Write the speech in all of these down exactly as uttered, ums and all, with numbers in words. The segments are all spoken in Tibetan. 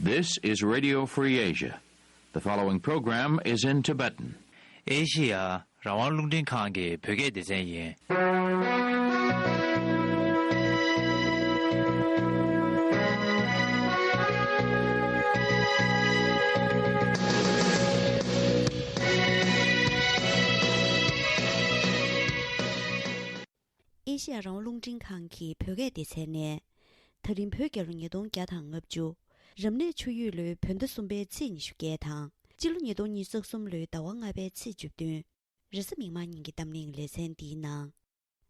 This is Radio Free Asia. The following program is in Tibetan. ཨེ་ཤི་ཡ་རང་དབང་རླུང་འཕྲིན་ཁང་གི་བོད་སྐད་སྡེ་ཚན་ཡིན། ཨེ་ཤི་ཡ་རང་དབང་རླུང་འཕྲིན་ཁང་གི་བོད་སྐད་སྡེ་ཚན་ནས། ད་རིང་བོད་རྒྱལ་ལོ་ཉིས་སྟོང་བརྒྱ་དང་ལྔ་བཅུ། རབ་གནས་ཆུ་ཡོས་ལོའི་བོད་ཟླ་གསུམ་པའི་ཚེས་ཉི་ཤུ་བརྒྱད་དང་། སྤྱི་ལོ་ཉིས་སྟོང་ཉི་ཤུ་རྩ་གསུམ་ལོའི་ཟླ་བ་ལྔ་པའི་ཚེས་བཅུ་བདུན། རེས་གཟའ་མིག་དམར་ཉིན་གྱི་གཏམ་གླེང་ལེ་ཚན་འདིའི་ནང་།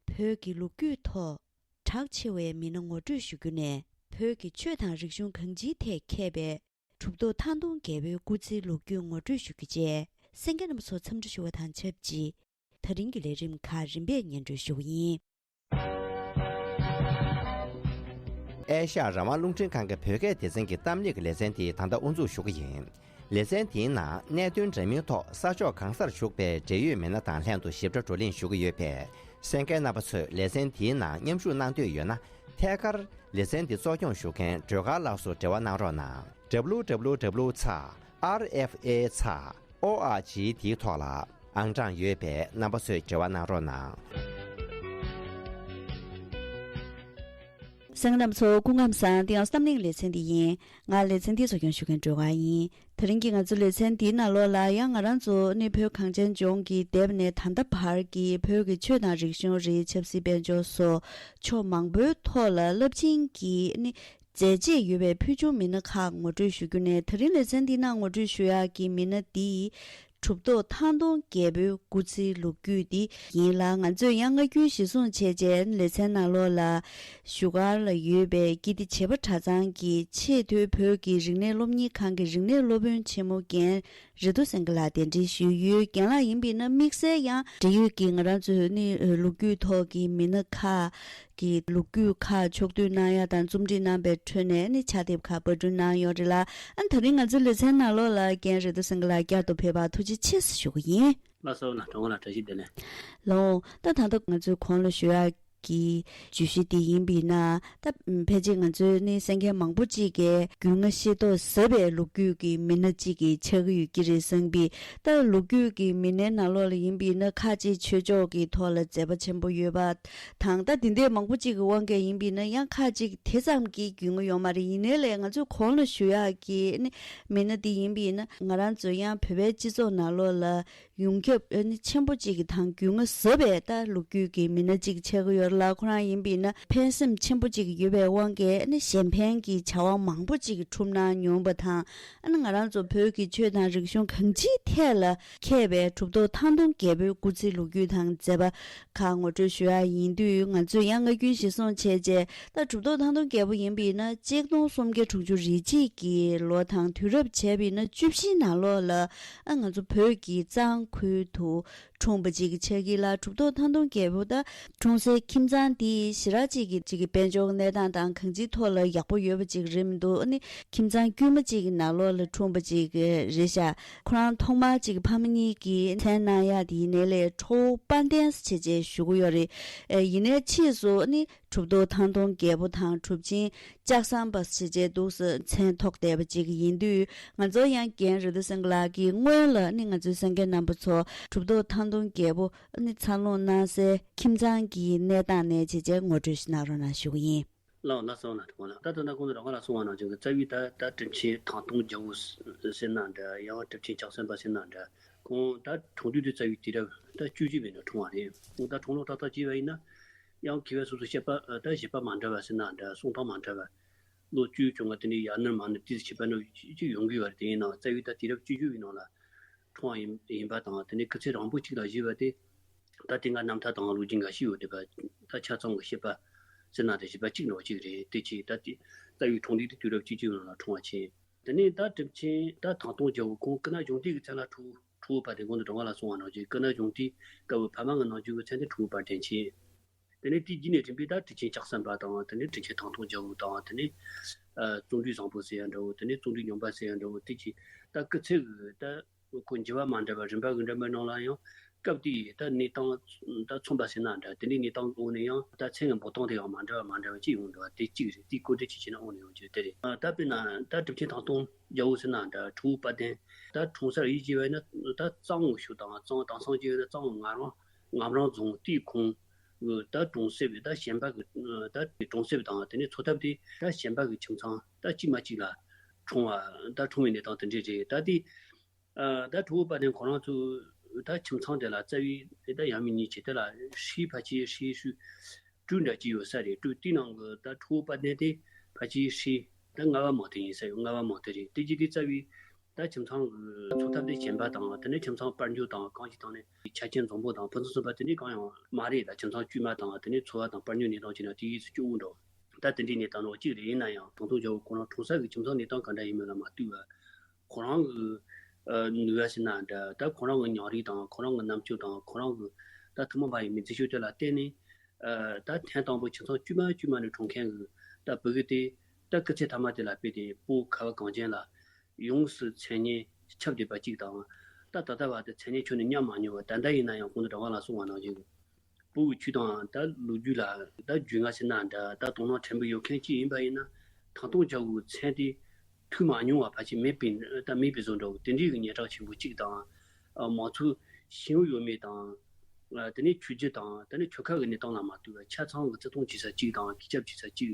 བོད་ཀྱི་ལོ་རྒྱུས་ཐོག་གྲགས་ཆེ་བའི་མི་སྣ་ངོ་སྤྲོད་ཞུ་རྒྱུ་ནས། བོད་ཀྱི་ཆོས་དང་རིག་གཞུང་གང་ཅིའི་ཐད་མཁས་པའི་གྲུབ་ཐོབ་ཐང་སྟོང་རྒྱལ་པོའི་སྐུ་ཚེའི་ལོ་རྒྱུས་ངོ་སྤྲོད་ཞུ་རྒྱུ་བཅས། གསན་མཁན་རྣམ་པ་ཚོ་འཚམས་འདྲི་ཞུ་བ་དང་ཆབས་ཅིག་ད་རིང་གི་ལས་རིམ་ཁག་རིམ་པས་སྙན་སྒྲོན་ཞུ་གི་ཡིན། ཨེ་ཤ་ཡ་རང་དབང་རླུང་འཕྲིན་ཁང་གི་བོད་སྐད་སྡེ་ཚན་གྱི་གཏམ་གླེང་གི་ལེ་ཚན་དེ་ད་ལྟ་དབུ་འཛུགས་ཞུ་གི་ཡིན། ལེ་ཚན་དེའི་ནང་གནད་དོན་འདྲ་མིན་ཐོག་ས་ཕྱོགས་གང་སར་བཞུགས་པའི་འབྲེལ་ཡོད་མི་སྣ་དང་ལྷན་དུ་ཞིབ་ཕྲ་བགྲོ་གླེང་ཞུ་གི་ཡོད་པས། གསན་མཁན་རྣམ་པ་ཚོས་ལེ་ཚན་དེའི་ནང་མཉམ་ཞུགས་གནང་འདོད་ཡོད་ན། ཐད་ཀར་ལེ་ཚན་འདི་གཙོ་སྐྱོང་ཞུ་མཁན་སྒྲོལ་དཀར་ལགས་སུ་འབྲེལ་བ་གནང་རོགས་གནང་། W W W ཚེག་R F A ཚེག O R G དེའི་ཐོག་ལ་ཨང་གྲངས་ཡོད་པས་རྣམ་པ་ཚོས་འབྲེལ་བ་གནང་རོགས་གནང་། གསན་མཁན་རྣམ་པ་ཚོ་སྐུ་ཁམས་བཟང་། འདི་ཡང་གཏམ་གླེང་ལེ་ཚན་འདི་ཡིན། ང་ལེ་ཚན་འདི་གཙོ་སྐྱོང་ཞུ་མཁན་སྒྲོལ་དཀར་ཡིན། དེ་རིང་གི་ང་ཚོའི་ལེ་ཚན་འདིའི་ནང་ལོགས་ལ་ཡང་ང་རང་ཚོ་ནི་བོད་གངས་ཅན་ལྗོངས་ཀྱི་འདས་པ་ནས་ད་ལྟ་བར་གྱི་བོད་ཀྱི་ཆོས་དང་རིག་གཞུང་རེད། ཆབ་སྲིད་དཔལ་འབྱོར་སོགས་ཕྱོགས་མང་པོའི་ཐོག་ལ་རླབས་ཆེན་གྱི་ནི་མཛད་རྗེས་ཡོད་པའི་ཕུལ་བྱུང་མི་སྣ་ཁག་ངོ་སྤྲོད་ཞུ་རྒྱུ་ནས། དེ་རིང་ལེ་ཚན་འདིའི་ནང་ངོ་སྤྲོད་ཞུ་ཡག་གི་མི་སྣ་འདི་གྲུབ་ཐོབ་ཐང་སྟོང་རྒྱལ་པོའི་སྐུ་ཚེའི་ལོ་རྒྱུས་འདི་ཡིན་ལ། ང་ཚོས་ཡང་སྔ་རྒྱུན་གཞིར་བཟུང་བྱས་རྗེས་ལེ་ཚན་ནང་ལོགས་ལ་བཞུགས་སྒར་ལ་ཡོད་པའི་ཀིརྟི་བྱེས་པ་གྲྭ་ཚང་གི་ཆེས་མཐོའི་བོད་ཀྱི་རིག་གནས་སློབ་གཉེར་ཁང་གི་རིག་གནས་སློབ་དཔོན་ཆེན་མོ་རྒན་རེ་ཏོ་སེང་གེ་ལགས་གདན་འདྲེན་ཞུས་ཡོད། རྒན་ལགས་ཡིན་པས་ན་དམིགས་བསལ་ཡང་འབྲེལ་ཡོད་ཀྱི་ང་རང་ཚོའི་ནི་ལོ་རྒྱུས་ཐོག་གི་མི་སྣ་ཁག་གི་ལོ་རྒྱུས་ཁག་ཕྱོགས་བསྡུས་གནང་ཡ་དང་རྩོམ་སྒྲིག་གནང་པའི་ཁྲོད་ནས་ནི་ཕྱག་དེབ་ཁག་པར་སྐྲུན་གནང་ཡོད་རེད་ལ། ཨ་ནི་ད་རིང་ང་ཚོའི་ལེ་ཚན་ནང་ལོགས་ལ་རྒན་རེ་ཏོ་སེང་གེ་ལགས་བསྐྱར་དུ་ཕེབས་པར་ཐུགས་རྗེ་ཆེ་ཞུ་གི་ཡིན། ལགས་སོ། ལགས་སོ། ལགས་སོ། བཀྲ་ཤིས་བདེ་ལེགས། ལགས་སོ། ད་ད་ལྟ་ང་ཚོའི་གོང་ལ་ཞུ་ཡག་གི་བརྗོད་གཞི་དེ་ཡིན་པས་ན། ད་ཕལ་ཆེར་ང་ཚོའི་ནི་གསན་མཁན་མང་པོ་ཅིག་གིས་རྒྱུས་མངའ་ཤེས་རྟོགས་ཟབ་པའི་ལོ་རྒྱུས་ཀྱི་མི་སྣ་ཅིག་གི་ཆགས་ཀྱི་ཡོད་ཀྱི་རེད་བསམ་པས། ད་ལོ་རྒྱུས་ཀྱི་མི་སྣའི་ནང་ལོགས་ལ་ཡིན་པས་ན་ཁ་ཅིག་ཆོས་ཕྱོགས་ཀྱི་ཐོག་ལ་མཛད་པ་ཆེན་པོ་ཡོད་པ་དང་། ད་དེ་འདྲའི་མང་པོ་ཅིག་གི་དབང་གིས་ཡིན་པས་ན་ཡང་ཁ་ཅིག་དེ་ཙམ་གྱི་རྒྱུས་མངའ་ཡོད་མ་རེད། ཡིན་ནའི་ལས་ང་ཚོའི་གོང་ལ་ཞུ་ཡག་གི་ནི་མི་སྣ་དེ་ཡིན་པས་ན་ང་རང་ཚོ་ཡང་བོད་པའི་སྤྱི་ཚོགས་ནང་ལོགས་ལ་ཡོངས་ཁྱབ་ཨ་ནི་ཆེན་པོ་གཅིག་གི་དང་རྒྱུས་མངའ་ཟབ་པའི་ད་ལོ་རྒྱུས་ཀྱི་མི་སྣ་གཅིག་ཆགས་ཀྱི་ཡོད་ལ། ཁོ་རང་ཡིན་པས་ན་ཕན་སེམས་ཆེན་པོ་གཅིག་ཡོད་པའི་དབང་གིས་ཨ་ནི་གཞན་ཕན་གྱི་བྱ་བ་མང་པོ་གཅིག་གྲུབ་གནང་མྱོང་བ་དང་། ཨ་ནི་ང་རང་ཚོ་བོད་ཀྱི་ཆོས་དང་རིག་གཞུང་གང་ཅིའི་ཐད་ལ་མཁས་པའི་གྲུབ་ཐོབ་ཐང་སྟོང་རྒྱལ་པོའི་སྐུ་ཚེའི་ལོ་རྒྱུས་དང་མཛད་པ་ཁག་ངོ་སྤྲོད་ཞུ་ཡ་ཡིན་དུས། ང་ཚོས་ཡང་སྔ་རྒྱུན་གཞིར་བཟུང་བྱས་རྗེས། ད་གྲུབ་ཐོབ་ཐང་སྟོང་རྒྱལ་པོ་ཡིན་པས་ན་གཅིག་སྟོང་སུམ་བརྒྱ་དྲུག་ཅུ་རེ་གཅིག་གི་ལོ་དང་དུས་རབས་བྱས་པས་ན་བཅུ་བཞིའི་ནང་ལོགས་ལ། ཨ་ང་ཚོ་བོད་ཀྱི་གཙང་ཁུལ་དུ་འཁྲུངས་པ་ཅིག་ཆགས་ཀྱི་ལ། གྲུབ་ཐོབ་ཐང་སྟོང་རྒྱལ་པོ་ད་འཁྲུངས་སའི་ཁྱིམ་ཚང་འདི་ཞེ་དྲག་ཅིག་གི་ཅིག་གི་དཔལ་འབྱོར་གནས་སྟངས་དང་གང་ཅིའི་ཐོག་ལ་ཡག་པོ་ཡོད་པ་ཅིག་རེད་མི་འདུག་ཨ་ནི་ཁྱིམ་ཚང་དཀྱུས་མ་ཅིག་གི་ནང་ལོགས་ལ་འཁྲུངས་པ་ཅིག་རེད་ཤག་ཁོ་རང་ཐོག་མར་ཅིག་ཕ་མ་གཉིས་ཀྱིས་མཚན་གནང་ཡ་དེ་ཡིན་ནའི་ལས་ཁྲོ་བོ་དཔལ་ལྡན་ཟེར་བྱས་བྱས་ཞུ་གི་ཡོད་རེད། ཨེ་ཡིན་ནའི་ཕྱིས་སུ་ནི་གྲུབ་ཐོབ་ཐང་སྟོང་རྒྱལ་པོ་དང་གྲུབ་ཆེན་ལྕགས་ཟམ་པ་ཞེས་བྱས་འདུག་སེ་མཚན་ཐོགས་བསྡད་པ་ཅིག་ཡིན་དུས། ང་ཚོ་ཡང་རྒན་རེ་ཏོ་སེང་གེ་ལགས་ཀྱིས་སྔོན་ལ་ནི་ང་ཚོའི་གསན་མཁན་རྣམ་པ་ཚོ་གྲུབ་ཐོབ་ཐང་སྟོང་རྒྱལ་པོ་ནི་འཚར་ལོངས་གནང་སའི་ཁྱིམ་ཚང་གི་གནས་སྟངས་ནས་བྱས་བྱས་ངོ་སྤྲོད་ཞིག་གནང་རོགས་གནང་ཞུ་གི་ཡིན། ལགས་ལགས་སོ། ལགས་དྲང་པོ་ལགས། ད་ད་ལྟ་གོང་དུ་རང་ག་ལ་གསུངས་པ་ནང་བཞིན་གྱི་རྩ་བའི་ད་ད་གྲུབ་ཆེན་ཐང་སྟོང་རྒྱལ་པོ་ཟེར་ན་འདྲ། ཡང་གྲུབ་ཆེན་ལྕགས་ཟམ་པ་ཟེར་ན་འདྲ། ཁོང་ད་འཁྲུངས་དུས་དེ་རྩ་བའི་དུས་རབས་ད་བཅུ་བཞི་པའི་ནང་འཁྲུངས་པ་རེད། ཁོང་ད་འཁྲུངས་ལོ་ཏག་ཏག་བྱས་པ་ཡིན་ན། ཡང་མཁས་པ་སོ་སོ་བཤད་པ་ད་བཞེད་པ་མ་འདྲ་བ་ཟེར་ན་འདྲ། གསུང་སྟངས་མ་འདྲ་བ། ལོ་བཅུ་བྱུང་བ་དེ་ནས་ཡར་ནར་མར་ནར་ཏོག་ཙམ་བྱས་པ་ནང་བཞིན་ཡོང་གི་ཡོད་རེད། དེ་ཡིན་ནའང་རྩ་བའི་ད་དུས་རབས་བཅུ་བཞི་པའི་ནང་ལ་འཁྲུངས་པ་ཡིན་ཡིན་པ་དང་། དེ་ནས་སྐུ་ཚེ་རིང་པོ་གཅིག་ལ་བཞེས་པ་དེ། ད་དེ་སྔ་རྣམ་ཐར་དང་ལོ་རྒྱུས་འགའ་ཤས་ཡོད་དེ་བ། ད་ཆ་ཚང་གི་བཤད་པ་ཟེར་ན་དེ་བཞེད་པ་གཅིག་འདྲ་བོ་གཅིག་རེད། དེ་ཆེ་ད་དེ་རྩ་བའི་འཁྲུངས་དུས་དེ་དུས་རབས་བཅུ་བཞི་པའི་ནང་ལ་འཁྲུངས་པ་ཆེ། དེ་ནས་ད་གྲུབ་ཆེན་ད་ཐང་སྟོང་རྒྱལ་པོ་ཁོང་སྐུ་ན་གཞོན་དུས་ཀྱི་མཚན་ལ་ཁྲོ་ཁྲོ་བོ་དཔལ་ལྡན། གོང་དུ་དྲང་པོ་ལ་གསུངས་པ་ནང་བཞིན་སྐུ་ན་གཞོན་དུས་སྐབས་ཕ་མ་གི་ནང་བཞིན་གྱི་མཚན་དེ་ཁྲོ་བོ་དཔལ་ལྡན་ཆེ། དེ་ནས་དེའི་རྗེས་ནས་རིམ་པས་ད་གྲུབ་ཆེན་ལྕགས་ཟམ་པ་དང་། དེ་ནས་གྲུབ་ཆེན་ཐང་སྟོང་རྒྱལ་པོ་དང་། དེ་ནས་ཨ་རྩོམ་འབྲི་བཟང་པོ་ཟེར་ཡ་འདྲ་བོ། དེ་ནས་རྩོམ་འབྲི་སྙོམས་པ་ཟེར་ཡ་འདྲ་བོ། དེ་གྱིས་ད་སྐུ་ཚེ་གི་ད་ཁོ་འགྱུར་བ་མ་འདྲ་བ་རིམ་པ་གི་འདྲ་མིན་ནང་ལ་ཡང་ སྐབས་དེའི་ད་གནས་སྟངས་ད་མཚོན་པ་ཟེར་ན་འདྲ། དེ་འདྲའི་གནས་སྟངས་འོག་ནས་ཡང་ད་མཚན་གྱི་འབོད་སྟངས་དེ་ཡང་མ་འདྲ་བ་མ་འདྲ་བ་ཅིག་ཡོང་འདུག་བ། དེ་གཅིག་རེད། དེའི་སྐོར་དེ་ཅིག་བྱས་ན་འོང་ནས་ཡོང་རྒྱུ་དེ་རེད། ད་དཔེར་ན་ད་གྲུབ་ཆེན་ཐང་སྟོང་རྒྱལ་པོ་ཟེར་ན་འདྲ། ཁྲོ་བོ་དཔལ་ལྡན། ད་འཁྲུངས་ས་ཡིན་ཅེས་པ་ཡིན་ན་ད་གཙང་བོ་ཤོད་དང་། གཙང་བོ་དེང་སང་ཅིག་ཡིན་ན་གཙང་བོ་ངམ་རང་ངམ་རང་རྫོང་དེའི་ཁོངས་ད་གྲོང་གསེབ་ད་གཞན་པ་གི་ད་གྲོང་གསེབ་དང་དེ་ནས་འཚོ་ཐབས་དེ་ད་གཞན་པ་གི་ཁྱིམ་ཚང་ད་གཅིག་མ་གཅིག་ལ་འཁྲུངས་པ་ད་འཁྲུངས་པའི་གནས་སྟངས་དེ་འདྲས་རེད། ད་དེ་ཨ་ད་ཁྲོ་བོ་དཔལ་ལྡན་ཁོ་རང་ཚོ་ད་ཁྱིམ་ཚང་དེ་ལ་རྩ་བའི་དེ་ད་ཡང་མིན་ཉིད་ཀྱི་དེ་ལ་ཧྲིལ་ཕལ་ཆེར་ཧྲིལ་ཧྲིལ་སྤྲུལ་འདྲ་ཅིག་ཡོད་ས་རེད། སྤྲུལ་དེའི་ནང་གི་ད་ཁྲོ་བོ་དཔལ་ལྡན་དེ་ཕལ་ཆེར་ཧྲིལ་ད་ལྔ་པ་མ་དེ་ཡིན་ས་ཡོད། ལྔ་པ་མ་དེ་རེད། དེ་རྗེས་དེ་རྩ་བའི་ད་ཁྱིམ་ཚང་གི་འཚོ་ཐབས་དེ་གཞན་པ་དང་། དེ་ནས་ཁྱིམ་ཚང་དཔལ་འབྱོར་དང་གང་ཞིག་དང་ནས་ཆ་རྐྱེན་འཛོམས་པོ་དང་ཕུན་སུམ་ཚོགས་པ་དེ་འདྲའི་གང་ཡང་མ་རེད། ད་ཁྱིམ་ཚང་དཀྱུས་མ་དང་དེ་ནས་འཚོ་བ་དང་དཔལ་འབྱོར་གནས་སྟངས་བྱས་ན་དེ་ཡིས་སུ་སྐྱོ་བོ་འགྲོ། ད་དེ་འདྲའི་གནས་སྟངས་འོག་གཅིག་རེད། ཡིན་ན་ཡང་ཐང་སྟོང་རྒྱལ་པོ་ཁོ་རང་འཁྲུངས་ས་གི་ཁྱིམ་ཚང་གནས་སྟངས་ག་འདྲ་ཡིན་མིན་ལ་མ་ལྟོས་པར་ཁོ་རང་གི་ཨ་ནུས་པ་ཟེར་ན་འདྲ། ད་ཁོ་རང་གི་མྱོང་རིག་དང་ཁོ་རང་གི་རྣམ་དཔྱོད་དང་ཁོ་རང་གི་ད་ཐུན་མོང་མ་ཡིན་པའི་མཛེས་ཤོས་དེ་ལ་བརྟེན་ནས་ཨ་ད་ཐེངས་དང་པོ་ཁྱིམ་ཚང་དཀྱུས་མ་དཀྱུས་མ་ནས་འཁྲུངས་མཁན་གི་ད་བུ་གུ་དེ་ད་སྐུ་ཚེ་མཐའ་མ་དེ་ལ་དཔེ་དེ་སྤོ་བོ་ཁ་བ་གངས་ཅན་ལ་ཡོངས་སུ་མཚན་སྙན་ཁྱབ་བསྡད་པ་གཅིག་དང་། ད་ད་ལྟ་བར་དུ་མཚན་སྙན་ཁྱོན་ནས་ཉམས་མ་མྱོང་བ། ད་ལྟ་ཡིན་ན་ཡང་གོང་དུ་དྲ་བ་ལ་གསུངས་པ་ནང་བཞིན་གི་སྤོ་བོའི་ཆོས་དང་ད་ལོ་རྒྱུས་ལ་ད་རྒྱུས་མངའ་ཟེར་ན་འདྲ། ད་དོ་སྣང་ཕྲན་བུ་ཡོད་མཁན་གཅིག་ཡིན་པ་ཡིན་ན་ཐང་སྟོང་རྒྱལ་པོའི་མཚན་དེ་ཐོས་མ་མྱོང་བ་ཕལ་ཆེར་མེད་པའི་ད་མེད་པའི་བཟོ་འདྲ་བོ་དེ་འདྲའི་གི་ཉེན་ཁྲག་ཆེན་པོ་གཅིག་དང་། ཨ་མང་ཚོགས་ཤེས་ཡོན་ཡོད་མེད་དང་། ཨ་དེ་ནས་ཆོས་བརྒྱུད་དང་དེ་ནས་ཆོལ་ཁ་གི་གནས་སྟངས་ལ་མ་ལྟོས་པར་ཆ་ཚང་གི་བརྩི་མཐོང་བྱེད་ས་གཅིག་དང་། གུས་ཞབས་བྱེད་ས་གཅིག།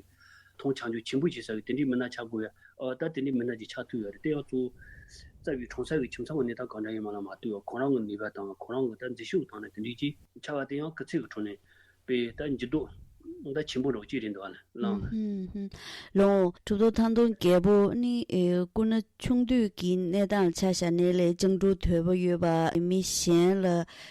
མཐོང་ཆུང་ཆུང་ཆེན་པོ་བྱེད་ས་གི་དེ་འདྲའི་མི་སྣ་ཆགས་དགོས་ཡ། ཨ་ད་དེ་འདྲའི་མི་སྣ་ཅིག་ཆགས་ཐུབ་ཡ་རེད། དེ་ཡང་གཙོ་བོ་རྩ་བའི་འཁྲུངས་ས་གི་ཁྱིམ་ཚང་གི་གནས་སྟངས་གང་འདྲ་ཡིན་མིན་ལ་མ་ལྟོས་པར་ཁོ་རང་གི་ནུས་པ་དང་ཁོ་རང་གི་ད་མཛེས་ཤོས་ཀྱི་ཐོག་ནས་དེ་འདྲའི་ཅིག་ཆགས་པ་དེ་ཡང་སྐུ་ཚེ་གི་ཁྲོད་ནས་དཔེ་ད་འགྱུར་ལྡོག་ད་ཆེན་པོ་འདྲ་བོ་ཅིག་རེད་འདུག་བ་ལ། ལགས། ཧུམ་ཧུམ། ལགས། གྲུབ་ཐོབ་ཐང་སྟོང་རྒྱལ་པོ་ནི་ཨེ་སྐུ་ན་ཆུང་དུས་ཀྱི་གནས་སྟངས་ཆ་བཞག་ནའི་ལས་སྤྱང་གྲུང་དོད་པོ་ཡོད་པ། མི་གཞན་ལ་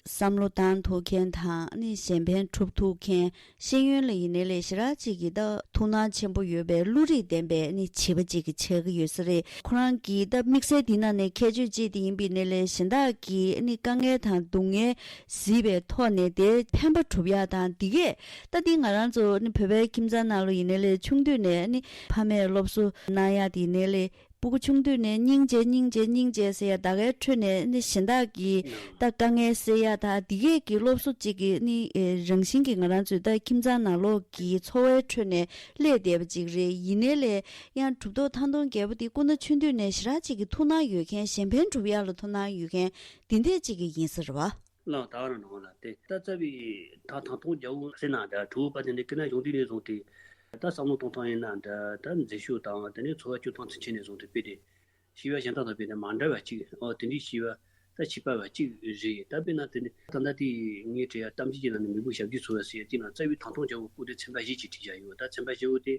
བསམ་བློ་བཏང་ཐུབ་མཁན་དང་ནི་གཞན་ཕན་སྒྲུབ་ཐུབ་མཁན། ཤེས་ཡོན་ལ་ཡིན་ནའི་ལས་ཞེ་དྲག་ཅིག་གི་ད་ཐུགས་སྣང་ཆེན་པོ་ཡོད་པའི་བློ་རིག་ལྡན་པའི་ནི་བྱིས་པ་ཅིག་གི་ཆགས་ཀྱི་ཡོད་ས་རེད། ཁོ་རང་གི་ད་དམིགས་བསལ་འདི་ནང་ནས་ཁྱད་ཆོས་གཅིག་དེ་ཡིན་པའི་ནའི་ལས་གཞན་དག་གི་ནི་དཀའ་ངལ་དང་སྡུག་བསྔལ་གཟིགས་པའི་ཐོག་ནས་དེ་ཕན་པ་སྒྲུབ་ཡག་དང་། འདི་གས་ད་འདི་ང་རང་ཚོ་ནི་བོད་པའི་ཁྱིམ་ཚང་ནང་ལ་ཡིན་ནའི་ལས་ཆུང་དུས་ནས་ནི་ཕ་མས་སློབ་གསོ་གནང་ཡག་དེ་ཡིན་ནའི་ལས། སྤུ་གུ་ཆུང་དུས་ནས་སྙིང་རྗེ་སྙིང་རྗེ་སྙིང་རྗེ་ཟེར་ཡ་ད་གའི་ཁྲོད་ནས་ནི་གཞན་དག་གི་ད་དཀའ་ངལ་སེལ་ཡ་ད་འདི་གས་ཀྱི་སློབ་གསོ་གཅིག་གི་ནི་ཨེ་རང་བཞིན་གྱི་ང་རང་ཚོའི་ད་ཁྱིམ་ཚང་ནང་ལོགས་ཀྱི་འཚོ་བའི་ཁྲོད་ནས་སླེབས་བསྡད་པ་ཅིག་རེད། ཡིན་ནའི་ལས་ཡང་གྲུབ་ཐོབ་ཐང་སྟོང་རྒྱལ་པོ་འདི་སྐུ་ན་ཆུང་དུས་ནས་ཞེ་དྲག་ཅིག་གི་ཐུགས་སྣང་ཡོད་མཁན། གཞན་ཕན་སྒྲུབ་ཡ་ལ་ཐུགས་སྣང་ཡོད་མཁན་འདི་འདྲས་ཅིག་གི་ཡིན་ས་རེད་བ། ལགས། ད་ག་རང་ནང་ལ་དེ་ད་རྩ་བའི་ད་ཐང་སྟོང་རྒྱལ་པོ་ཟེར་ན་འདྲ། ཁྲོ་བོ་དཔལ་ལྡན་འདི་སྐུ་ན་གཞོན་དུས་ནས་བཟུང་སྟེ་ད་བསམ་བློ་གཏོང་སྟངས་ཡིན་ན་འདྲ། ད་མཛེས་ཤོས་དང་དེ་ནས་འཚོ་བ་སྐྱོང་སྟངས་ཚུན་ཆད་ནས་བཟུང་སྟེ་དཔེ་དེ་བྱིས་པ་གཞན་དག་དང་དཔེ་དེ་མ་འདྲ་བ་གཅིག། ཨོ་དེ་འདྲའི་བྱིས་པ་ད་བྱིས་པ་བ་གཅིག་རེད། ད་དཔེར་ན་དེ་ནི་ད་ལྟ་དེ་ངས་བྲིས་ཡ་གཏམ་རྒྱུད་ཀྱི་ནང་ནས་མི་བུ་ཞབས་ཀྱུ་ཚོ་བ་ཟེར་ཡ་དེ་ནང་རྩ་བའི་ཐང་སྟོང་རྒྱལ་པོའི་སྐོར་དེ་ཚན་པ་བཞི་ཅིག་བྲིས་བཞག་ཡོད། ད་ཚན་པ་བཞི་བོ་དེ་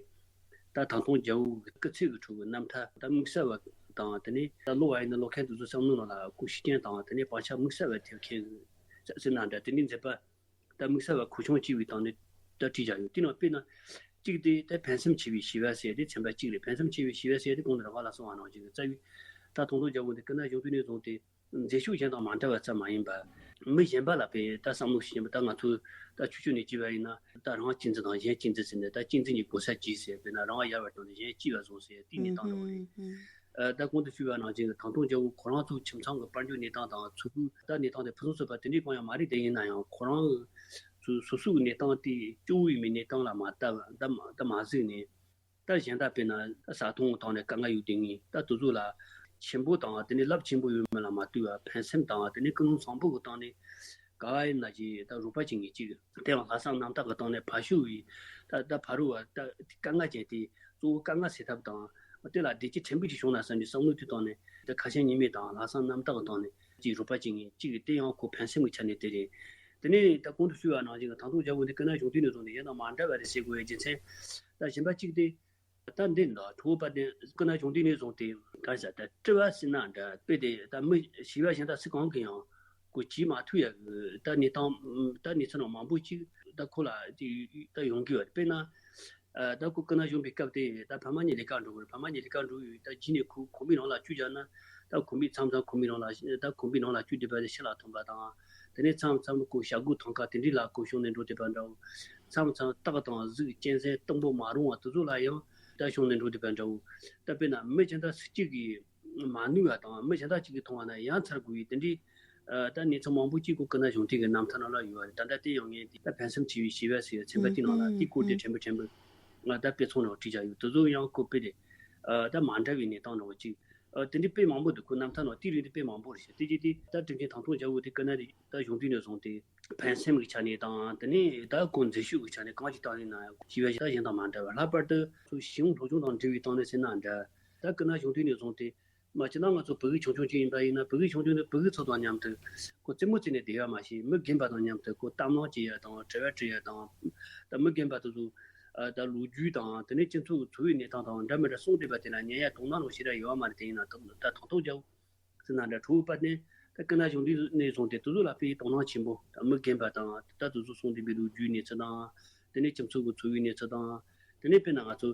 ད་ཐང་སྟོང་རྒྱལ་པོའི་སྐུ་ཚེ་གི་ཁྲོད་ཀྱི་རྣམ་ཐར། ད་དམིགས་བསལ་བ་དང་དེ་ནས་ད་ཀློག་པ་ཡིན་ན་ཀློག་མཁན་དེ་ཚོ་བསམ་བློ་ནང་ལ་ཀུ་ཤུ་རྐྱེན་དང་དེ་ནས་བག་ཆགས་དམིགས་བསལ་བ་ཐེབས་མཁན་གྱི་ཟེར་ན་འདྲ། དེ་འདྲའི་མཛད་པ་ད་དམིགས་བསལ་བ་མཁོ་ཆུང་ཅིག་བའི་སྟེང་ནས་ད་བྲིས་བཞག་ཡོད། དེ་ནང་དཔེར་ན་གཅིག་དེ་ད་ཕན་སེམས་ཆེ་བའི་བྱིས་པ་ཟེར་དེ་ཚན་པ་གཅིག་རེད། ཕན་སེམས་ཆེ་བའི་བྱིས་པ་ཟེར་དེ་གོང་དུ་རང་བ་ལ་གསུངས་པ་ནང་བཞིན་གྱི་རྩ་བའི་ད་ཐང་སྟོང་རྒྱལ་པོ་འདི་སྐུ་ན་གཞོན་དུས་ནས་བཟུང་སྟེ། མཛེས་ཤོས་གཞན་དང་མ་འདྲ་བ་ཙམ་མ་ཡིན་པར། མི་གཞན་པ་ལ་དཔེ་ད་བསམ་བློ་ཞིག་བྱེད་པ། ད་ང་ཚོ་ད་ཆོས་ཕྱོགས་ནས་བྱས་པ་ཡིན་ན་ད་རང་གཅེས་འཛིན་དང་གཞན་གཅེས་འཛིན་ཟེར་ནས་ད་གཅེས་འཛིན་གྱི་གོ་ས་བརྗེ་ཟེར། དཔེར་ན་རང་དབང་ཡལ་བར་བཏང་ནས་གཞན་གཅེས་པ་བཟུང་ཟེར་དེའི་གནས་སྟངས་འདྲ་བོ་རེད། ཨ་ད་གོང་དུ་ཞུས་པ་ནང་བཞིན་གྱི་ཐང་སྟོང་རྒྱལ་པོ་ཁོ་རང་ཚོ་ཁྱིམ་ཚང་གི་དཔལ་འབྱོར་གནས་སྟངས་དང་ཕྲུ་གུའི་ད་གནས་སྟངས་དེ་ཕུན་སུམ་ཚོགས་པ་དེ་འདྲའི་གང་ཡང་མ་རེད། དེ་ཡིན་ན་ཡང་ཁོ་རང་གི་སོ་སོ་སོ་སོའི་གནས་སྟངས་དེ་སྐྱོ་བོ་ཡིན་པའི་གནས་སྟངས་ལ་མ་ལྟ་ད་ད་མ་གཟིགས་ནས། ད་གཞན་དག་དཔེར་ན་བཟའ་བཏུང་གི་ཐོག་ནས་དཀའ་ངལ་ཡོད་དེ་ངས་ད་དེ་ཚོ་ལ་ཆེན་པོ་དང་དེ་ནས་རླབས་ཆེན་པོ་ཡོད་མེད་ལ་མ་ལྟོས་པར་ཕན་སེམས་དང་དེ་ནས་ཀུན་སློང་བཟང་པོ་གི་སྟེང་ནས་ག་བ་ཡིན་ན་ཅིག་ད་རོགས་པ་བྱེད་མཁན་གཅིག། དེ་ཡང་ལྷག་བསམ་རྣམ་དག་གི་སྟེང་ནས་ཕར་ཞོག་པའི་ད་ད་ཕ་རོལ་བ་ད་དཀའ་ངལ་ཅན་དེ་གཙོ་བོ་དཀའ་ངལ་སེལ་ཐབས་དང་དེ་ལ་བདེ་སྐྱིད་ཕྲན་བུ་ཅིག་བྱུང་ན་བསམ་པའི་བསམ་བློ་དེ་སྟེང་ནས་ད་ཁ་ཞེ་གཉིས་མེད་དང་ལྷག་བསམ་རྣམ་དག་གི་སྟེང་ནས་ཅིག་རོགས་པ་བྱེད་མཁན་གཅིག་དེ་ཡང་ཁོ་ཕན་སེམས་ཀྱི་ཆ་ནས་དེ་རེད། དེ་ནས་ད་གོང་དུ་ཞུས་པ་ནང་བཞིན་གྱི་ཐང་སྟོང་རྒྱལ་པོ་འདི་སྐུ་ན་གཞོན་དུས་ནས་བཟུང་ནས་གཞན་དང་མ་འདྲ་བ་རེད་ཟེར་དགོས་པའི་རྒྱུ་མཚན་ད་གཞན་པ་གཅིག་དེ། ད་འདི་འདྲ་ཁྲོ་བོ་དཔལ་ལྡན་སྐུ་ན་གཞོན་དུས་ནས་བཟུང་སྟེ་གང་ཟག་ད་སྤྲུལ་པ་ཟེར་ན་འདྲ། དཔེ་དེ་ད་མི་བྱིས་པ་གཞན་དག་སུ་གང་གིས་ཡང་ཁོ་བྱེད་མ་ཐུབ་ཡ་གི་ད་གནས་སྟངས་ད་གནས་ཚུལ་མང་པོ་ཅིག་ད་ཁོ་ལ་ད་ཡོང་གི་ཡོད། དཔེར་ན་ད་ཁོ་སྐུ་ན་གཞོན་པའི་སྐབས་དེ་ད་ཕ་མ་གཉིས་ལས་ཀ་འགྲོ་གི་རེད། ཕ་མ་གཉིས་ལས་ཀ་འགྲོ་ཡོད། ད་རྗེས་ནས་ཁོ་ཁོམ་པའི་ནང་ལ་བཅུག་བཞག་ན་ད་ཁོམ་པའི་མཚམས་མཚམས་ཁོམ་པའི་ནང་ལ་ད་ཁོམ་པའི་ནང་ལ་བཅུག་བསྡད་པ་དེ་ཕྱི་ལ་ཐོན་པ་དང་། དེ་ནས་མཚམས་མཚམས་ཁོ་ཞྭ་གོས་ཐང་ཀ་དེ་འདྲའི་ལ་ཁོ་ཤོང་ནས་འགྲོ་བསྡད་པ་འདྲ་བོ། མཚམས་མཚམས་སྟག་དང་གཟིག་གཅན་གཟན་སྟོང་པོ་མ་རུང་བ་དེ་ཚོ་ལ་ཡང་ད་ཤོང་ནས་འགྲོ་བསྡད་པ་འདྲ་བོ། ད་དཔེར་ན་མི་གཞན་དག་སུ་གཅིག་གིས་མ་ནུས་པ་དང་མི་གཞན་དག་གཅིག་གིས་མཐོང་བ་ན་ཡ་མཚར་དགོས་པའི་དེ་འདྲའི་ ཨ་ད་གནས་ཚུལ་མང་པོ་ཅིག་ཁོ་སྐུ་ན་གཞུང་དུས་ཀྱི་རྣམ་ཐར་ནང་ལ་ཡོད་རེད། ད་ལྟ་དེ་ཡང་ངས་དེ་ད་ཕན་སེམས་ཆེ་བའི་ཞི་བ་ཟེར་ཚན་པ་དེའི་ནང་ལ་དེ་སྐོར་དེ་ཕྲན་བུ་ཕྲན་བུ་ང་ད་དཔེ་ཚོང་ནང་བྲིས་བཞག་ཡོད། དེ་ཚོ་ཡང་ཁོ་དཔེ་དེ་ཨ་ད་མ་འདྲ་བའི་གནས་སྟངས་འདྲ་བོ་ཅིག་ཨ་དེ་འདྲའི་དཔེ་མང་པོ་འདུག་ཁོ་རྣམ་ཐར་ནང་དེའི་རིགས་དེ་དཔེ་མང་པོ་རེད་ཤག་དེ་རྗེས་དེ་ད་དྲིན་ཆེན་ཐང་སྟོང་རྒྱལ་པོ་དེ་སྐུ་ན་དེ་ད་གཞུང་དུས་ནས་བཟུང་སྟེ་ཕན་སེམས་ཀྱི་ཆ་ནས་དང་དེ་ནས་ད་ཁོ་མཛེས་ཤོས་ཀྱི་ཆ་ནས་གང་ཅིག་བཏང་ཡིན་ན་ཞི་བ་ཞིག་ད་གཞན་དང་མ་འདྲ་བ། ལྷག་པར་དུ་ཁོ་ཞི་བའི་སློབ་སྦྱོང་དང་འབྲེལ་བའི་སྟེང་ནས་ཟེར་ན་འདྲ། ད་སྐུ་ན་གཞུང་དུས་ནས་བཟུང་སྟེ་མ་གཞི་ནས་ང་ཚོ་བོད་ཀྱི་ཆུང་ཆུང་ཅིག་ཡིན་པ་ཡིན་ན་བོད་ཀྱི་ཆུང་ཆུང་དེ་བོད་ཀྱི་ཚོགས་དང་མཉམ་དུ་ཁོ་རྩེད་མོ་རྩེས་ནས་བསྡད་ཡ་མ་ཤེས། མི་རྒན་པ་དང་མཉམ་དུ་ཁོ་གཏམ་གླེང་བྱེད་ཡ་དང་དྲི་བ་དྲི་ཡ་དང་། ད་མི་རྒན་པ་དེ་ཚོ་ད་ལོ་རྒྱུས་དང་དེ་ནས་སྤྱི་ཚོགས་འཚོ་བའི་གནས་སྟངས་དང་འདྲ་མི་འདྲ་གསུངས་བསྡད་པ་དེ་ལ་ཉན་ཡ་དོ་སྣང་རོགས་ཞེ་དྲག་ཡོད་མ་རེད། དེ་ཡིན་ན་ད་ད་ཐང་སྟོང་རྒྱལ་པོ་ཟེར་ན་འདྲ། ཁྲོ་བོ་དཔལ་ལྡན་ད་སྐུ་ན་གཞུང་དུས་ནས་བཟུང་སྟེ་དེ་ཚོ་ལ་དཔེ་དོ་སྣང་ཆེན་པོ། ད་མི་རྒན་པ་དང་ད་དེ་ཚོ་གསུངས་བསྡད་པའི་ལོ་རྒྱུས་གནས་ཚུལ་དང་། དེ་ནས་སྤྱི་ཚོགས་ཀྱི་འཚོ་བའི་གནས་ཚུལ་དང་། དེ་ནས་དཔེར་ན་ང་ཚོ་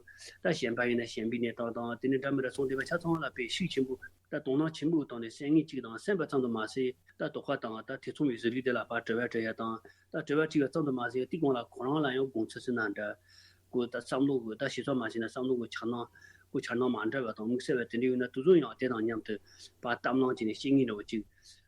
ད་ཞེན་པ་ཡིན་ན་ཞེན་པའི་གནས་སྟངས་དང་དེ་ནས་འདྲ་མི་འདྲ་གསུངས་བསྡད་པ་ཆ་ཚང་ལ་དཔེ་ཤུགས་ཆེན་པོ་ད་དོ་སྣང་ཆེན་པོ་བཏང་ནས་གསན་མཁན་གཅིག་དང་གསན་པ་ཙམ་དུ་མ་ཟད་ད་དོགས་པ་དང་ད་ཐེ་ཚོམ་པའི་གཟུགས་རིས་དེ་ལ་ཕར་དྲི་བ་དྲི་ཡ་དང་ད་དྲི་བ་དྲིས་པ་ཙམ་དུ་མ་ཟད་དེའི་སྒང་ལ་ཁོ་རང་ལ་ཡང་དགོངས་ཚུལ་ཟེར་ན་འདྲ། ཁོ་ད་བསམ་བློ་གི་ད་ཞིབ་ཚགས་མ་བྱས་ན་བསམ་བློ་གི་འཆར་སྣང་ཁོ་འཆར་སྣང་མ་འདྲ་བ་དང་དམིགས་བསལ་བ་དེ་འདྲ་ཡོད་ན་དེ་ཚོ་ཡང་དེ་དང་མཉམ་དུ་ཕར་གཏམ་གླེང་བྱས་ནས་བཤད་མཁན་འདྲ་བོ་ཅིག་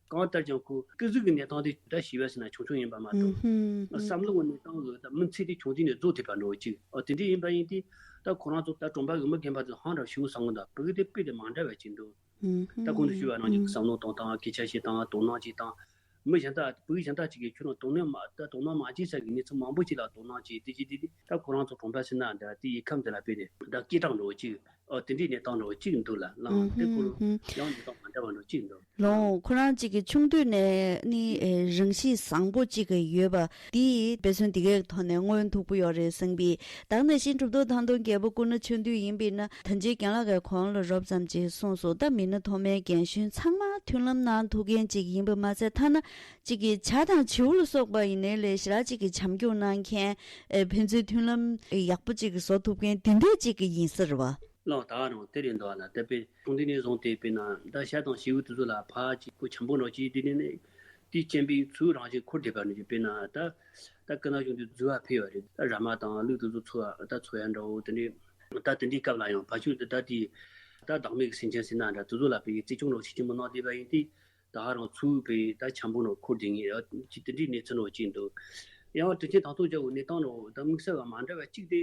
གང་ལྟར་ཀྱང་ཁོ་སྐུ་གཟུགས་ཀྱི་གནས་སྟངས་དེ་ད་ཞི་བ་ཟེར་ན་ཆུང་ཆུང་ཡིན་པ་མ་གཏོགས། ཨུ་ཧུམ། བསམ་བློ་གི་གནས་སྟངས་ལ་ད་མི་ཚེ་དེ་ཆུང་དུས་ནས་རྫོགས་ཐུབ་པ་འདྲ་བོ་ཅིག་ཨོ་དེ་འདྲ་ཡིན་པ་ཡིན་དུས་ད་ཁོ་རང་ཚོ་ད་གྲོང་པ་གི་མི་རྒན་པ་ཚོ་ཧང་འདྲ་ཞུ་བསམ་གི་འདུག་བོད་གི་དེ་དཔེ་དེ་མ་འདྲ་བ་ཅིག་འདུག་ཨུ་ད་གོང་དུ་ཞུས་པ་ནང་བཞིན་བསམ་བློ་གཏོང་སྟངས་སྐད་ཆ་བཤད་སྟངས་དོ་སྣང་བྱེད་སྟངས། མི་གཞན་དག་བོད་གཞན་དག་ཅིག་གིས་ཁྱོད་རང་དོ་སྣང་མ་ད་དོ་སྣང་མ་བྱེད་ས་གི་གནས་ཚུལ་མང་པོ་ཅིག་ལ་དོ་སྣང་བྱེད་དེ་ཅིག་དེ་དེ་ད་ཁོ་རང་ཚོ་གྲོང་པ་ཟེར་ན་འདྲ་དེ་ཡི་ཁམས་དེ་ལ་དཔེ་དེ་ད་སྐད་གྲགས་འདྲ་བོ་ཅིག་ཨོ་དེ་འདྲའི་གནས་སྟངས་འདྲ་བོ་གཅིག་འདུག་ལ་ལའང་དེ་ཁོ་ཡང་འདི་དང་མ་འདྲ་བ་འདྲ་བོ་གཅིག་འདུག་ལོ། ཁོ་རང་གཅིག་གི་ཆུང་དུས་ནས་ནི་ཨེ་རང་གཤིས་བཟང་པོ་གཅིག་གི་ཡོད་པ་འདི་དཔེ་མཚོན་འདི་གའི་ཐོག་ནས་མངོན་ཐུབ་ཀྱི་ཡོད་རེད་གསུངས་པས། ད་ནང་བཞིན་གྲུབ་ཐོབ་ཐང་སྟོང་རྒྱལ་པོ་སྐུ་ན་ཆུང་དུས་ཡིན་པས་ན་ད་ཅི་རྒན་ལགས་ཀྱིས་ཁོང་ལ་རོབ་ཙམ་ཅིག་གསུངས་སོང་། ད་མི་སྣ་ཐོག་མའི་རྒན་གཞོན་ཚང་མ་མཐུན་ལམ་གནང་ཐུབ་མཁན་གཅིག་ཡིན་པ་མ་ཟད་ཐ་ན་གཅིག་གི་བྱ་དང་བྱིའུ་ལ་སོགས་པ་ཡིན་ནའི་ལས་ཞེ་དྲག་གཅིག་གི་བྱམས་སྐྱོང་གནང་མཁན་ཨེ་ཕན་ཚུན་མཐུན་ལམ་ཡག་པོ་གཅིག་གི་བཟོ་ཐུབ་མཁན་དེ་འདྲའི་གཅིག་གི་ཡིན་ས་རེད་བ། ལགས་ད་རང་དེ་རེད་འདུག་ཨ་ལ་དེ་དཔེ་ཆུང་དུས་ནས་བཟུང་སྟེ་དཔེར་ན་ད་བྱ་དང་བྱིའུ་དེ་ཚོ་ལ་ཕར་གཅིག་ཁོ་བྱམས་པོ་འདྲ་བོ་གཅིག་དེ་ནས་ནས་དེའི་སྤྱན་པའི་ཚུལ་རང་བཞིན་འཁོར་བསྡད་པ་ནས་ཀྱི་དཔེར་ན་ད་ད་སྐུ་ན་གཞུང་དུས་འཛུལ་བ་ཕེབས་པ་རེད། ད་ར་མ་དང་ལུག་དེ་ཚོ་འཚོ་བ་ད་འཚོ་ཡ་འདྲ་བོ་དེ་འདྲའི་ད་དེ་འདྲའི་སྐབས་ལ་ཡང་ཕ་ཆོས་དེ་ད་དེ་ད་བདག་མེད་ཀྱི་སེམས་ཅན་ཟེར་ན་འདྲ་དེ་ཚོ་ལ་དཔེ་གི་བརྩི་སྐྱོང་འདྲ་བོ་ཆེ་ཆེན་པོ་གནང་བསྡད་པ་ཡིན་དུས་ད་ཧ་རང་ཚུར་དཔེ་ད་བྱམས་པོ་འདྲ་བོ་འཁོར་བསྡད་ངེས་ཡ་ཅི་དེ་འདྲའི་གནས་ཚུལ་འདྲ་བོ་ཅིག་འདུག་ཡང་དྲིན་ཆེན་ཐང་སྟོང་རྒྱལ་པོ་གནས་སྟངས་འདྲ་བོ་ད་དམིགས་བསལ་བ་མ་འདྲ་བ་གཅིག་དེ།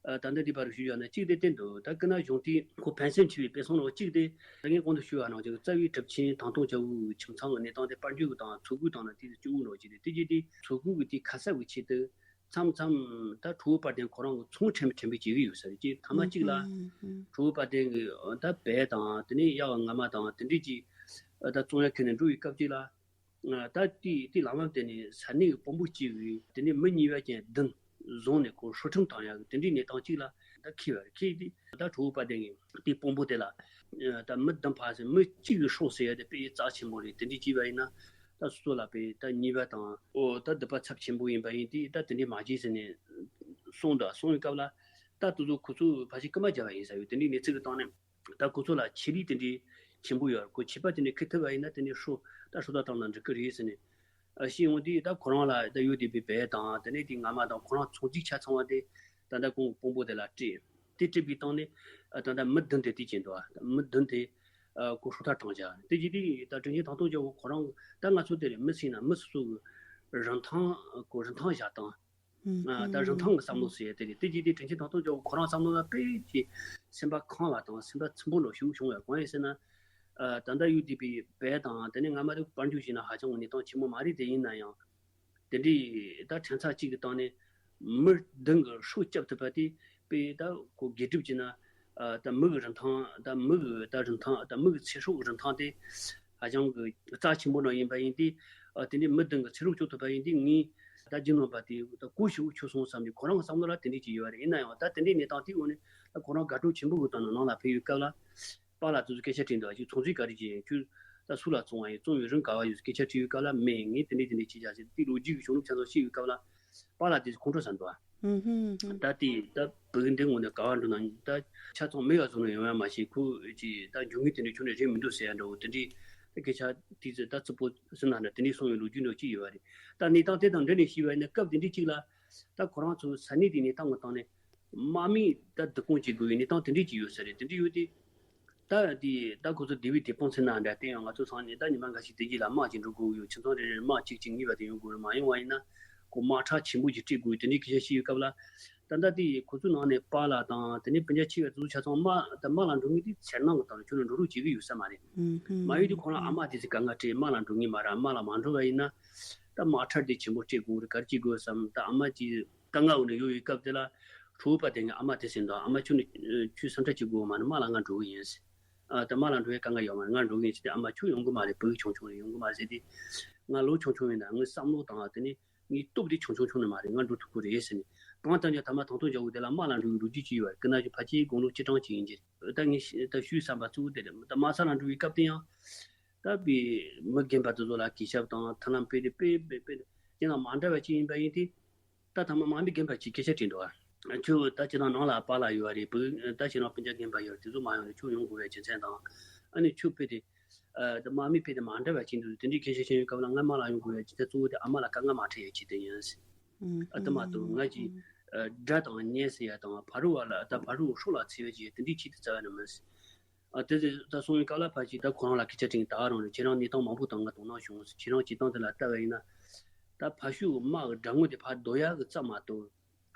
ཨ་ད་ལྟ་འདི་བར་ཞུས་ཡོད་ན་གཅིག་དེ་བསྟན་འདུག་ད་སྐུ་ན་གཞུང་དུས་ཁོ་ཕན་སེམས་ཆེ་བའི་དཔེ་བཟང་ནང་གཅིག་དེ་ད་ངས་གོང་དུ་ཞུས་པ་ནང་བཞིན་རྩ་བའི་གྲུབ་ཆེན་ཐང་སྟོང་རྒྱལ་པོའི་ཁྱིམ་ཚང་གི་གནས་སྟངས་དེ་དཔལ་འབྱོར་གྱི་དང་འཚོ་གོས་དང་ནི་དེ་གཙོ་བོ་ནང་གཅིག་རེད། དེ་རྗེས་དེ་འཚོ་གོས་ཀྱི་དེ་ཁ་གསབ་ཀྱི་ཆེད་དུ་མཚམས་མཚམས་ད་ཁྲོ་བོ་དཔལ་ལྡན་ཁོ་རང་གི་ཚོང་ཕྲན་བུ་ཕྲན་བུ་བྱེད་ཀྱི་ཡོད་ས་རེད། ཅེས་ཐ་མ་གཅིག་ལ་ཁྲོ་བོ་དཔལ་ལྡན་གྱི་ད་བལ་དང་དེ་ནས་གཡག་རྔ་མ་དང་དེ་འདྲས་ཀྱི་ད་བཙོང་ཡ་ཁྱོན་ནས་འགྲོ་བའི་སྐབས་གཅིག་ལ། ད་དེ་དེ་ལམ་ལམ་དེ་ནས་ས་གནས་ཀྱི་དཔོན་པོ་གཅིག་གིས་དེ་ནས་མི་གཉིས་པ་ཅན་བདུན་བཟུང་ནས་ཁོ་ཧྲུའུ་ཁྲིམས་བཏང་ཡག་གི་དེ་འདྲའི་གནས་སྟངས་གཅིག་ལ་ད་འཁེལ་བ་རེད། འཁེལ་དེ་ད་ཁྲོ་བོ་དཔལ་ལྡན་གྱིས་དེ་དཔོན་པོ་དེ་ལ་ད་མི་བདུན་ཕར་ཟེར་མི་གཅིག་གི་སྲོག་ཟེར་ཡ་དེ་དཔེ་རྩ་ཆེན་པོ་རེད། དེ་འདྲའི་བྱས་པ་ཡིན་ན་ད་སོ་སོ་ལ་དཔེ་ད་ཉེས་པ་དང་ཨོ་ད་སྡིག་པ་ཚབས་ཆེན་པོ་ཡིན་པ་ཡིན་དུས་ད་དེ་འདྲའི་མ་བྱེད་ཟེར་ནས་གསུངས་འདུག་གསུངས་པའི་སྐབས་ལ་ད་དེ་ཚོ་ཁོ་ཚོ་ཕལ་ཆེར་རྐུན་མ་བརྒྱབ་པ་ཡིན་ས་ཡོད། དེ་འདྲའི་གནས་ཚུལ་གྱི་སྟེང་ནས། ད་ཁོ་ཚོ་ལ་ཆེད་ལས་དེ་འདྲའི་ཆེན་པོ་ཡོད་རེད། ཁོ་ཆད་པ་དེ་འདྲའི་ཁུར་ཐུབ་པ་ཡིན་ན་དེ་འདྲའི་ཧྲོ་ད་ཧྲོ་ད་བཏང་ན་འགྲིག་གི་རེད་ཟེར་ནས་ཨ་ཤེས་འོང་དུས་ད་ཁོ་རང་ལ་ད་ཡོད་དེ་པའི་བལ་དང་དེ་ནས་དེ་རྔ་མ་དང་ཁོ་རང་ཚོང་རྫས་ཆ་ཚང་བ་དེ་ད་ལྟ་ཁོང་གི་དཔོན་པོ་དེ་ལ་སྤྲད། དེ་སྤྲད་པའི་སྟེང་ནས་ཨ་ད་ལྟ་མི་བདུན་དེ་དེ་བྱས་འདུག་ཨ་མི་བདུན་དེ་ཨ་ཁོ་ཧྲོ་ད་བཏང་བཞག་དེ་བྱས་དུས་ད་དྲིན་ཆེན་ཐང་སྟོང་རྒྱལ་པོ་ཁོ་རང་ད་ང་ཚོ་དེ་རེད་མི་ཟེར་ན་མི་སོ་སོ་གི་རིན་ཐང་ཁོ་རིན་ཐང་བཞག་སྟངས། ད་རིན་ཐང་གི་བསམ་བློ་ཟེར་ཡ་དེ་རེད། དེ་རྗེས་དེ་དྲིན་ཆེན་ཐང་སྟོང་རྒྱལ་པོ་ཁོ་རང་བསམ་བློ་ལ་དཔེ་ཅིག་སེམས་པ་ཁེངས་པ་དང་སེམས་པ་ཚིམ་པོ་འདྲ་ཞིག་བྱུང་བས། གང་ཡིན་ཟེར་ན། ད་ལྟ་ཡུལ་དེ་པའི་བལ་དང་དེ་ནས་རྔ་མ་དེ་དཔལ་འབྱོར་བྱས་ན་ཧ་ཅང་གི་གནས་སྟངས་ཆེན་པོ་མ་རེད། དེ་ཡིན་ན་ཡང་དེ་འདྲའི་ད་ཕྲན་ཚེགས་གཅིག་གི་སྟེང་ནས་མི་བདུན་གི་སྲོག་སྐྱབས་ཐུབ་པ་དེ་དཔེ་ད་ཁོ་དགེ་སྒྲུབ་བྱས་ན་ད་མི་གི་རིན་ཐང་ད་མི་གི་ད་རིན་ཐང་ད་མི་གི་ཚེ་སྲོག་གི་རིན་ཐང་དེ། ཧ་ཅང་གི་རྩ་ཆེན་པོ་ནང་ཡིན་པ་ཡིན་དུས། ཨ་དེ་འདྲའི་མི་བདུན་གི་ཚེ་སྲོག་སྐྱོབ་ཐུབ་པ་ཡིན་དུས་ངས་ད་རྒྱུ་ནོར་པ་དེ་ད་གོ་ཞིག་ཆོད་སོང་བསམ་ནས་ཁོ་རང་གི་བསམ་བློ་ལ་དེ་འདྲས་ཅིག་ཡོད་རེད། ཡིན་ན་ཡང་ད་དེ་འདྲའི་གནས་སྟངས་དེའི་འོག་ནས་ད་ཁོ་རང་དགའ་སྤྲོ་ཆེན་པོ་གི་དོན་ནང་ནང་ལ་ཕེབས་ཡོད་སྐབས་ལ། པཱ་ལགས་དེ་ཚོ་སྐད་ཆ་དྲིས་འདུག་ཨ་ཅིག་ཚོང་རྫས་ག་རེ་བྱས་ཁྱོད་ད་སུ་ལ་བཙོང་བ་ཡིན། བཙོང་བའི་རིན་ག་བ་ཡོད་ཟེར་སྐད་ཆ་དྲིས་ཡོད་སྐབས་ལ་མེད། ངས་དེ་འདྲས་དེ་འདྲས་བྱས་བཞག་ཟེར་དེ་ལོ་རྒྱུས་ཀྱི་བྱུང་རབས་ཆ་ཚང་བཤད་ཡོད་སྐབས་ལ། པཱ་ལགས་དེ་ཚོ་ཁོང་ཁྲོ་ཟ་འདུག་ཨ། ད་དེ་ད་བོད་འདི་ངོ་ནས་ག་བ་འགྲོ་ན་ད་ཆ་ཚང་མི་ཡ་བཟོ་ནས་ཡོང་ཡ་མ་ཤེས། ཁོ་ཅི་ད་འགྱོ་ངེས་དེ་འདྲའི་ཁྱོན་ནས་རེད་མི་འདུག་ཟེར་ཡ་འདྲ་བོ་དེ་འདྲའི་ད་སྐད་ཆ་དེ་ཚོ་ད་རྩུབ་པོ་ཟེར་ན་འདྲ་དེ་འདྲའི་གསུང་བའི་ལོ་རྒྱུས་འདྲ་ཅིག་ཡོད་པ་རེད། ད་གནས་སྟངས་དེ་དང་འབྲེལ་ནས་ཞུས་པ་ཡིན་ན་སྐབས་དེ་འདྲའི་གཅིག་ལ་ད་ཁོ་རང་ཚོ་ས་གནས་དེའི་གནས་སྟངས་ཀྱི་སྟེང་ནས་དམག་མིས་ད་བསྡུ་སྐོང་བྱེད་དགོས་པའི་གནས་སྟངས་དེ་འདྲའི་ཅིག་ཡོད་ས་རེད། དེ་འདྲའི་ཡོད་དུས། ད་དེ་ད་ཁོ་ཚོ་དེ་བས་དེ་སྤུངས་ཚེ་ན་འདྲ་བསྟན་ཡང་ང་ཚོ་ཚང་ནས་ད་ཉི་མ་འགའ་ཞིག་དེ་རྗེས་ལ་དམག་ཅིག་འགྲོ་དགོས་ཡོད། ཁྱིམ་ཚང་རེ་རེར་དམག་གཅིག་གཅིག་གཉིས་པ་དེ་ཡོང་དགོས་རེད། མ་ཡོང་བ་ཡིན་ན་ཁོ་དམག་ཁྲལ་ཆེན་པོ་ཅིག་སྤྲད་དགོས་ཡོད། དེ་འདྲའི་སྐད་ཆ་བཤད་ཡོད་སྐབས་ལ། ད་ལྟ་དེ་ཁོ་ཚོའི་ནང་ནས་པཱ་ལགས་དང་དེ་ནས་སྤུན་ཀྱག་ཆེ་བའི་ཚོ་ཆ་ཚང་དམག་ད་དམག་ལ་འགྲོ་མཁན་དེ་ཚེར་སྣང་གི་སྟེང་ནས་ཁྱོད་ནི་འགྲོ་རོགས་བྱེད་ཀྱི་ཡོད་ས་མ་རེད། མ་ཡོད་དུས་ཁོ་རང་ཨ་མ་དེ་ཚོས་དཀའ་ངལ་སྤྲད། དམག་ལ་འགྲོ་ངེས་མ་རེད། དམག་ལ་མ་འགྲོ་བ་ཡིན་ན་ད་དམག་ཁྲལ་དེ་ཆེན་པོ་སྤྲད་དགོས་རེད། ག་རེ་བྱེད་དགོས་བསམ། ད་ཨ་མ་གྱིས་དཀའ་ངལ་འོག་ནས་ཡོད་ཡོད་སྐབས་དེ་ལ་གྲོགས་པོ་དེ་ངས་ཨ་མ་དེ་ཟེར་འདུག་ཨ་མ་ཁྱོད་ནི་ཁྱོད་སེམས་ཁྲལ་བྱེད་དགོས་མ་རེད། དམག་ལ་ང་འགྲོ་གི་ཡིན་ཟེར། ཨ་ད་དམག་ལ་འགྲོ་བའི་དཀའ་ངལ་ཡོད་མ་རེད། ང་འགྲོ་གི་ཡིན་ཟེར་དུས་ཨ་མ་ཁྱོད་ཡོང་གི་མ་རེད། ཕྲུ་གུ་ཆུང་ཆུང་རེད། ཡོང་གི་མ་རེད་ཟེར་དུས་ང་ལོ་ཆུང་ཆུང་ཡིན་ན་ངའི་བསམ་བློ་དང་དེ་ནི་ངའི་སྟོབས་དེ་ཆུང་ཆུང་ཆུང་ནི་མ་རེད། ང་འགྲོ་ཐུབ་ཀྱི་རེད་ཟེར་ནས། གང་ལྟར་ཀྱང་ཐ་མ་དང་ཐོག་འཇོག་དགོས་དེ་ལ་དམག་ལ་འགྲོ་བའི་ལོ་རྒྱུས་ཅིག་ཡོད་རེད། ཀི་ན་གཞོན་ཕལ་ཆེར་དགུང་ལོ་བཅུ་གྲངས་ཅིག་ཡིན་གྱི་རེད། ད་ངས་ཤི་ད་ཤུལ་བསམ་པ་གཙོ་བོ་དེ་རེད། ད་མ་ས་ལ་འགྲོ་བའི་སྐབས་དེ་ཡང་ད་བའི་མི་རྒན་པ་དེ་ཚོ་ལ་གུས་ཞབས་དང་ཐབས་ལམ་སྤེལ་ཏེ་སྤེལ་སྤེལ་སྤེལ་ཁྱེད་རང་མ་འདྲ་བ་ཅིག་ཡིན་པ་ཡིན་ཏེ། ད་ཐ་མ་དམག་མི་རྒན་པ་ཅིག་སྐད་ཆ་དྲིས་འདུག་ཨ། ཁྱོད་ད་ཁྱེད་རང་ནང་ལ་པཱ་ལགས་ཡོད་རེད། བུ་ད་ཁྱེད་རང་སྤུན་ཀྱག་རྒན་པ་ཡོད་རེད། དེ་ཚོ་མ་ཡོང་ན་ཁྱོད་ཡོང་དགོས་པའི་རྒྱུ་མཚན་དང་། ཨ་ནི་ཁྱོད་དཔེ་དེ་ཨ་ད་དམག་མི་དཔེ་དེ་མ་འདྲ་བ་ཅིག་འདུག་དེ་འདྲའི་སྐད་ཆ་བཤད་ཡོང་སྐབས་ལ་ང་དམག་ལ་ཡོང་དགོས་པའི་རྒྱུ་མཚན་གཙོ་བོ་དེ་ཨ་མ་ལ་དཀའ་ངལ་མ་འཕྲད་ཡའི་ཆེད་དུ་ཡིན། ཨ་དེ་མ་གཏོགས་ང་གིས་ཨ་དགྲ་དང་གཉེན་ཟེར་ཡ་དང་ཕ་རོལ་བ་ལ་ད་ཕ་རོལ་སྲོག་ལ་འཚེ་བའི་རྒྱུ་དེ་འདྲའི་ཆེད་དུ་རྩ་བ་ནས་མིན། ཨ་དེ་ཚོ་ད་སོང་བའི་སྐབས་ལ་ཕལ་ཆེར་ད་ཁོ་རང་ལ་སྐད་ཆ་དྲིས། ད་ག་རང་རེད། ཁྱེད་རང་གནས་སྟངས་མང་པོ་དང་ང་དོ་སྣང་བྱུང་། ཁྱེད་རང་སྤྱིར་བཏང་དེ་ལ་ལྟ་བ་ཡིན་ན། ད་ཕར་ཕྱོགས་དམག་གི་དགྲ་ངོ་དེ་ཕར་བཟློག་ཡག་གི་རྩ་མ་གཏོགས།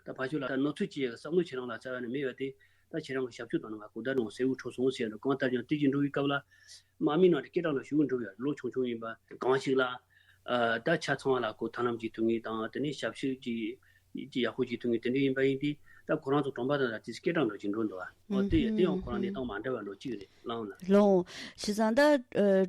ད་ཕར་ཕྱོགས་ལ་ད་གནོད་འཚེ་བྱེད་ཡག་གི་བསམ་བློ་ཁྱེད་རང་ལ་རྩ་བ་ནས་མེད་པ་དེ། ད་ཁྱེད་རང་གི་ཞབས་ཕྱི་དང་ནང་གོ་བརྡ་རང་གསལ་བོ་འཕྲོད་སོང་ཟེར་འདུག་གང་ལྟར་ཀྱང་དེ་གྱིས་འགྲོ་བའི་སྐབས་ལ་དམག་མིའི་ནང་དུ་སྐད་གྲགས་ལ་ཞུགས་འགྲོ་བའི་ལོ་ཆུང་ཆུང་ཡིན་པ་གང་ཞིག་ལ། ཨ་ད་ཆ་ཚང་བ་ལ་ཁོ་ཐབས་ལམ་གྱི་ཐུག་ངེས་དང་དེ་ནས་ཞབས་ཕྱི་གྱི་ཀྱི་ཡག་པོ་ཅིག་ཐུབ་ངེས་དེ་འདྲ་ཡིན་པ་ཡིན་དུས། ད་ཁོ་རང་ཚོ་གྲོང་པ་དང་ལ་དེ་སྐད་གྲགས་འདྲ་ཅིག་འགྲོ་འདུག་ཨ། འོ་དེ་ཡང་དེ་ཡང་ཁོ་རང་གནས་སྟངས་མ་འདྲ་བ་འདྲ་ཅིག་རེད་ལགས་ན། ལོང་། བྱས་ཙང་ད་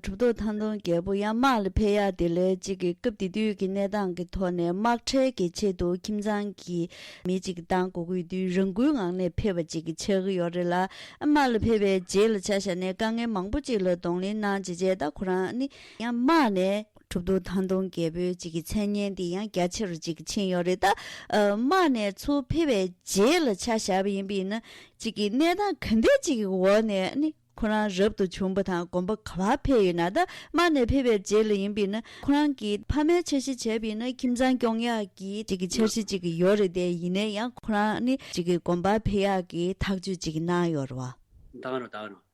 གྲུབ་ཐོབ་ཐང་སྟོང་རྒྱལ་པོ་ཡང་དམག་ལ་ཕེབས་ཡག་དེ་ལས་གཅིག་གི་སྐབས་དེ་དུས་ཀྱི་གནས་སྟངས་ཀྱི་ཐོག་ནས་དམག་ཁྲལ་གྱི་ཆེད་དུ་ཁྱིམ་ཚང་གི་མི་གཅིག་གིས་བཏང་དགོས་ཀྱི་དུས་རང་འགུལ་ངང་ནས་ཕེབས་པ་གཅིག་གི་ཆགས་ཀྱི་ཡོད་རེད་ལ། དམག་ལ་ཕེབས་པའི་རྗེས་ལ་ཆ་བཞག་ནས་དཀའ་ངལ་མང་པོ་གཅིག་ལ་གདོང་ལེན་གནང་བྱས་རྗེས་ད་ཁོ་རང་ནི་ཡང་དམག་ནས། གྲུབ་ཐོབ་ཐང་སྟོང་རྒྱལ་པོའི་གཅིག་གི་མཚན་སྙན་དེ་ཡང་རྒྱ་ཆེ་རུ་གཅིག་གི་ཕྱིན་ཡོད་རེད། ད་ཨ་དམག་ནས་ཚུར་ཕེབས་པའི་རྗེས་ལ་ཆ་བཞག་པ་ཡིན་པས་ན་གཅིག་གི་གནས་སྟངས་ག་འདྲ་གཅིག་གི་འོག་ནས་ནི་ཁོ་རང་རབ་ཏུ་བྱུང་བ་དང་དགོན་པ་ག་པར་ཕེབས་ཡོད་ན། ད་དམག་ནས་ཕེབས་པའི་རྗེས་ལ་ཡིན་པས་ན་ཁོ་རང་གི་ཕ་མའི་འཆར་གཞི་བྱས་པས་ན་ཁྱིམ་ཚང་སྐྱོང་ཡག་གི་གཅིག་གི་འཆར་གཞི་གཅིག་གི་ཡོད་རེད་དེ། ཡིན་ནའི་ཡང་ཁོ་རང་ནི་གཅིག་གི་དགོན་པར་ཕེབས་ཡག་གི་ཐག་གཅོད་གཅིག་གི་གནང་ཡོད་རེད་བ། ད་ག་རང་ད་ག་རང་།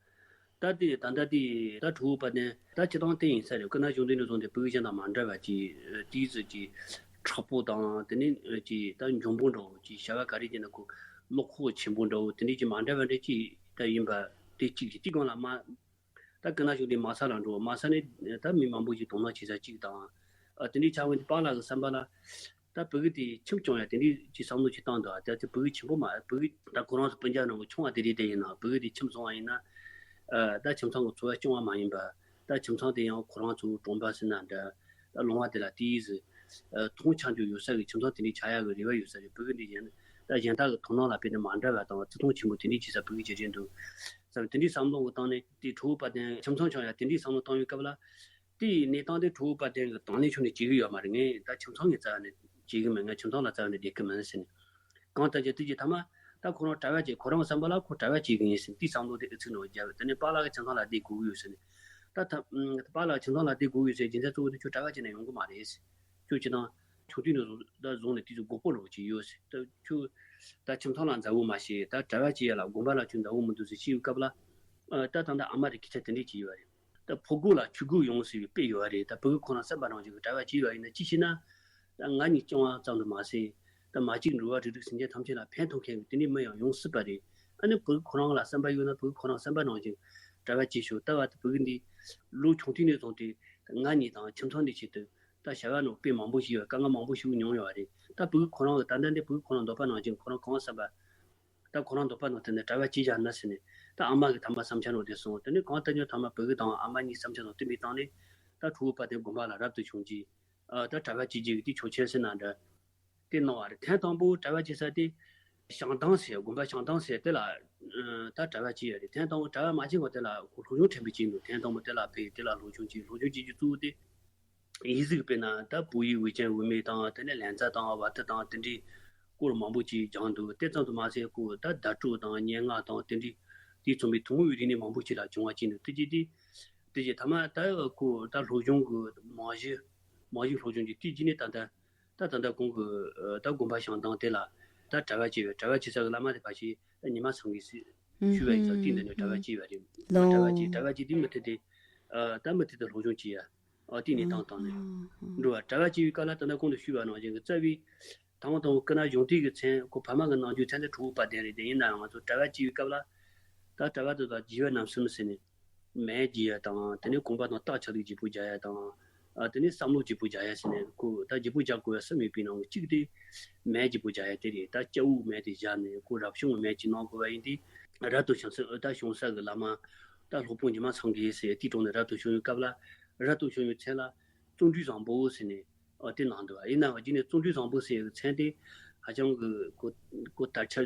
ད་དེ་ད་ལྟ་དེ་ད་གྲུ་བོ་དཔལ་ལྡན་ད་སྤྱིར་བཏང་དེ་ཡིན་ས་རེད། སྐུ་ན་གཞོན་དུས་ནས་བཟུང་སྟེ་ཕྲུ་གུ་གཞན་དང་མ་འདྲ་བ་ཅིག་དེའི་ཚོད་ཀྱི་དྲག་པོ་དང་དེ་ནས་ཀྱི་ད་འཇོན་པོ་འདྲ་བོ་ཅིག་བྱ་བ་ག་རེ་བྱས་ན་ཁོ་བློ་ཁོག་ཆེན་པོ་འདྲ་བོ་དེ་འདྲས་ཀྱི་མ་འདྲ་བ་འདྲ་ཅིག་ད་ཡིན་པ་དེ་གཅིག་རེད། དེ་སྒང་ལ་མ་ད་སྐུ་ན་གཞོན་དུས་མ་ས་ལ་འགྲོ། མ་ས་ནས་ད་མི་མང་པོ་ཅིག་དོ་སྣང་བྱེད་ས་གཅིག་དང་། ཨ་དེ་འདྲས་ཆགས་པ་འདི་པཱ་ལགས་ཀྱི་བསམ་པ་ལ། ད་ཕྲུ་གུ་དེ་ཁྱིམ་སྐྱོང་ཡ་དེ་འདྲའི་ཅིག་བསམ་བློ་ཅིག་བཏང་འདུག་ཨ་ད་ཅིག་ཕྲུ་གུ་ཆེན་པོ་མ་ཕྲུ་གུ་ད་ཁོ་རང་ཚོ་སྤུན་ཀྱག་ནང་གི་ཆུང་བ་དེ་རེད། དེ་ཡིན་ན་ཕྲུ་གུ་དེ་ཁྱིམ་སོང་བ་ཡིན་ན། ཨ་ད་ཁྱིམ་ཚང་གི་འཚོ་བ་སྐྱོང་བ་མ་ཡིན་པ། ད་ཁྱིམ་ཚང་དེ་ཡང་ཁོ་རང་ཚོའི་གྲོང་པ་ཟེར་ན་འདྲ། ད་ལུང་བ་དེ་ལ་དེའི་ཟི་ཨ་མཐོང་ཆ་འཇོག་ཡོད་ས་གི་ཁྱིམ་ཚང་དེ་འདྲའི་ཆགས་ཡག་གི་རེ་བ་ཡོད་ས་རེད། ཕྲུ་གུ་འདི་གཞན་ད་གཞན་དག་གི་དོ་སྣང་ལ་དཔེ་དེ་མ་འདྲ་བ་དང་བརྩི་མཐོང་ཆེན་པོ་དེ་འདྲའི་བྱེད་ས་ཕྲུ་གུ་ཅིག་རེད་འདུག་བསམ། དེ་འདྲའི་བསམ་བློ་གི་སྟེང་ནས་དེ་གྲུ་བོ་དཔལ་ལྡན་ཁྱིམ་ཚང་སྐྱོང་ཡ་དེ་འདྲའི་བསམ་བློ་བཏང་ཡོད་སྐབས་ལ། དེའི་གནས་སྟངས་དེ་གྲུ་བོ་དཔལ་ལྡན་གྱི་དང་ལེན་ཕྱོགས་ནས་བྱེད་ཀྱི་ཡོད་མ་རེད། ངས་ད་ཁྱིམ་ཚང་གི་རྩ་བ་ནས་བྱེད་ཀྱི་མེད། ངས་ཁྱིམ་ཚང་ལ་རྩ་བ་ནས་བསྡད་ཀྱི་མིན་ཟེར་ནས། གང་ལྟར་ཀྱང་དེ་གྱི་ཐ་མ་ད་ཁོ་རང་གྲྭ་པ་བྱེད། ཁོ་རང་བསམ་པ་ལ་ཁོ་གྲྭ་པ་བྱེད་ཀྱི་ཡིན་ཟེར་ནས་དེའི་བསམ་བློ་དེ་ཨེ་ཚིག་ནང་བརྒྱབ། དེ་ནས་པཱ་ལགས་ཀྱི་ཁྱིམ་ཚང་ལ་བསྡད་དགོས་ཀྱི་ཡོད་ཟེར་ནས། ད་ད་པཱ་ལགས་ཁྱིམ་ཚང་ལ་བསྡད་དགོས་ཀྱི་ཡོད་ཟེར་རྒྱུ་མཚན་གཙོ་བོ་དེ་ཁྱོད་གྲྭ་པ་བྱས་ནས་ཡོང་གི་མ་རེད་ཟེར། ཁྱོད་ཁྱེད་རང་ཆུང་དུས་ནས་བཟུང་ད་བཟུང་ནས་དེ་ཚོ་མགོ་སྐོར་འདྲ་བོ་ཅིག་ཡོད་ཟེར། ད་ཁྱོད་ད་ཁྱིམ་ཚང་ལ་མཛའ་བོ་མ་བྱེད། ད་གྲྭ་པ་བྱེད་ཡ་ལ་དགོན་པ་ལ་ཁྱོད་མཛའ་བོ་མི་འདུག་ཟེར་བཤད་ཡོད་སྐབས་ལ། ཨ་ད་ད་ལྟ་ཨ་མ་དེ་སྐད་ཆ་དེ་འདྲས་བྱས་ཡོད་རེད། ད་ཕོ་རྒོད་ལ་ཆོས་གོས་ཡོང་ཟེར་བའི་དཔེ་ཡོད་རེད། ད་ཕྲུ་གུ་ཁོ་རང་བསམ་པ་ནང་བཞིན་གྱི་གྲྭ་པ་བྱས་པ་ཡིན་ན་ཅི་ཞེ་ན། ད་ང་གཉིས་སྐྱོང་བ་ཙམ་དུ་མ་ཟད། ད་མ་གཅིག་འགྲོ་བ་རིགས་དྲུག་སེམས་ཅན་ཐམས་ཅད་ལ་ཕན་ཐོགས་མཁན་གྱི་དེ་འདྲའི་མི་ཡང་ཡོང་སྲིད་པ་རེད། ཨ་ནི་ཕྲུ་གུ་ཁོ་རང་ལ་བསམ་པ་ཡོད་ན་ཕྲུ་གུ་ཁོ་རང་བསམ་པ་ནང་བཞིན་གྲྭ་པ་བྱེད་ཤོག་ད་བར་དུ་ཕྲུ་གུ་འདི་ལོ་ཆུང་དུས་ནས་བཟུང་སྟེ་ང་གཉིས་དང་ཁྱིམ་ཚང་འདི་ཆེད་དུ་ད་བྱ་བ་ནང་དཔེ་མང་པོ་ཞིག་ཡོད། དཀའ་ངལ་མང་པོ་ཞིག་མྱོང་ཡོད་རེད། ད་ཕྲུ་གུ་ཁོ་རང་གི་ད་ལྟ་འདི་ཕྲུ་གུ་ཁོ་རང་འདོད་པ་ནང་བཞིན་ཁོ་རང་གང་བསམ་པ། ད་ཁོ་རང་འདོད་པ་ནང་དེ་ནས་གྲྭ་པ་བྱེད་བཞག་ན་ཟེར་ནས། ད་ཨ་མ་གི་ཐ་མ་བསམ་འཆར་ནང་དེ་སོང་། དེ་ནས་གང་ལྟར་ཀྱང་ཐ་མ་ཕྲུ་གུ་དང་ཨ་མ་གཉིས་བསམ་འཆར་ནང་བསྟུན་པའི་སྟེང་ནས། ད་ཕྲུ་གུ་དཔལ་ལྡན་དགོན་པ་ལ་རབ་ཏུ་བྱུང་རྗེས། ཨ་ད་གྲྭ་པ་བྱེད་རྒྱུ་གི་དེ་ཆོག་མཆན་ཟེར་ན་འདྲ། དེ་གནང་བ་རེད། ཐེངས་དང་པོ་གྲྭ་པ་བྱེད་ས་དེ་ཞང་ཐང་ཟེར། དགོན་པ་ཞང་ཐང་ཟེར་དེ་ལ་ཨ་ད་གྲྭ་པ་བྱེད་ཡ་རེད། ཐེངས་དང་པོ་གྲྭ་པ་མ་བྱེད་གོང་དེ་ལ་ཁོ་སློབ་སྦྱོང་ཕྲན་བུ་བྱེད་འདུག་ཐེངས་དང་པོ་དེ་ལ་ཕེབས། དེ་ལ་སློབ་སྦྱོང་བྱེད། སློབ་སྦྱོང་བྱེད་རྒྱུ་གཙོ་བོ་དེ། ཡིག་གཟུགས་དཔེར་ན་ད་བོད་ཡིག་ཝེ་ཅན་ཝུ་མེ་དང་དེ་ནས་ལན་ཙ་དང་ཝ་ཏི་དང་དེ་འདྲའི་སྐོར་མང་པོ་ཅིག་སྦྱངས་འདུག་དེ་ཙམ་དུ་མ་ཟད་ཁོ་ད་བརྡ་སྤྲོད་དང་སྙན་ངག་དང་དེ་འདྲའི་དེ་མཚུངས་པའི་ཐུན་མོང་བའི་རིག་གནས་མང་པོ་ཅིག་ལ་སྦྱོང་བ་བྱས་འདུག་དེ་རྗེས་དེ་དེ་རྗེས་ཐ་མ་ད་ཁོ་ད་སློབ་སྦྱོང་གི་རྨང་གཞི་རྨང་གཞི་སློབ་སྦྱོང་གི་དེ་རྗེས་ནས་ད་ལྟ་ད་ད་ལྟ་ཁོང་གི་ད་དགོན་པ་ཞང་ཐང་དེ་ལ་ད་གྲྭ་པ་བྱས་པའི་གྲྭ་པ་བྱེད་ས་གི་བླ་མ་དེ་ཕལ་ཆེར་ད་ཉི་མ་ཚང་གི་སྲིད། ཞུས་པ་ཡིན་ཙང་དེའི་འདི་ནས་གྲྭ་པ་སྐྱེས་པ་རེད། ལོ། གྲྭ་པ་སྐྱེས་གྲྭ་པ་སྐྱེས་དེ་མུ་མཐུད་དེ་ད་མུ་མཐུད་དུ་སློབ་སྦྱོང་བྱས་ཡ། ཨ་དེ་ནས་བཏང་བཏང་ནས་འགྲོ་བ། གྲྭ་པ་སྐྱེས་པའི་སྐབས་ལ་ད་ལྟ་གོང་དུ་ཞུས་པ་ནང་བཞིན་གྱི་རྩ་བའི་དང་དང་ཀུན་གཞོན་དུས་ཀྱི་མཚན་ཁོ་ཕ་མ་གི་ནང་རྒྱུ་མཚན་དེ་གྲོགས་པོ་དཔལ་ལྡན་རེད། དེ་ཡིན་ནའང་ང་ཚོ་གྲྭ་པ་སྐྱེས་པའི་སྐབས་ལ་ད་གྲྭ་པ་དེ་དང་རྒྱུས་པ་རྣམ་གསུམ་ཟེར་ནས། མལ་རྒྱུ་ཡ་དང་དེ་ནས་གོམ་པ་དང་རྟགས་ཆགས་ལུགས་བརྗེ་པོ་རྒྱག་ཡ་དང་། ཨ་དེ་ནས་བསམ་བློ་བརྗེ་པོ་རྒྱག་ཡ་ཟེར་ནས་ཁོ་ད་བརྗེ་པོ་རྒྱག་དགོས་ཡ་གསུམ་ཡོད་པའི་ནང་གི་གཅིག་དེ་མལ་བརྗེ་པོ་རྒྱག་ཡ་དེ་རེད། ད་སྐྱ་བོའི་མལ་དེ་བཞག་ནས་ཁོ་རབ་བྱུང་གི་མལ་གཅིག་གནང་དགོས་པ་ཡིན་དུས། རབ་ཏུ་བྱུང་ས་ད་བྱུང་ས་གི་བླ་མ་ད་སློབ་དཔོན་ཉི་མ་སངས་རྒྱས་ཟེར་དེའི་དྲུང་ནས་རབ་ཏུ་བྱུང་བའི་སྐབས་ལ་རབ་ཏུ་བྱུང་བའི་མཚན་ལ་བརྩོན་འགྲུས་བཟང་པོ་ཟེར་ནས་ཨ་དེ་གནང་འདུག་ཡིན་ནའང་རྗེས་ནས་བརྩོན་འགྲུས་བཟང་པོ་ཟེར་བའི་མཚན་དེ་ཧ་ཅང་གི་གོ་གོ་དར་ཁྱབ་